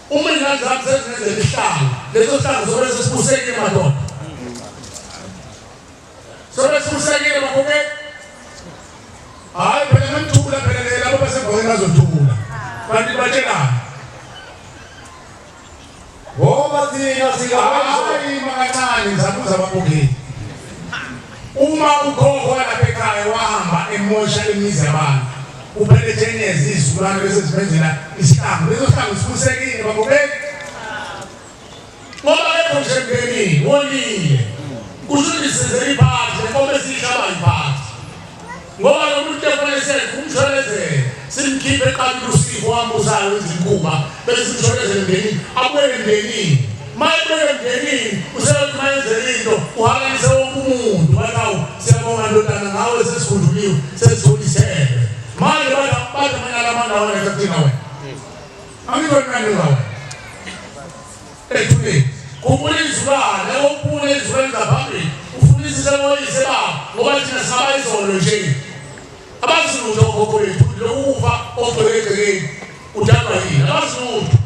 uma iy'ngane zami sezingenzela isihlalo leso sihlalo sobe sesibusekile madoda sobe sibusekile bakhoke hhayi phela ngimthula phela labo basebhokeni bazothula kanti batshelani Ngoba thina singabayima kancane ngizabuza ababukeli. Uma ukhokho walapha ekhaya wahamba emosha imizi yabantu upheletheni izizukulwane bese zibenzela isihlangu leso sihlangu sibusekile babukeli ngoba akekho nje emndenini wonile kusho ukuthi sizele iphathi lenkomo esiyihlaba iphathi ngoba lo muntu kufanele senze umshwelezele simkhiphe eqabile usifo wambusayo izinkuba bese simshwelezele emndenini abuyele emndenini uma ebuyele emndenini useyothi uma yenzele into uhalalise wonke umuntu bathi awu siyabonga ndodana ngawe sesikhunjuliwe sesitholisele manje bathi amanye alamandawo angasakuthina wena angiboni manje wena ethuneni khumbula izilwane ophule izilwane zaphambili ufunisise koyise babo ngoba thina singaba izolo nje abazi lutho okhokho bethu lokufa okugcwele egcekeni udalwa yini abazi lutho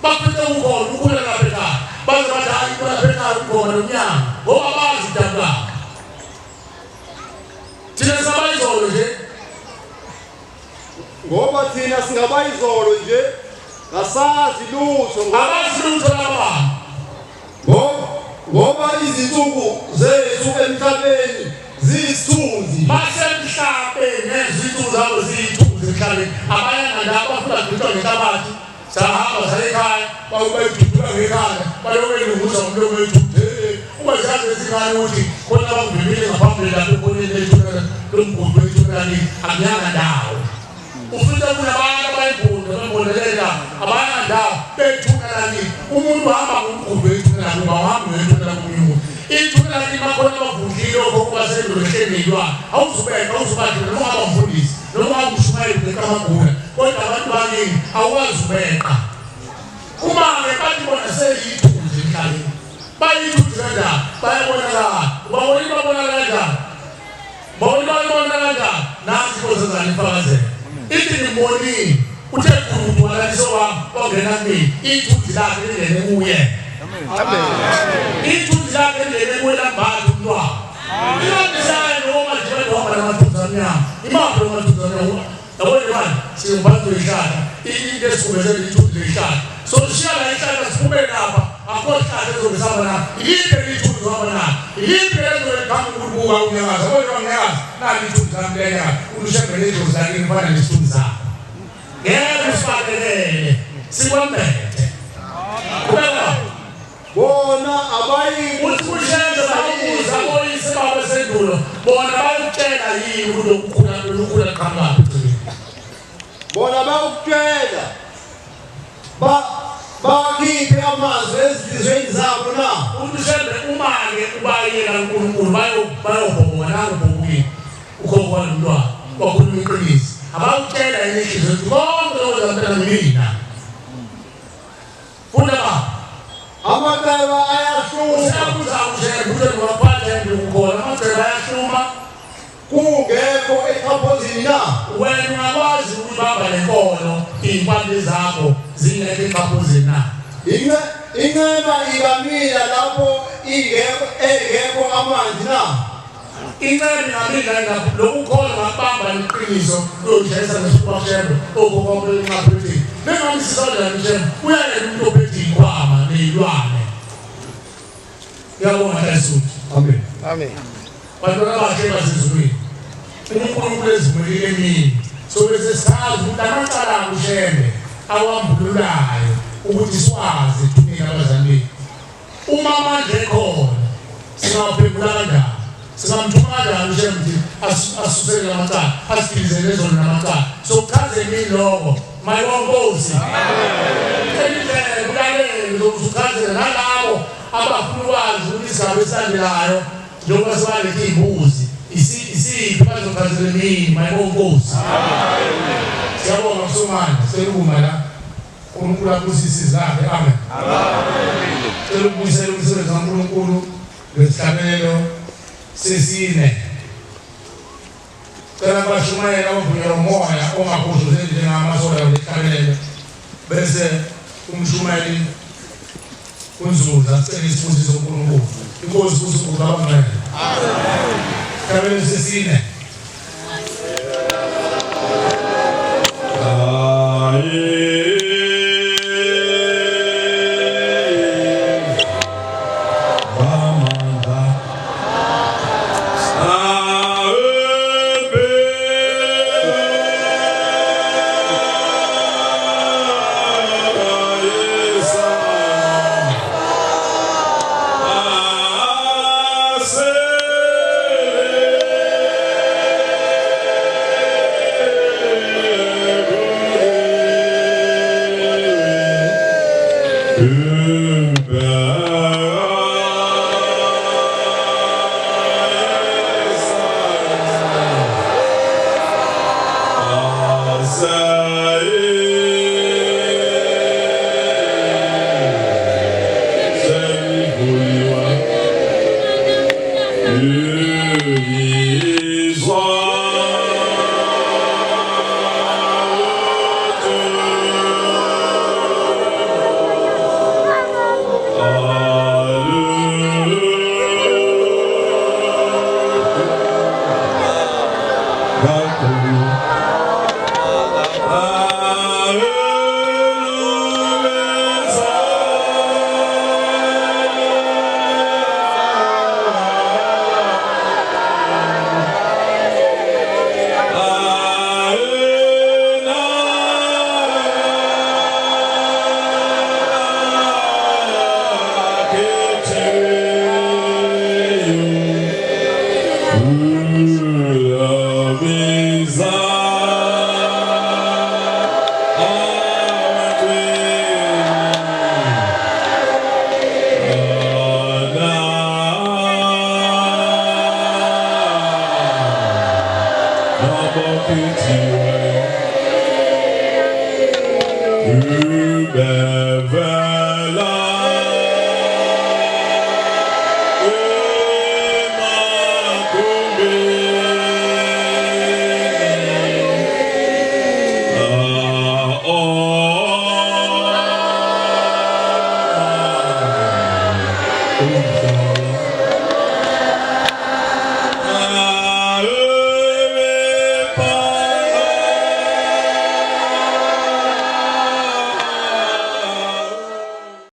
bafice kukhona ukhula lapha ekhaya baze bathi hayi lapha ekhaya ugoma nomnyango ngoba bazi udabulaphi thina singaba izolo nje Ngoba thina singabayizolo nje kasazi lutho ngoba abazi lutho laba ngoba izinsuku zethu emhlabeni ziyisithunzi basemhlabeni nezinsuku zabo ziyithunzi emhlabeni abayanga ndawo bafuna kugqitshwa ngenhlabathi sahamba saya ekhaya bayidudula ngekhanda baloke belunguza umlomo wethu ungazazi izingane ukuthi khona abangibhebile ngaphambili lapho ekhoneni lethuna lomgudu wethuna lakini akuyanga ndawo ufice kunabantu abayibhunda bembondelela abayanga ndawo bethuna lakini umuntu uhamba ngomgudu wethuna lakini awuhambi ngethuna lakomunye umuntu ithuna lakini bakhona abavundlile okhokho basendulo ehlelweni awuzubeka awuzubadle noma ungaba umfundisi noma ungaba umshumayeli ubeqa amagula kodwa abantu bakini awukwazi ubeqa uma-ke bathi bona seyithunzi emhlabeni bayithunzi kanjani bayabonakala ubabona babonakala kanjani babona babona kanjani nasi inkosazana ifakazela ithi ngimbonile uthe guludu walaliso wami wangena kumina ithunzi lakhe lingene kuye ithunzi lakhe lingene kuye lambatha umntwana Ilandisayo noma nje bahamba namathunzi amnyama imaphi lamathunzi amnyama Yabona manje singubani wehlahla into esikhubezele ithunzi lehlahla so sishiya la ihlahla siphume lapha akho hlahla ezobe sihamba nalo iliphi elithunzi uhamba nalo iliphi ezobe likhamba ukubuka unyakaza yabona unyakaza nali ithunzi lami lenyakaza ulushembele idlozi lakini lifana nesithunzi sakho ngeke usibalekele sikwembethe qhubeka Bona abayi uthi kusheshe babuza oyise babo sendulo bona bayokutshela yini ukuthi lokukhula lokukhula qhamukaphi bona bayokutshela ba Bakhiphe amazwi ezinhliziyweni zabo na? Uthi uShembe uma-ke ubayeka uNkulunkulu bayobhonga nangubhokile ukhokho walomntwana wakhuluma iqiniso abawutshela yini inhliziyo ukuthi konke lokho zampela mina funda baba Amaceba ayahluma. Usabuza uShembe uthi ngwaphatha endukukhona amaceba ayahluma Kungekho exhaphozini na? Wena ungakwazi ukuyibamba le nkolo iy'mpande zakho zingekho exhaphozini na? Incema ingamila lapho ingekho engekho amanzi na? Incema ingamila lapho lokukholwa ngakubamba liqiniso uyoshayisa ngesifuba Shembe okhokho benqaphethe. Nengamsisondela Shembe uyayena umuntu ophethe iy'khwama ney'lwane. Ngiyabonga Jesu. Amen. Amen. Bantwana abahle basezulwini. UNkulunkulu ezimelile emini. Sobe sesazi ukuthi amacala akuShembe awambululayo ukuthi siwazi thina abazali bethu. Uma amandla ekhona singawaphendula kanjani? Singamthuma kanjani uShembe ukuthi asusele lamacala, asidilizele ezona namacala. Sokuchaze emini lokho. Mayibonkosi. Amen. Indlela ulalele uzokuchazela nalabo abafuna ukwazi ukuthi isigaba esilandelayo njengoba sibalethe iy'mbuzi isiphi bazochazela emini mayibonkosi. Siyabonga msomane selukuma la. uNkulunkulu abusise izakhe. Amen. Cela ukubuyisela umsebenzi kaNkulunkulu ngesihlabelelo sesine. Cela kubashumayela abavunyelwa umoya ongakhohlwa njengamasola lesihlabelelo bese umshumayeli uNzuza sicela isibusiso uNkulunkulu. Inkosi kuthi ucabangele. Amen. Sihlabelelo sesine.